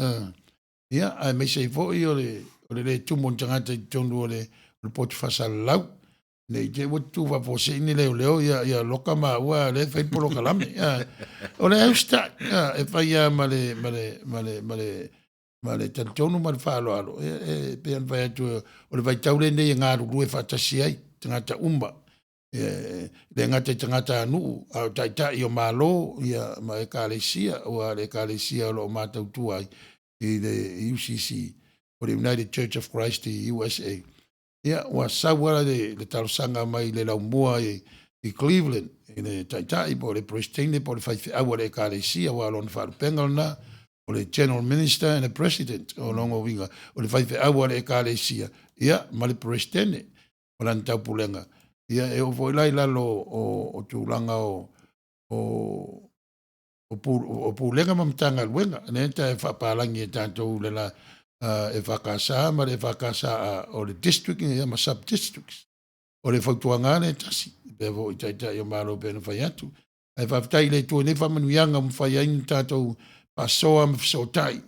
Ia, aemaise ai foi o le, o le lē tumu o ni tagata i totonu o le, o le potu faasalalau, ne i te i ua tutū faafuasei ni leoleo, ia, ia loka maua o lea e fai le polokalame. O le ausita'i, e fai lava ma le, ma le, ma le, ma le, ma le talitonu ma le faaaloalo, ia, e pei ona fai atu, o le vaitau lenei e galulue faatasi ai tagata uma, e le gata i tagatanuu, a o taitai o Malo ia, ma ekalesia, aua o le ekalesia o lo o matautua ai i le UCC, o le United Church of Christ i USA. Ia, ua sau lava le, le talosaga mai le laumua i, i Cleveland, i le taitai po o le Peresetene po o le faifeau a le ekalesia, aua o lona faalupega lena, o le General Minister and the President, o lona uiga, o le faifeau a le ekalesia, ia, ma le Peresetene. O lana taupulega, ia e oo foi la i lalo o, o tulaga o, o, o, pu, o pulega ma Matagaluega, lea ta e faapalagi e tatou le la uh, EFKS ma le EFKS o le district ia ma sub-districts. O le fautuaga lea e tasi, pea foi i taitai o Malo pei ona fai atu. Ae faafetai i le Atua i nei faamanuiaga ua mafai ai ona tatou faasoa ma fesootai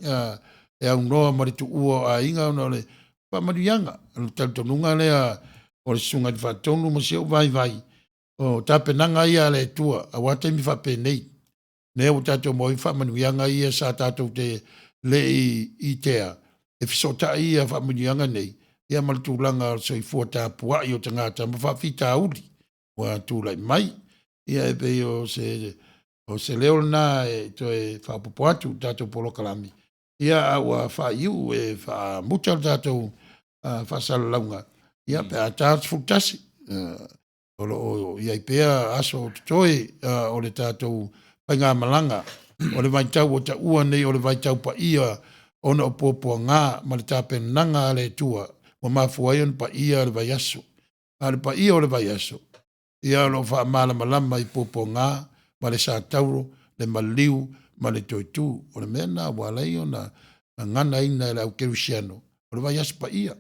e aunoa ma le tuua o aiga ona o le faamanuiaga. O le talitonuga lea o le Susuga i le Faatonu ma si ou vaivai, o tapenaga ia a le Atua aua taimi faapenei. Lea ua tatou maua ai faamanuiaga ia sa tatou te le i itea e fesootai ia faamanuiaga nei ia ma le tulaga o le soifua tapuai o tagata ma faafitauli ua tulai mai. Ia e pei o se o se leo lena e toe faaopoopo atu i le tatou polokalame, ia a ua faaiu e faamuta le tatou faasalalauga, ia pe a ta le 11. O lo o i ai pea aso o totoe o le tatou faigamalaga o le vaitau ua taua nei o le vaitau paia ona o puapuaga ma le tapenaga a le Atua ua mafua ai ona paia le vaiaso. A o le paia o le vaiaso, ia o lo o faamalamalama i puapuaga ma le satauro, le maliu ma le toetu. O le mea lena ua ala ai ona gaganaina e le au kerisiano, o le vaiaso paia.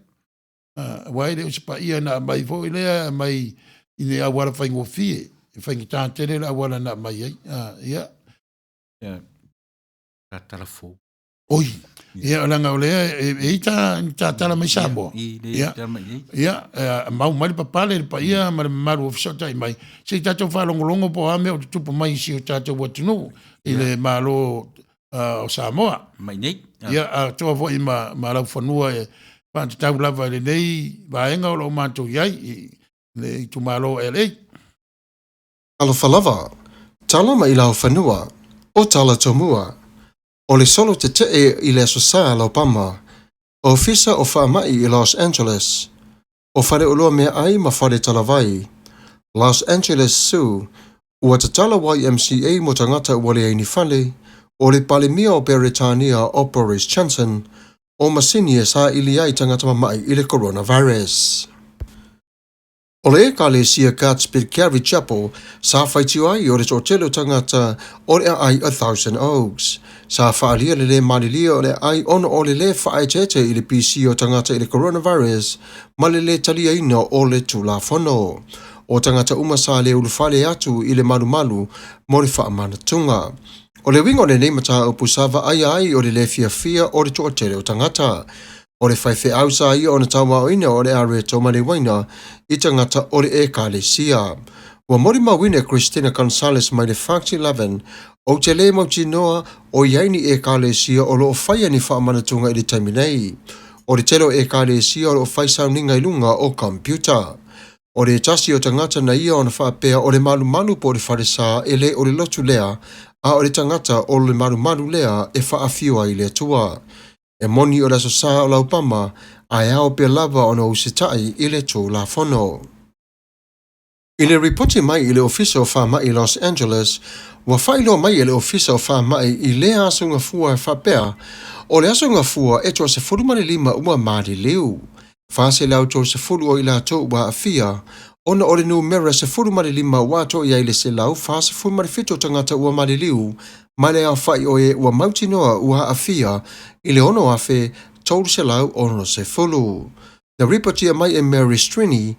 Aua e le o se paia na aumai foi lea, aumai i ni auala faigofie, e faigata tele le auala na aumai ai. Ia. Ia, tatala fou. Oi, ia leaga o lea e i ai ni tatala mai Samoa. Ia, ia, mau mai le papale le paia ma le mamalu o fesootai mai, se i tatou faalogologo po o a mea o tutupu mai i si o tatou atunuu i le Malo o Samoa. Mai nei. Ia, atoa foi ma, ma laufanua e faatatau lava i lenei vaega o lo o matou i ai i le itumalo o LA. Alofa lava, tala mai laufanua, o tala tomua. O le solo tetee i le Aso Sa Alaopama, Ofisa o Faamai i Los Angeles, o faleoloa meaai ma fale talavai, Los Angeles Zoo, ua tatala YMCA mo tagata ua leai ni fale, o le Palemia o Peretania o Boris Johnson, o masini e saili ai tagata mama'i i le coronavirus. O le Ekalesia Godspeed Calvary Chapel sa faitio ai o le toatele o tagata o le aai o Thousand Oaks. Sa faaalia le lē malilie o le aai ona o le lē faaeteete i le pisia o tagata i le coronavirus ma le lē taliaina o le Tulafono. O tagata uma sa le ulufale atu i le malumalu mo le faamanatuga. O le uiga o lenei mataupu sa vaaia ai o le lē fiafia o le toatele o tagata. O le faifeau sa ia ona tauaoina o le areto ma le uaina i tagata o le Ekalesia. Ua molimauina e Christina Gonzales mai le Fox 11, Ou te le mautinoa o i ai ni Ekalesia o lo o faia ni faamanatuga i le taimi nei. O le tele o Ekalesia o lo o fai sauniga i luga o computer. O le tasi o tagata na ia ona faapea o le malumalu po o le falesa e le o le lotu lea, a o le tagata o le malumalu lea e faafio ai i le Atua. E moni o le Aso Sa o Laupama, ae ao pea lava ona usitai i le Tulafono. I le ripoti mai i le Ofisa o Faamai i Los Angeles, ua faailoa mai e le Ofisa o Faamai i lea aso gafua e faapea, o le aso gafua e toa-15 ua maliliu, 430 o i latou ua aafia, ona o le numera 15 ua atoa i ai le 147 o tagata ua maliliu ma le aofai o e ua mautinoa ua aafia i le 6,360. Na ripotia mai e Mary Strini,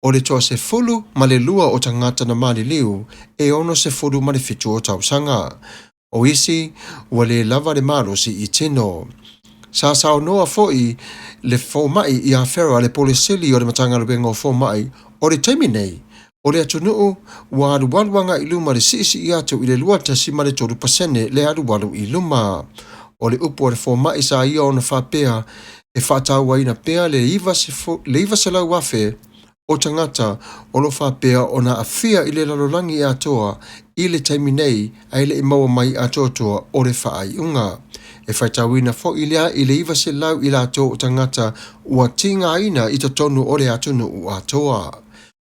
o le toa-12 o tagata na maliliu e 67 o tausaga. O isi, ua le lava le malosi i tino. Sa saunoa foi le fomai ia Farah le Pule Sili o le Matagaluega o Fomai, o le taimi nei, o le atunuu ua alualu agai i luma le siisii atu i le 2.3% le alualu i luma. O le upu a le fomai sa ia ona faapea e faatauaina pea le 900,000 o tagata o lo o faapea ona aafia i le lalolagi atoa i le taimi nei ae le i maua mai atoatoa o le faaiuga. E faitauina foi lea i le 900 i latou o tagata ua tigaina i totonu o le atunuu atoa.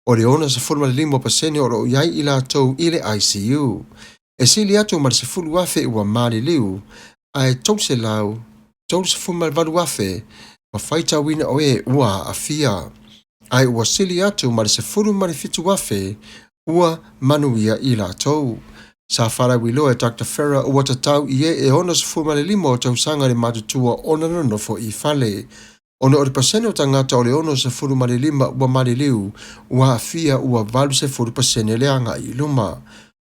O le 65% o lo o i ai i latou i le ICU. E sili atu ma le 10,000 ua maliliu, ae 338,000 ma faitauina o e ua aafia, ae ua sili atu ma le 17,000 ua manuia i latou. Sa faalauiloa e Doctor Farah ua tatau i e e 65 o tausaga le matutua ona nonofo i fale. Ona o le pasene o tagata o le 65 ua maliliu, ua aafia ua 80% le agai i luma.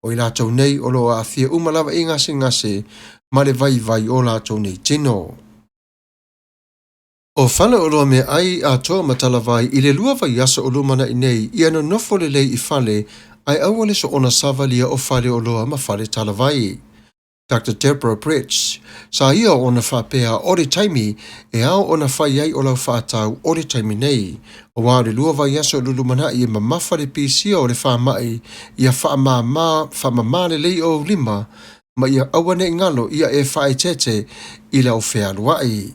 O i latou nei o lo o aafia uma lava i gasegase ma le vaivai o latou nei tino. O faleoloa meaai atoa ma talavai i le lua vaiaso o lumanai nei ia nonofo lelei i fale ae aua le soona savalia o faleoloa ma fale talavai. Doctor Deborah Bridge, sa ia ona faapea o le taimi e ao ona fai ai o lau faatau o le taimi nei, aua o le lua vaiaso o le lumanai e mamafa le pisia o le faamai ia faamama faamama lelei ou lima ma ia aua ne i galo ia e faaeteete i lau fealuai.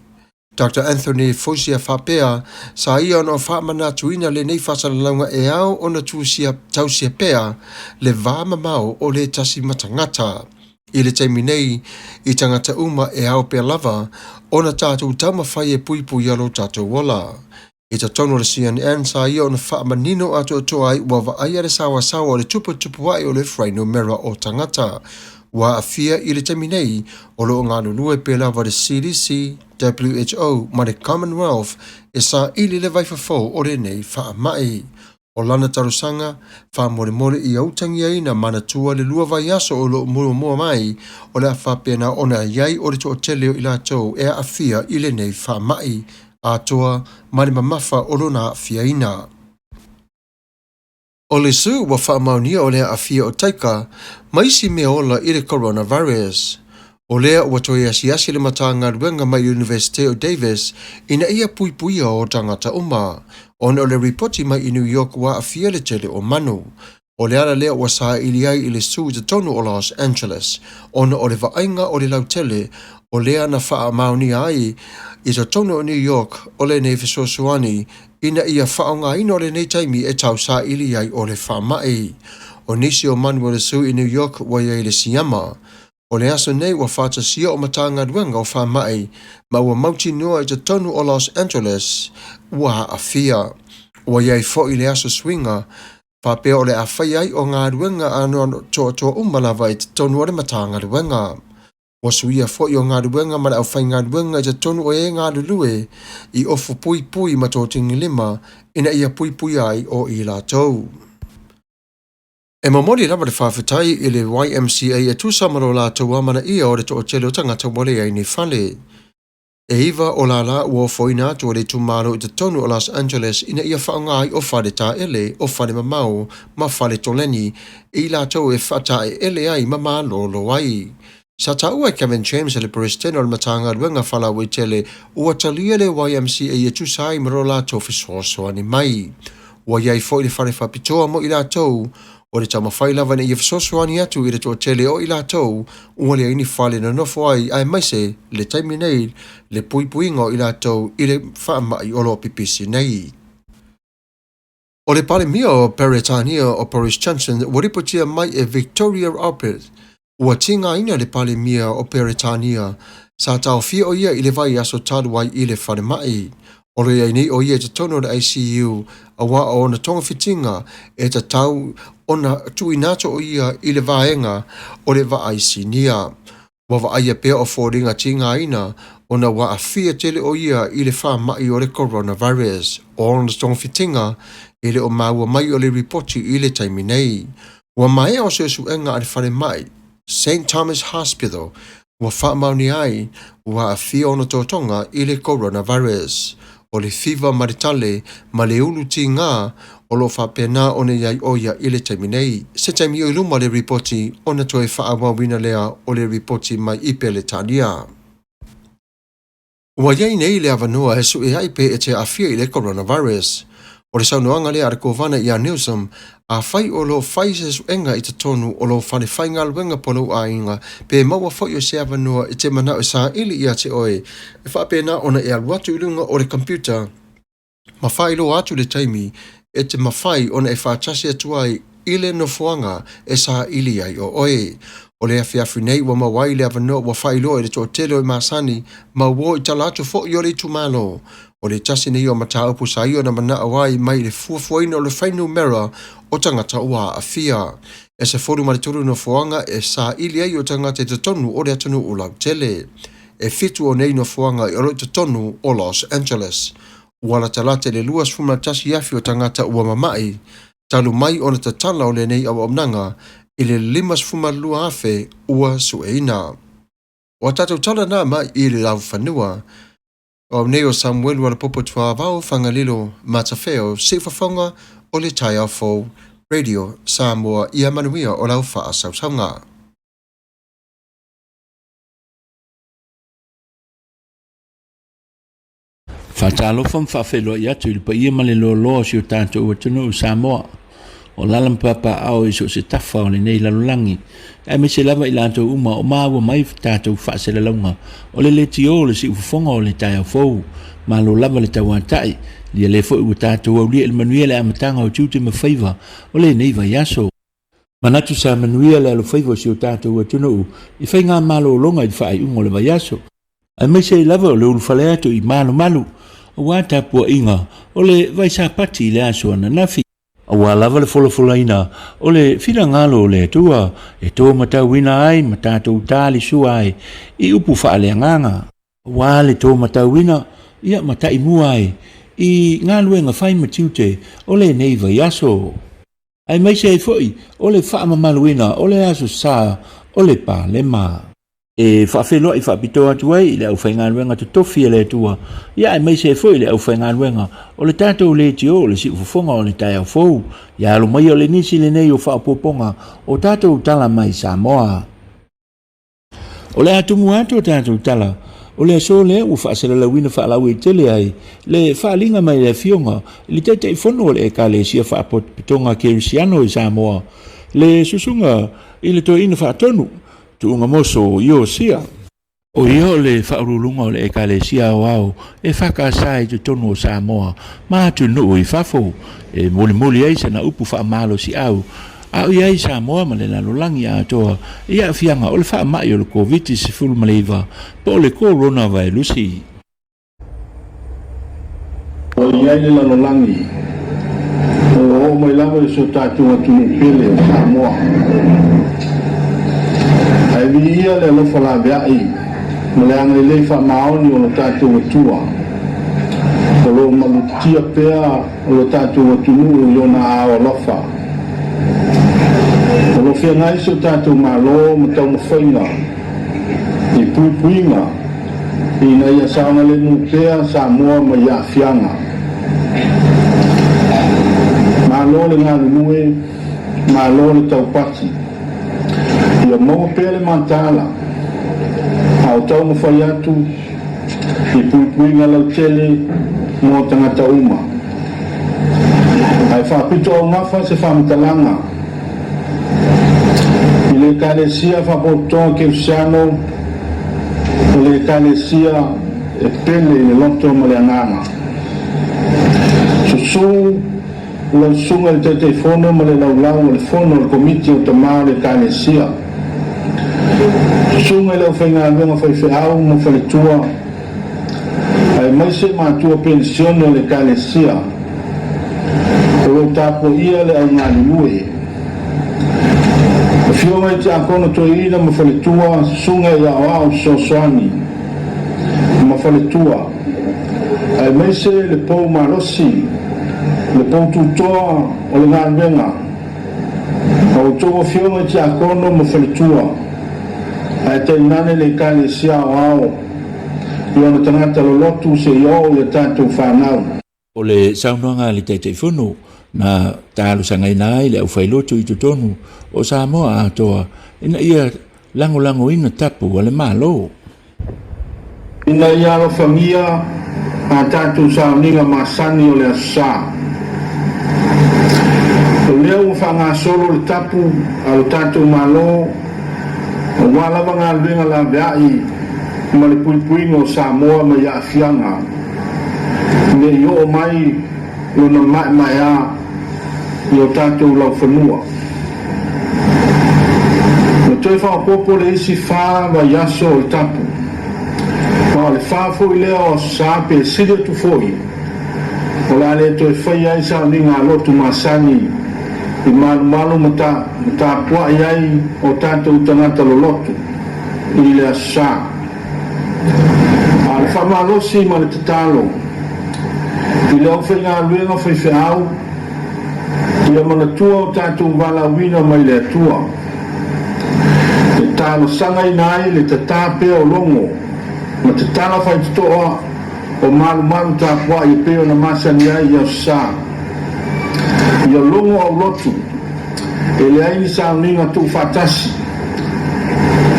Doctor Anthony Fauci faapea, sa ia ona faamanatuina lenei faasalalauga e ao ona tusia tausia pea le va mamao o le tasi ma tagata. I le taimi nei, i tagata uma e ao pea lava ona tatou taumafai e puipuia lo tatou ola. I totonu o le CNN sa ia ona faamanino atoatoa ai ua vaaia le saoasaoa o le tuputupuae o le fuainumera o tagata ua aafia i le taimi nei o lo o galulue pea lava le CDC, WHO ma le Commonwealth e saili le vaifofo o lenei faamai. O lana talosaga, faamolemole ia utagiaina manatua le lua vaiaso o lo o muamua mai o le a faapena ona i ai o le toatele o i latou e aafia i lenei faamai atoa ma le mamafa o lona aafiaina. O le zoo ua faamaonia o le aafia o taika ma isi mea ola i le coronavirus. O lea ua toe asiasi le Matagaluega mai le Iunivesite o Davis ina ia puipuia o tagata uma, ona o le ripoti mai i New York ua aafia le tele o manu. O le ala lea ua saili ai i le su i totonu o Los Angeles, ona o le vaaiga o le lautele o lea na faamaonia ai i totonu o New York o lenei fesoasoani ina ia faaaogaina o lenei taimi e tausaili ai o le faamai. O nisi o manu o le su i New York ua i ai le siama. O le aso nei ua faatasia o Matagaluega o Faamai ma ua mautinoa i totonu o Los Angeles ua aafia. Ua i ai foi le aso suiga faapea o le a fai ai o galuega atoatoa uma lava i totonu o le Matagaluega. Ua suia foi o galuega ma le aufaigaluega i totonu o e galulue i ofu puipui ma totigilima ina ia puipuia ai o i latou. E momoli lava le faafetai i le YMCA e tusa ma lo latou amanaia o le toatele o tagata ua leai ni fale. E iva o lālā ua ofoina atu e le itumalo i totonu o Los Angeles ina ia faaaoga ai o fale taele, o fale mamao ma fale toleni i latou e faataeele ai ma malolo ai. Sa taua e Kevin James le Peresetene o le Matagaluega Faalauaitele ua talia le YMCA e tusa ai ma lo latou fesoasoani mai. Ua i ai foi le fale faapitoa mo i latou o le taumafai lava ina ia fesoasoani atu i le toatele o i latou ua leai ni fale nonofo ai aemaise le taimi nei le puipuiga o i latou i le faamai o lo o pipisi nei. O le Palemia o Peretania o Boris Johnson ua lipotia mai e Victoria Alpert ua tigaina le Palemia o Peretania sa taofia o ia i le vaiaso talu ai i le falemai. O lo o i ai nei o ia i totonu o le ICU aua o ona togafitiga e tatau ona tuuina atu o ia i le vaega o le vaai sinia. Ua vaaia pea o foliga tigaina ona ua aafia tele o ia i le faamai o le coronavirus. O ona togafitiga e le o maua mai o le ripoti i le taimi nei. Ua maea o suesuega a le falemai St Thomas Hospital ua faamaonia ai ua aafia ona totoga i le coronavirus. O le fiva ma le tale ma le ulu tiga o lo o faapena ona i ai o ia i le taimi nei. Se taimi o i luma le ripoti ona toe faaauauina lea o le ripoti mai i Peretania. Ua i ai nei le avanoa e sue ai pe e te aafia i le coronavirus. O le saunoaga lea a le Kovana ia Newsom, afai o lo o fai se suega i totonu o lou fale faigaluega po o lou aiga, pe maua foi o se avanoa e te manao e saili ia te oe, e faapena ona e alu atu i luga o le computer ma faailoa atu le taimi e te mafai ona e faatasi atu ai i le nofoaga e saili ai o oe. O le afiafi nei ua maua ai le avanoa ua faailoa i le toatele o e masani ma ua o i tala atu foi o le itumalo. O le tasi nei o mataupu sa ia ona manao ai mai le fuafuaina o le fuainumera o tagata ua aafia. E 13 nofoaga e saili ai o tagata i totonu o le atunuu lautele. E 7 o nei nofoaga o lo o i totonu o Los Angeles. Ua latalata i le 21,000 o tagata ua mamai, talu mai ona tatala o lenei auaunaga i le 52,000 ua sueina. O a tatou tala na mai i le laufanua. O au nei o Samuelu Alapopo Tuavao Fagalilo Matafeo Siufofoga o le Taeao Fou Radio Samoa ia manuia o lau faasausauga. Faatalofa ma faafeiloai atu i le paia ma le loaloa o si o tatou atunuu Samoa. O lala ma papaaao i so o se tafa o lenei lalolagi, aemaise lava i latou uma o maua mai tatou faaselalauga o le leitio o le siufofoga o le taeao fou. Malo lava le tauatai, ia lea foi ua tatou aulia i le manuia le amataga o tiute ma faiva o lenei vaiaso. Manatu sa manuia le alofaiva o si o tatou atunuu i faigamalologa i le faaiuga o le vaiaso. Aemaise ai lava o le ulufale atu i Malumalu aua tapuaiga o le Vaisapati i le aso ananafi. Aua lava le folafolaina o le finagalo o le Atua e to matauina ai ma tatou talisua ai i upu faaleagaga. Aua le to matauina ia ma taimua ai i galuega fai ma tiute o lenei vaiaso. Aemaise ai foi o le faamamaluina o le Aso Sa o le Palema. E faafeiloai faapitoa atu ai i le aufaigaluega totofi a le Atua, ia aemaise ai foi i le aufaigaluega o le tatou leitio o le siufofoga o le taeao fou, ia alo mai o le nisi lenei o faaopoopoga o tatou tala mai Samoa. O le a tumu atu o tatou tala O le aso lea ua faasalalauina faalauaitele ai le faaaliga mai le Afioga i le Taitaifono o le Ekalesia Faapotopotoga Kerisiano i Samoa, le Susuga i le Toeaina Faatonu, Tuugamoso Iosia. O ia o le faauluuluga o le Ekalesia Aoao e FKS i totonu o Samoa ma atunuu i fafo, e mulimuli ai sana upu faamalosiau a o i ai Samoa ma le lalolagi atoa i aafiaga o le faamai o le Koviti-19 po o le Koronavirusi. Ua i ai le lalolagi o lo o oo mai lava i si o tatou atunuu pele o Samoa. Ae viia le alofa laveai ma le agalelei faamaoni o lo tatou Atua, o lo o malutia pea lo tatou atunuu i ona aao alofa. O lo o feagai si o tatou Malo ma taumafaiga i puipuiga ina ia saogalemu pea Samoa mai aafiaga. Malo le galulue, malo le taupati. Ia maua pea le mataala a o taumafai atu i puipuiga lautele mo tagata uma. Ae faapitoaugafa se faamatalaga i le Ekalesia Faapotopotoga Kerisiano, o le Ekalesia e pele i le loto ma le agaga. Susu lau Susuga i le Taitaifono ma le Laulau o le Fono a le Komiti o Tama o le Ekalesia. Susuga i le aufaigaluega faifeau ma faletua, aemaise matua penisione o le Ekalesia o lo o tapuaia le au galulue. Afioga i Tiakono Toeaina ma faletua, Susuga i Aoao Fesoasoani ma faletua, aemaise le pou malosi, le pou tutoa o le galuega, a outou afioga i Tiakono ma faletua, ae tainane le Ekalesia Aoao i ona tagata lolotu seia oo i a tatou fanau. O le saunoaga a le Taitaifono na talosagaina ai le aufailotu i totonu o Samoa atoa ina ia lagolagoina tapu a le Malo. Ina ia alofagia a tatou sauniga masani o le Aso Sa. O lea ua faagasolo le tapu a lo tatou Malo aua lava galuega laveai ma le puipuiga o Samoa mai aafiaga ne i oo mai lona maemaea i o tatou laufanua. Ua toe faaopoopo le isi fa vaiaso o le tapu, ma o le fa foi lea o Aso Sa pe sili atu foi, o le a le toe faia ai sauniga a lotu masani i malumalu ma tapuai ai o tatou tagata lolotu i le Aso Sa. A o le faamalosi ma le tatalo i le aufaigaluega faifeau, ia manatua o tatou valaauina mai le Atua, e talosagaina ai le tatā pea o logo ma tatala faitotoa o malumalu tapuai e pei ona masani ai i Aso Sa. Ia logo aulotu, e leai ni sauniga tuufaatasi,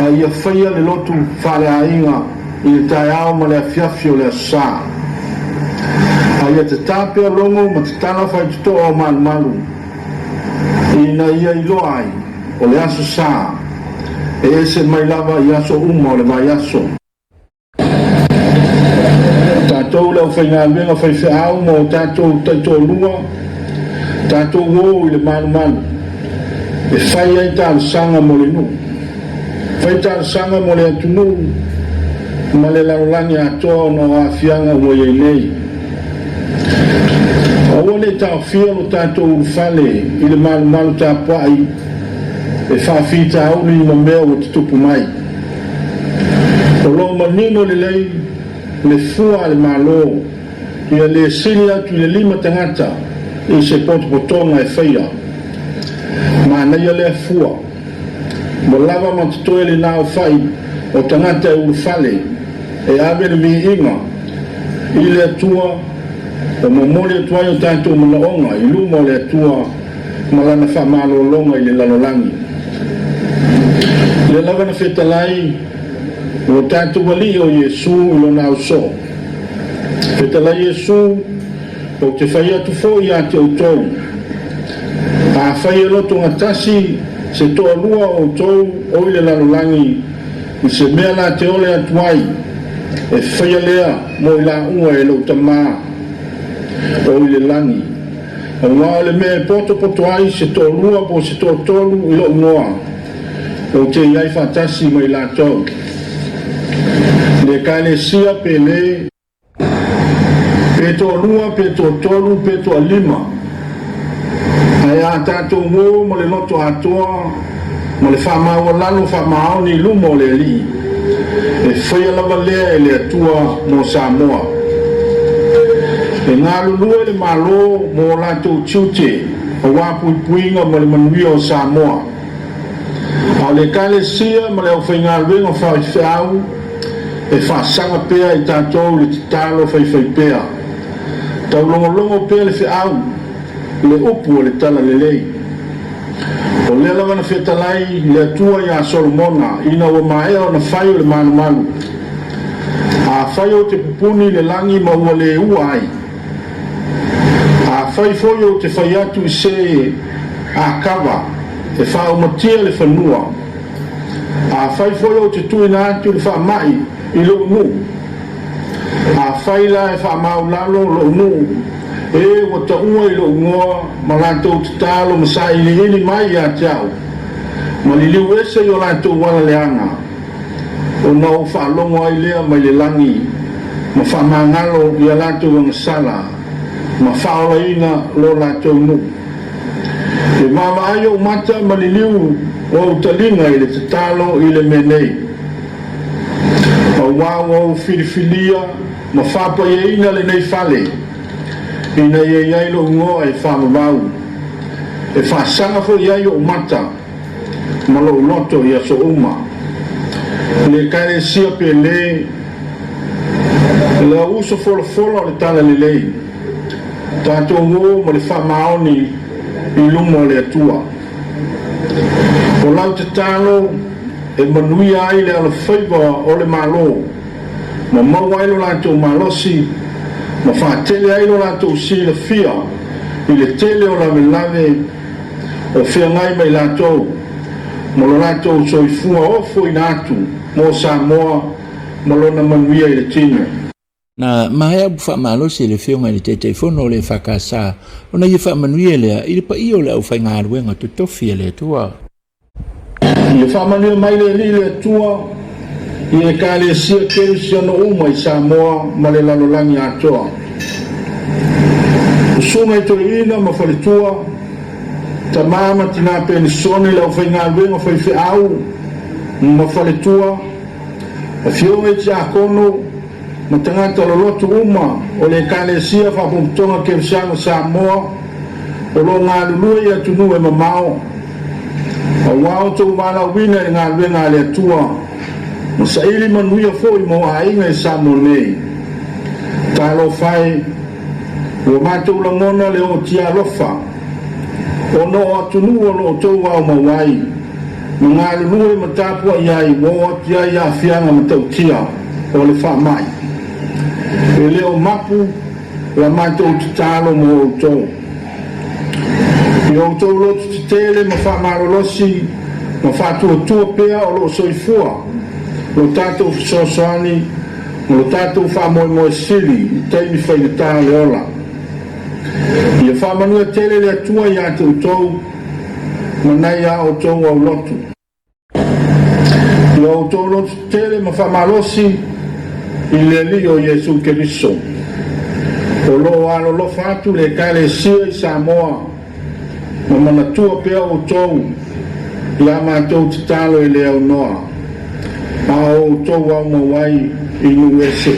a ia faia le lotu faaleaiga i le taeao ma le afiafi o le Aso Sa. A ia tatā pea logo ma tatala faitotoa o malumalu, ina ia iloa ai o le Aso Sa e ese mai lava i aso uma o le vaiaso. Tatou le aufaigaluega faifeau ma o tatou taitoalua, tatou o i le malumalu e fai ai talosaga mo le nuu, fai talosaga mo le atunuu ma le lalolagi atoa ona o aafiaga ua i ai nei. Aua ne i taofia lo tatou ulufale i le malumalu tapuai e faafitauli ma mea ua tutupu mai. O lo o manino lelei le fua a le Malo ia le sili atu i le lima tagata i se potopotoga e faia. Manaia lea fua. Ua lava ma totoe le naofai o tagata e ulufale e ave le viiga i le Atua o momoli atu ai o tatou manaoga i luma o le Atua ma lana faamalologa i le lalolagi. Lea lava na fetalai Lo tatou Alii o Iesu i Lona ausoo. Fetalai Iesu, ou te fai atu foi ia te outou, afai e lotogatasi se toalua o outou o i le lalolagi i se mea la te ole atu ai, e faia lea mo i laua e lou Tama o i le lagi. Aua o le mea e potopoto ai se toalua po o se toatolu i lou igoa, ou te i ai faatasi ma i latou. Le Ekalesia pe le, pe toalua pe toatolu pe toalima, ae a tatou o ma le loto atoa ma le faamaualalo faamaoni i luma o le Alii, e faia lava lea e le Atua mo Samoa. E galulue le Malo mo o latou tiute aua puipuiga ma le manuia o Samoa. A o le Ekalesia ma le aufaigaluega faifeau e faasaga pea i tatou le tatalo faifaipea. Taulogologo pea le feau i le upu o le Talalelei. O lea lava na fetalai le Atua iā Solomona ina ua maea ona fai o le malumalu, Afai ou te pupuni i le lagi ma ua le ua ai, afai foi ou te fai atu i se akava e faaumatia le fanua, afai foi ou te tuuina atu le faamai i lou nuu, Afai la e faamaulalo lou nuu, e ua taua i lou igoa ma latou tatalo ma sailiili mai ia te au, ma liliu ese i o latou ala leaga, ona ou faalogo ai lea mai le lagi, ma faamagalo i a latou agasala, ma faaolaina lo latou nuu. E vaavaai ou mata ma liliu ou taliga i le tatalo i le mea nei. Aua ua ou filifilia ma faapaiaina lenei fale, ina ia i ai lou igoa e faavavau, e faasaga foi ai ou mata ma lou loto i aso uma. Le Ekalesia pele, le au uso folafola o le Talalelei, tatou o ma le faamaoni i luma o le Atua. O lau tatalo e manuia ai le alofaiva o le Malo, ma maua ai lo latou malosi, ma faatele ai lo latou silafia i le tele o lavelave o feagai ma i latou, ma lo latou soifua ofoina atu mo Samoa ma lona manuia i le tino. Na maea upu faamalosi e le Afioga i le Taitaifono o le EFKS ona ia faamanuia lea i le paia o le aufaigaluega totofi a le Atua. Ia faamanuia mai le Alii le Atua i Ekalesia Kerisiano uma i Samoa ma le lalolagi atoa. Susuga i toeaina ma faletua, tama ma tina penisone, le aufaigaluega faifeau ma faletua, afioga i tiakono, ma tagata lolotu uma o le Ekalesia Faapopotoga Kerisiano Samoa o lo o galulue i atunuu e mamao, aua outou valaauina i le galuega a le Atua ma saili manuia foi mo aiga i Samoa nei. Talofa e, ua matou lagona le ootia alofa ona o atunuu o lo outou aumau ai ma galulue ma tapuai ai ua oo atu i ai aafiaga matautia o le faamai. E le o mapu la matou tatalo mo outou. I outou loto tetele ma faamalolosi ma faatuatua pea o lo o soifua lo tatou fesoasoani ma lo tatou faamoemoe sili i taimi faigata o le ola. Ia faamanuia tele le Atua ia te outou ma nai a outou aulotu. Ia outou loto tetele ma faamalosi i le Alii o Iesu Keriso. O lo o alolofa atu le Ekalesia i Samoa ma manatua pea outou i a matou tatalo e le aunoa, a o outou aumau ai i nuu ese.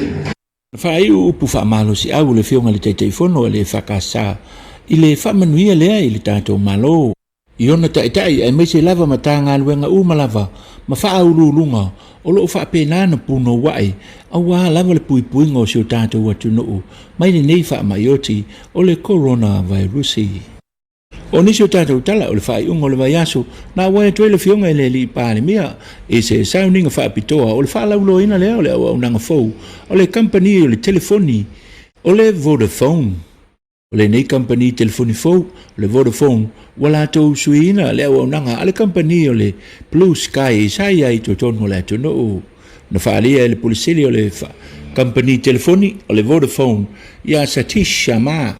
Na faaiu upu faamalosiau le Afioga i le Taitaifono a le EFKS i le faamanuia lea i le tatou Malo, i ona taitai aemaise lava Matagaluega uma lava ma faauluuluga o lo o faapena ona punouai aua lava le puipuiga o si o tatou atunuu mai lenei faamai oti o le Coronavirus. O nisi o tatou tala o le faaiuga o le vaiaso na auai atu ai le Afioga i le Alii Palemia i se sauniga faapitoa o le faalauiloaina lea o le auaunaga fou o le kamupani o le telefoni o le Vodafone. O lenei kamupani telefoni fou, o le Vodafone, ua latou suiina le auaunaga a le kamupani o le Blue Sky sa i ai i totonu o le atunuu. Na faaalia e le Pule Sili o le kamupani telefoni o le Vodafone ia Satish Sharma,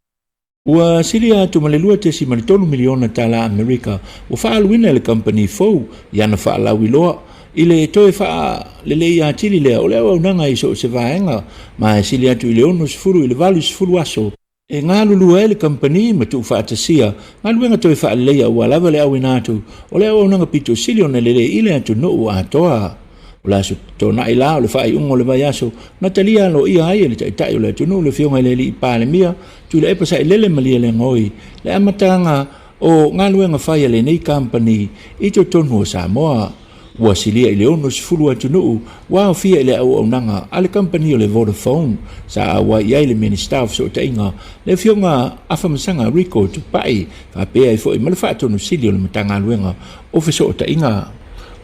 Ua silia atu ma le $2.3 miliona tala Amerika ua faaaluina e le kamupani fou i ana faalauiloa i le toe faalelei atili lea o le auaunaga i so o se vaega, ma e sili atu i le 60 i le 80 aso e galulue ai le kamupani ma tuufaatasia galuega toe faaleleia aua lava le auina atu o le auaunaga pito sili ona lelei i le atunuu atoa. O le aso Toonai la o le faaiuga o le vaiaso na talia aloaia ai e le Taitai o le atunuu le Afioga i le Alii Palemia Tuilaepa Sailele Malielegaoi le amataga o galuega fai a lenei kamupani i totonu o Samoa. Ua silia i le 60 atunuu ua aofia i le auaunaga a le kamupani o le Vodafone sa auai i ai le Minisita o Fesootaiga le Afioga Afamasaga Rico Tupai faapea ai foi ma le Faatonu Sili o le Matagaluega o Fesootaiga.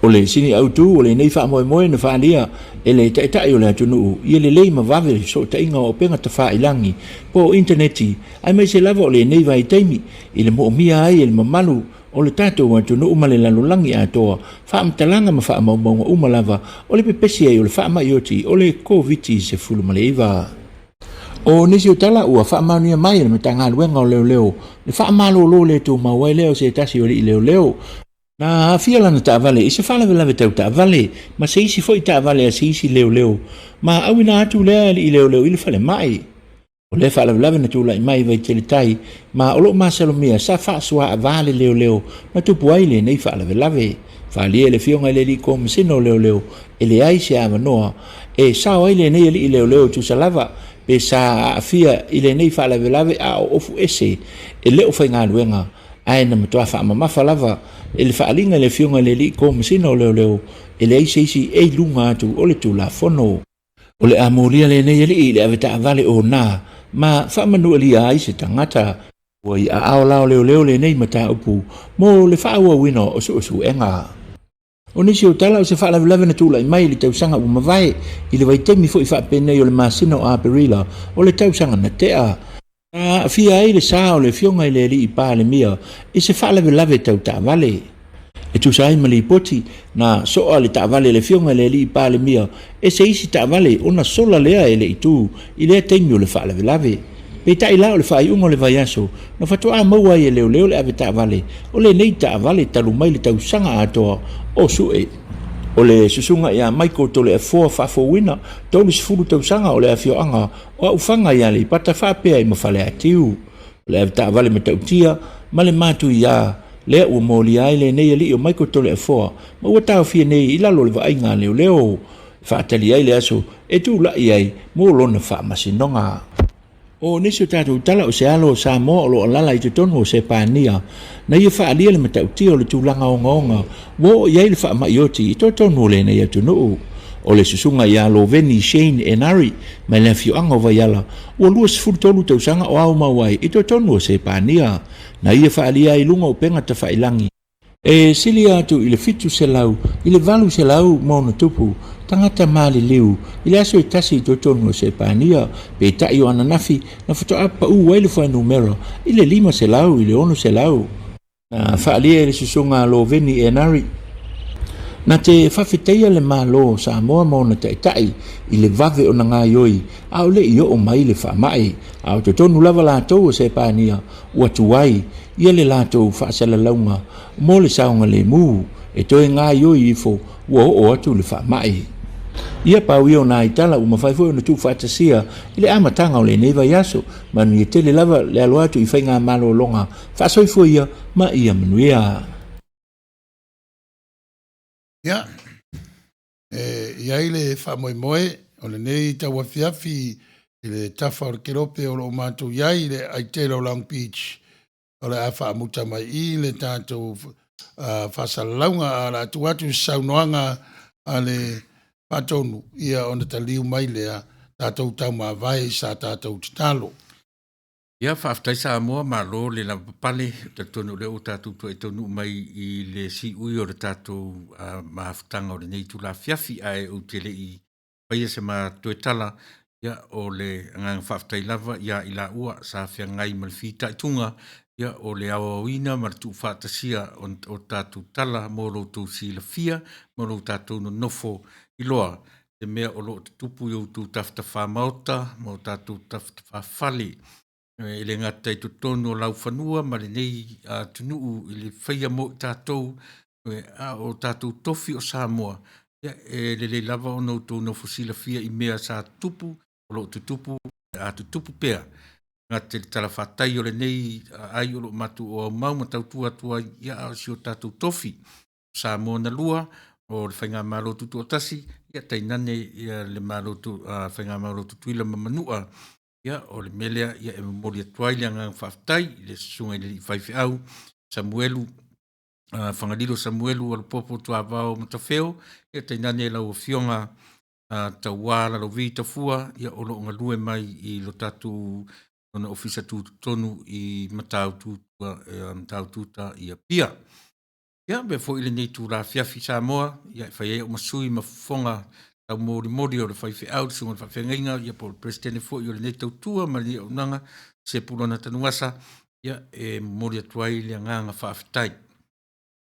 O le sini autu o lenei faamoemoe na faaalia e le Taitai o le atunuu ia lelei ma vave le fesootaiga o upega tafailagi po o initaneti aemaise lava o lenei vaitaimi i le moomia ai e le mamalu o le tatou atunuu ma le lalolagi atoa faamatalaga ma faamaumauga uma lava o le pepesi ai o le faamai oti o le Koviti-19. O nisi o tala ua faamaonia mai e le Matagaluega o Leoleo le faamalolo le tumau ai lea o se tasi o alii leoleo. Na aafia lana taavale i se faalavelave tau taavale ma se isi foi taavale a se isi leoleo ma auina atu lea alii leoleo i le falemai. O lea faalavelave na tulai mai i Vaitele Tai ma o lo o masalomia sa faasuaava le leoleo na tupu ai lenei faalavelave. Faaalia e le Afioga i le Alii Komasina o Leoleo e leai se avanoa e sao ai lenei alii leoleo tusa lava pe sa aafia i lenei faalavelave a o ofu ese e le o faigaluega ae na matua faamamafa lava i le faaaliga i le Afioga i le Alii Komasina o Leoleo e leai se isi e i luga atu o le Tulafono. O le a molia lenei alii i le avetaavale o na ma faamanualia ai se tagata. Ua i aao la o leoleo lenei mataupu mo le faaauauina o suesuega. O nisi o tala o se faalavelave na tulai mai i le tausaga ua mavae, i le vaitaimi foi faapenei o le masina o Aperila o le tausaga na tea, na aafia ai le sa o le Afioga i le Alii Palemia i se faalavelave tau taavale. E tusa ai ma lipoti, na soa le taavale a le Afioga i le Alii Palemia e se isi taavale ona sola lea e le i tu i lea taimi o le faalavelave. Peitai la o le faaiuga o le vaiaso na faatoa maua ai e leoleo le avetaavale o lenei taavale talu mai le tausaga atoa o sue. O le susuga ia Michael Toleafoa Faafouina, 30 tausaga o le afioaga o Aufaga i Aleipata faapea ai ma Faleatiu. O le avetaavale matautia ma le matuia lea ua molia ai lenei alii o Michael Toleafoa ma ua taofia nei i lalo o le vaaiga a leoleo e faatali ai le aso e tulai ai mo lona faamasinoga. O nisi o tatou tala o se alo o Samoa o lo o alaala i totonu o Sepania na ia faaalia le matautia o le tulaga ogaoga ua oo i ai le faamai oti i totonu o lenei atunuu. O le susuga ia Loveni Shane Enari mai le afioaga o Vaiala ua 23 tausaga o aumau ai i totonu o Sepania na ia faaalia ai i luga o upega tafailangi E silia atu i le 700 i le 800 ma ona tupu tagata maliliu i le aso e tasi i totonu o Sepania, peitai o ananafi na faatoa pau ai le fuainumera i le 500 i le 600. Na faaalia e le susuga a Loveni Enari, Na te faafetaia le Malo o Samoa ma ona taitai i le vave ona gaoioi a o le i oo mai le faamai, a o totonu lava latou o Sepania ua tuai ia le latou faasalalauga mo le saogalemu e toe gaoioi ifo ua oo atu le faamai. Ia pau ia o nai tala ua mafai foi ona tuufaatasia i le amataga o lenei vaiaso. Manuia tele lava le alo atu i faigamalologa faasoifua ia ma ia manuia. Ia, e i ai le faamoemoe o lenei tauafiafi i le tafa o le kelope o lo o matou i ai i le aitele o Long Beach, o le a faamuta mai i le tatou faasalalauga, a o le a tuu atu se saunoaga a le Faatonu, ia ona taliu mai lea, tatou taumavae i sa tatou tatalo. Ia, faafetai Samoa, malo le lavapapale. Ou te talitonu o lea ua tatou toe taunuu mai i le siui o le tatou mafutaga o lenei itula afiafi, ae ou te le i faia se ma toe tala, ia, o le agaga faafetai lava ia i laua sa feagai ma le fitaituga, ia, o le aoaoina ma le tuufaatasia o tatou tala mo lo outou silafia ma lo tatou nonofo iloa le mea o lo o tutupu i outou tafatafa maota ma o tatou tafatafa fale. E le gata i totonu o laufanua ma lenei atunuu i le faia mo i tatou, a o tatou tofi o Samoa, ia e lelei lava ona outou nofo silafia i mea sa tutupu, o lo o tutupu, a tutupu pea, gata i le talafatai o lenei aai o lo o matou aumau ma tautua atu ai, ia a o si o tatou tofi. O Samoa na lua, o le Faigamalo Tutoatasi, ia tainane ia le Malo Faigamalo Tutuila ma Manua. Ia o le mea lea ia e momoli atu ai le agaga faafetai i le Susuga i le Alii Faifeau Samuelu Fagalilo Samuelu Alapopo Tuavao Matafeo, ia tainane lau Afioga Taua Lalovi Tafua, ia o lo o galue mai i lo tatou lona Ofisa Tutotonu i Matautu Mataututa i Apia. Ia avea foi lenei itula afiafi Samoa ia e fai ai a'u ma sui ma fofoga taumolimoli o le faifeau le susuga i le faafeagaiga ia po o le Peresetene foi o lenei tautua ma lenei auaunaga Sepulona Tanuvasa, ia e momoli atu ai le agaga faafetai.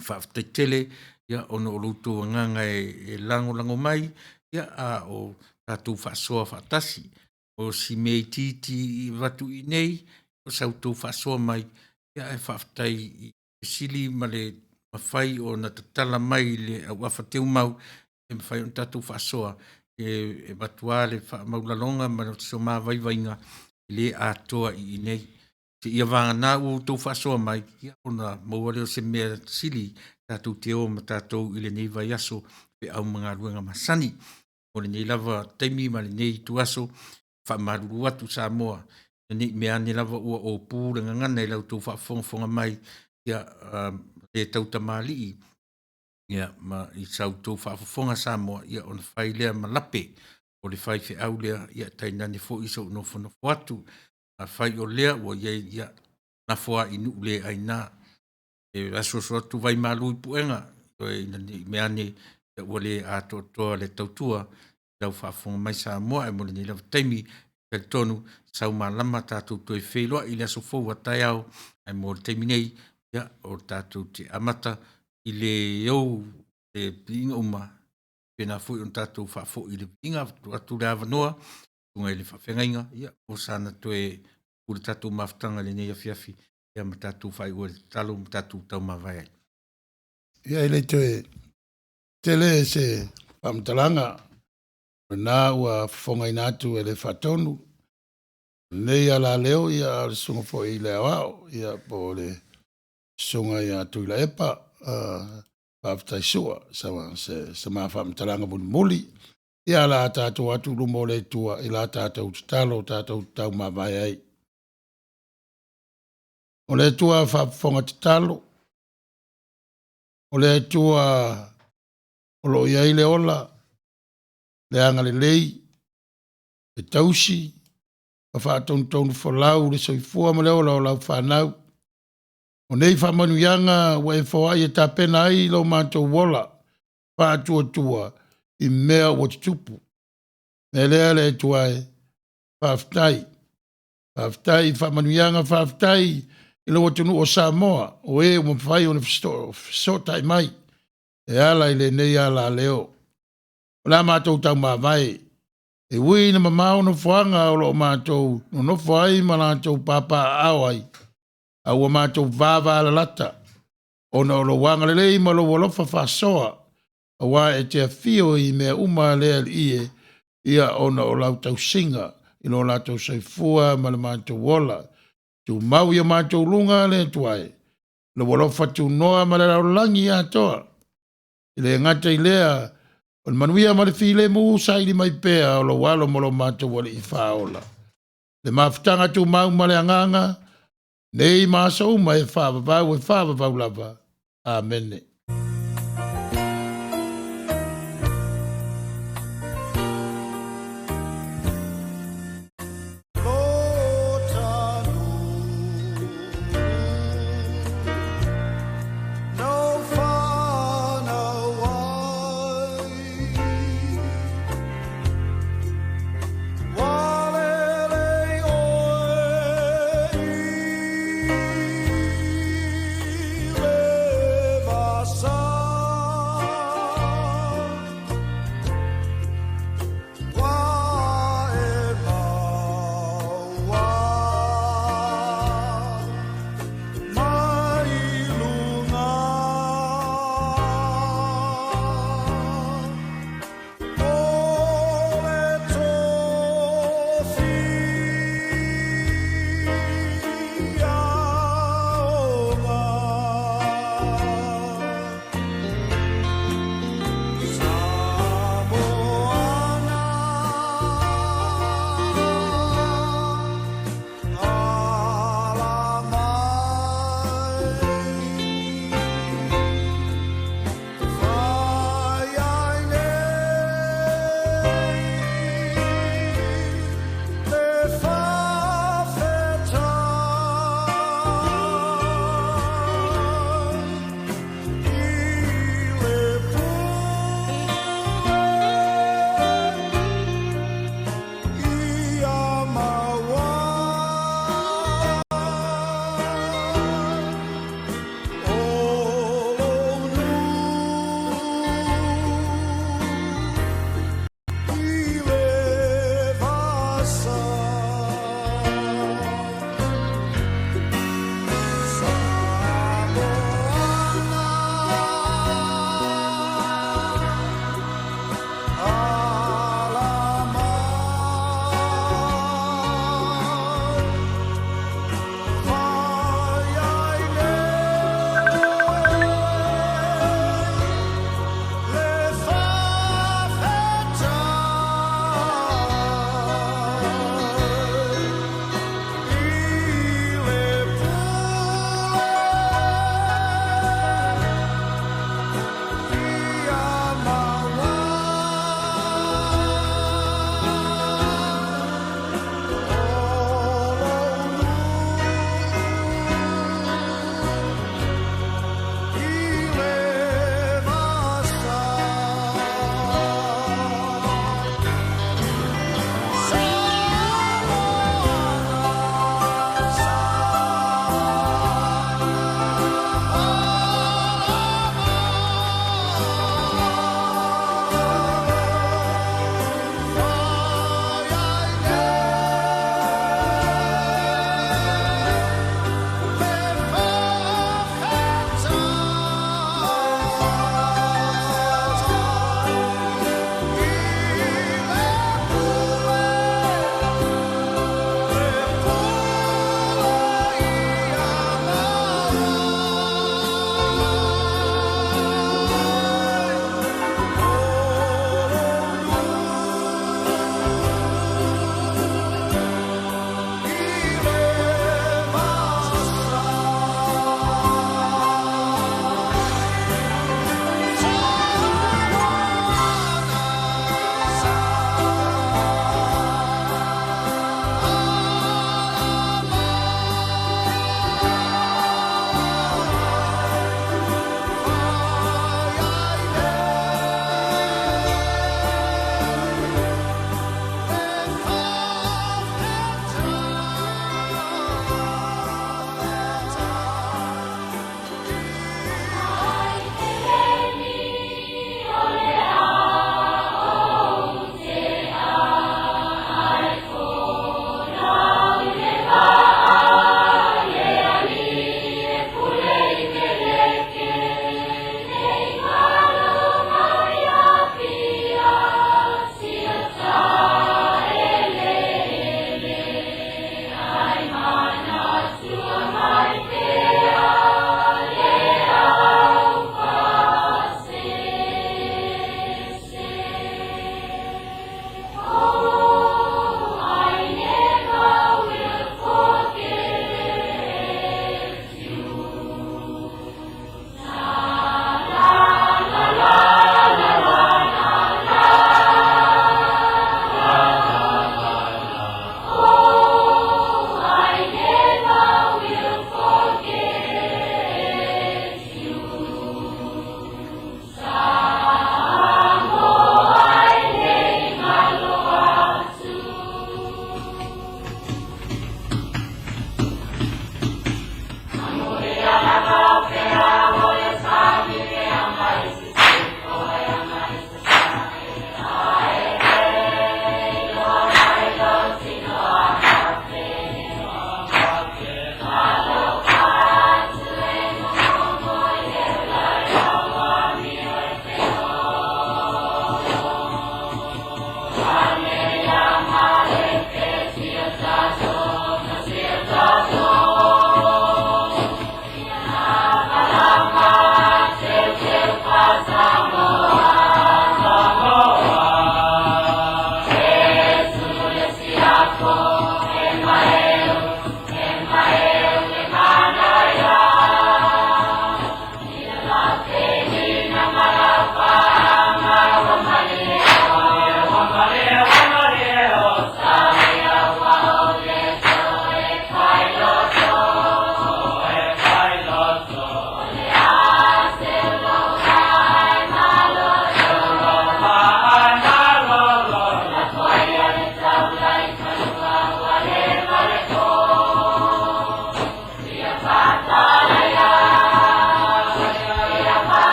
Faafetai tele ia ona o lo outou agaga e lagolago mai ia a o tatou faasoa faatasi. O si mea itiiti i avatu i inei, o sa outou faasoa mai, ia ae faafetai i fesili ma le mafai ona tatala mai le auafa teumau e mafai ona tatou faasoa e avatu lava le faamaualaloga ma so ma vaivaiga e le atoa i inei. Seia vagana ua outou faasoa mai, ia ona maua lea o se mea sili tatou te o ma tatou i lenei vaiaso i feau ma galuega masani. Mo lenei lava taimi ma lenei ituaso, faamalulu atu Samoa ne i meaane lava ua opu le gagana i la outou faafogafoga mai, ia le tautamalii ia ma i sa outou faafofoga Samoa, ia ona fai lea ma lape o le faifeau lea, ia tainane foi sou nofonofo atu. Afai o lea ua i ai, ia lafo lava i nuu le aina, e asuasu atu vaimalu i puega, ina ne i meaane ua le atoatoa le tautua i lau faafofoga mai Samoa. Ae mo lenei lava taimi, e talitonu sau malama tatou toe feiloai i le aso fou a taeao, ae mo le taimi nei, ia o tatou te amata i le ou le viiga uma, faapena foi ona tatou faafoi le viiga. Tuu atu le avanoa i le susuga i le faafeagaiga mo sana toe le tatou mafutaga i lenei afiafi ia ma tatou faaiu ai i le tatalo ma tatou taumavae ai. Ia e le toe tele se faamatalaga, o lena ua fofogaina atu e le Faatonu lenei alaleo, ia a o le susuga foi i le Aoao, ia po o le susuga ia Tuilaepa Faafetai Sua, sa ma faamatalaga mulimuli. Ia la tatou atu i luma o le Atua i la tatou tatalo tatou taumavae ai. O le Atua faafofoga tatalo, o le Atua o lo o i ai le ola, le agalelei, le tausi ma faatonutonu folau le soifua ma le ola o lau fanau. O nei faamanuiaga ua e foai e tapena ai lo matou ola faatuatua i mea ua tutupu. Mea lea le Atua e, faafetai. Faafetai i faamanuiaga, faafetai i lou atunuu o Samoa, o e ua mafai ona fesootai mai e ala i lenei alaleo. O le a matou taumavae, e ui ina mamao nofoaga o lo o matou nonofo ai ma latou papaaao ai, a ua matou vavalalata ona o lou agalelei ma lou alofa faasoa, aua e te afio i mea uma le Alii e, ia ona o lau tausiga i lo latou soifua ma le matou ola. Tumau i o matou luga le Atua e, lou alofa tunoa ma le lalolagi atoa. E le gata i lea, o le manuia ma le filemu saili mai pea o lou alo ma lo matou Alii Faaola. Le mafutaga tumau ma le agaga, nei ma aso uma e faavavau e faavavau lava. Amene.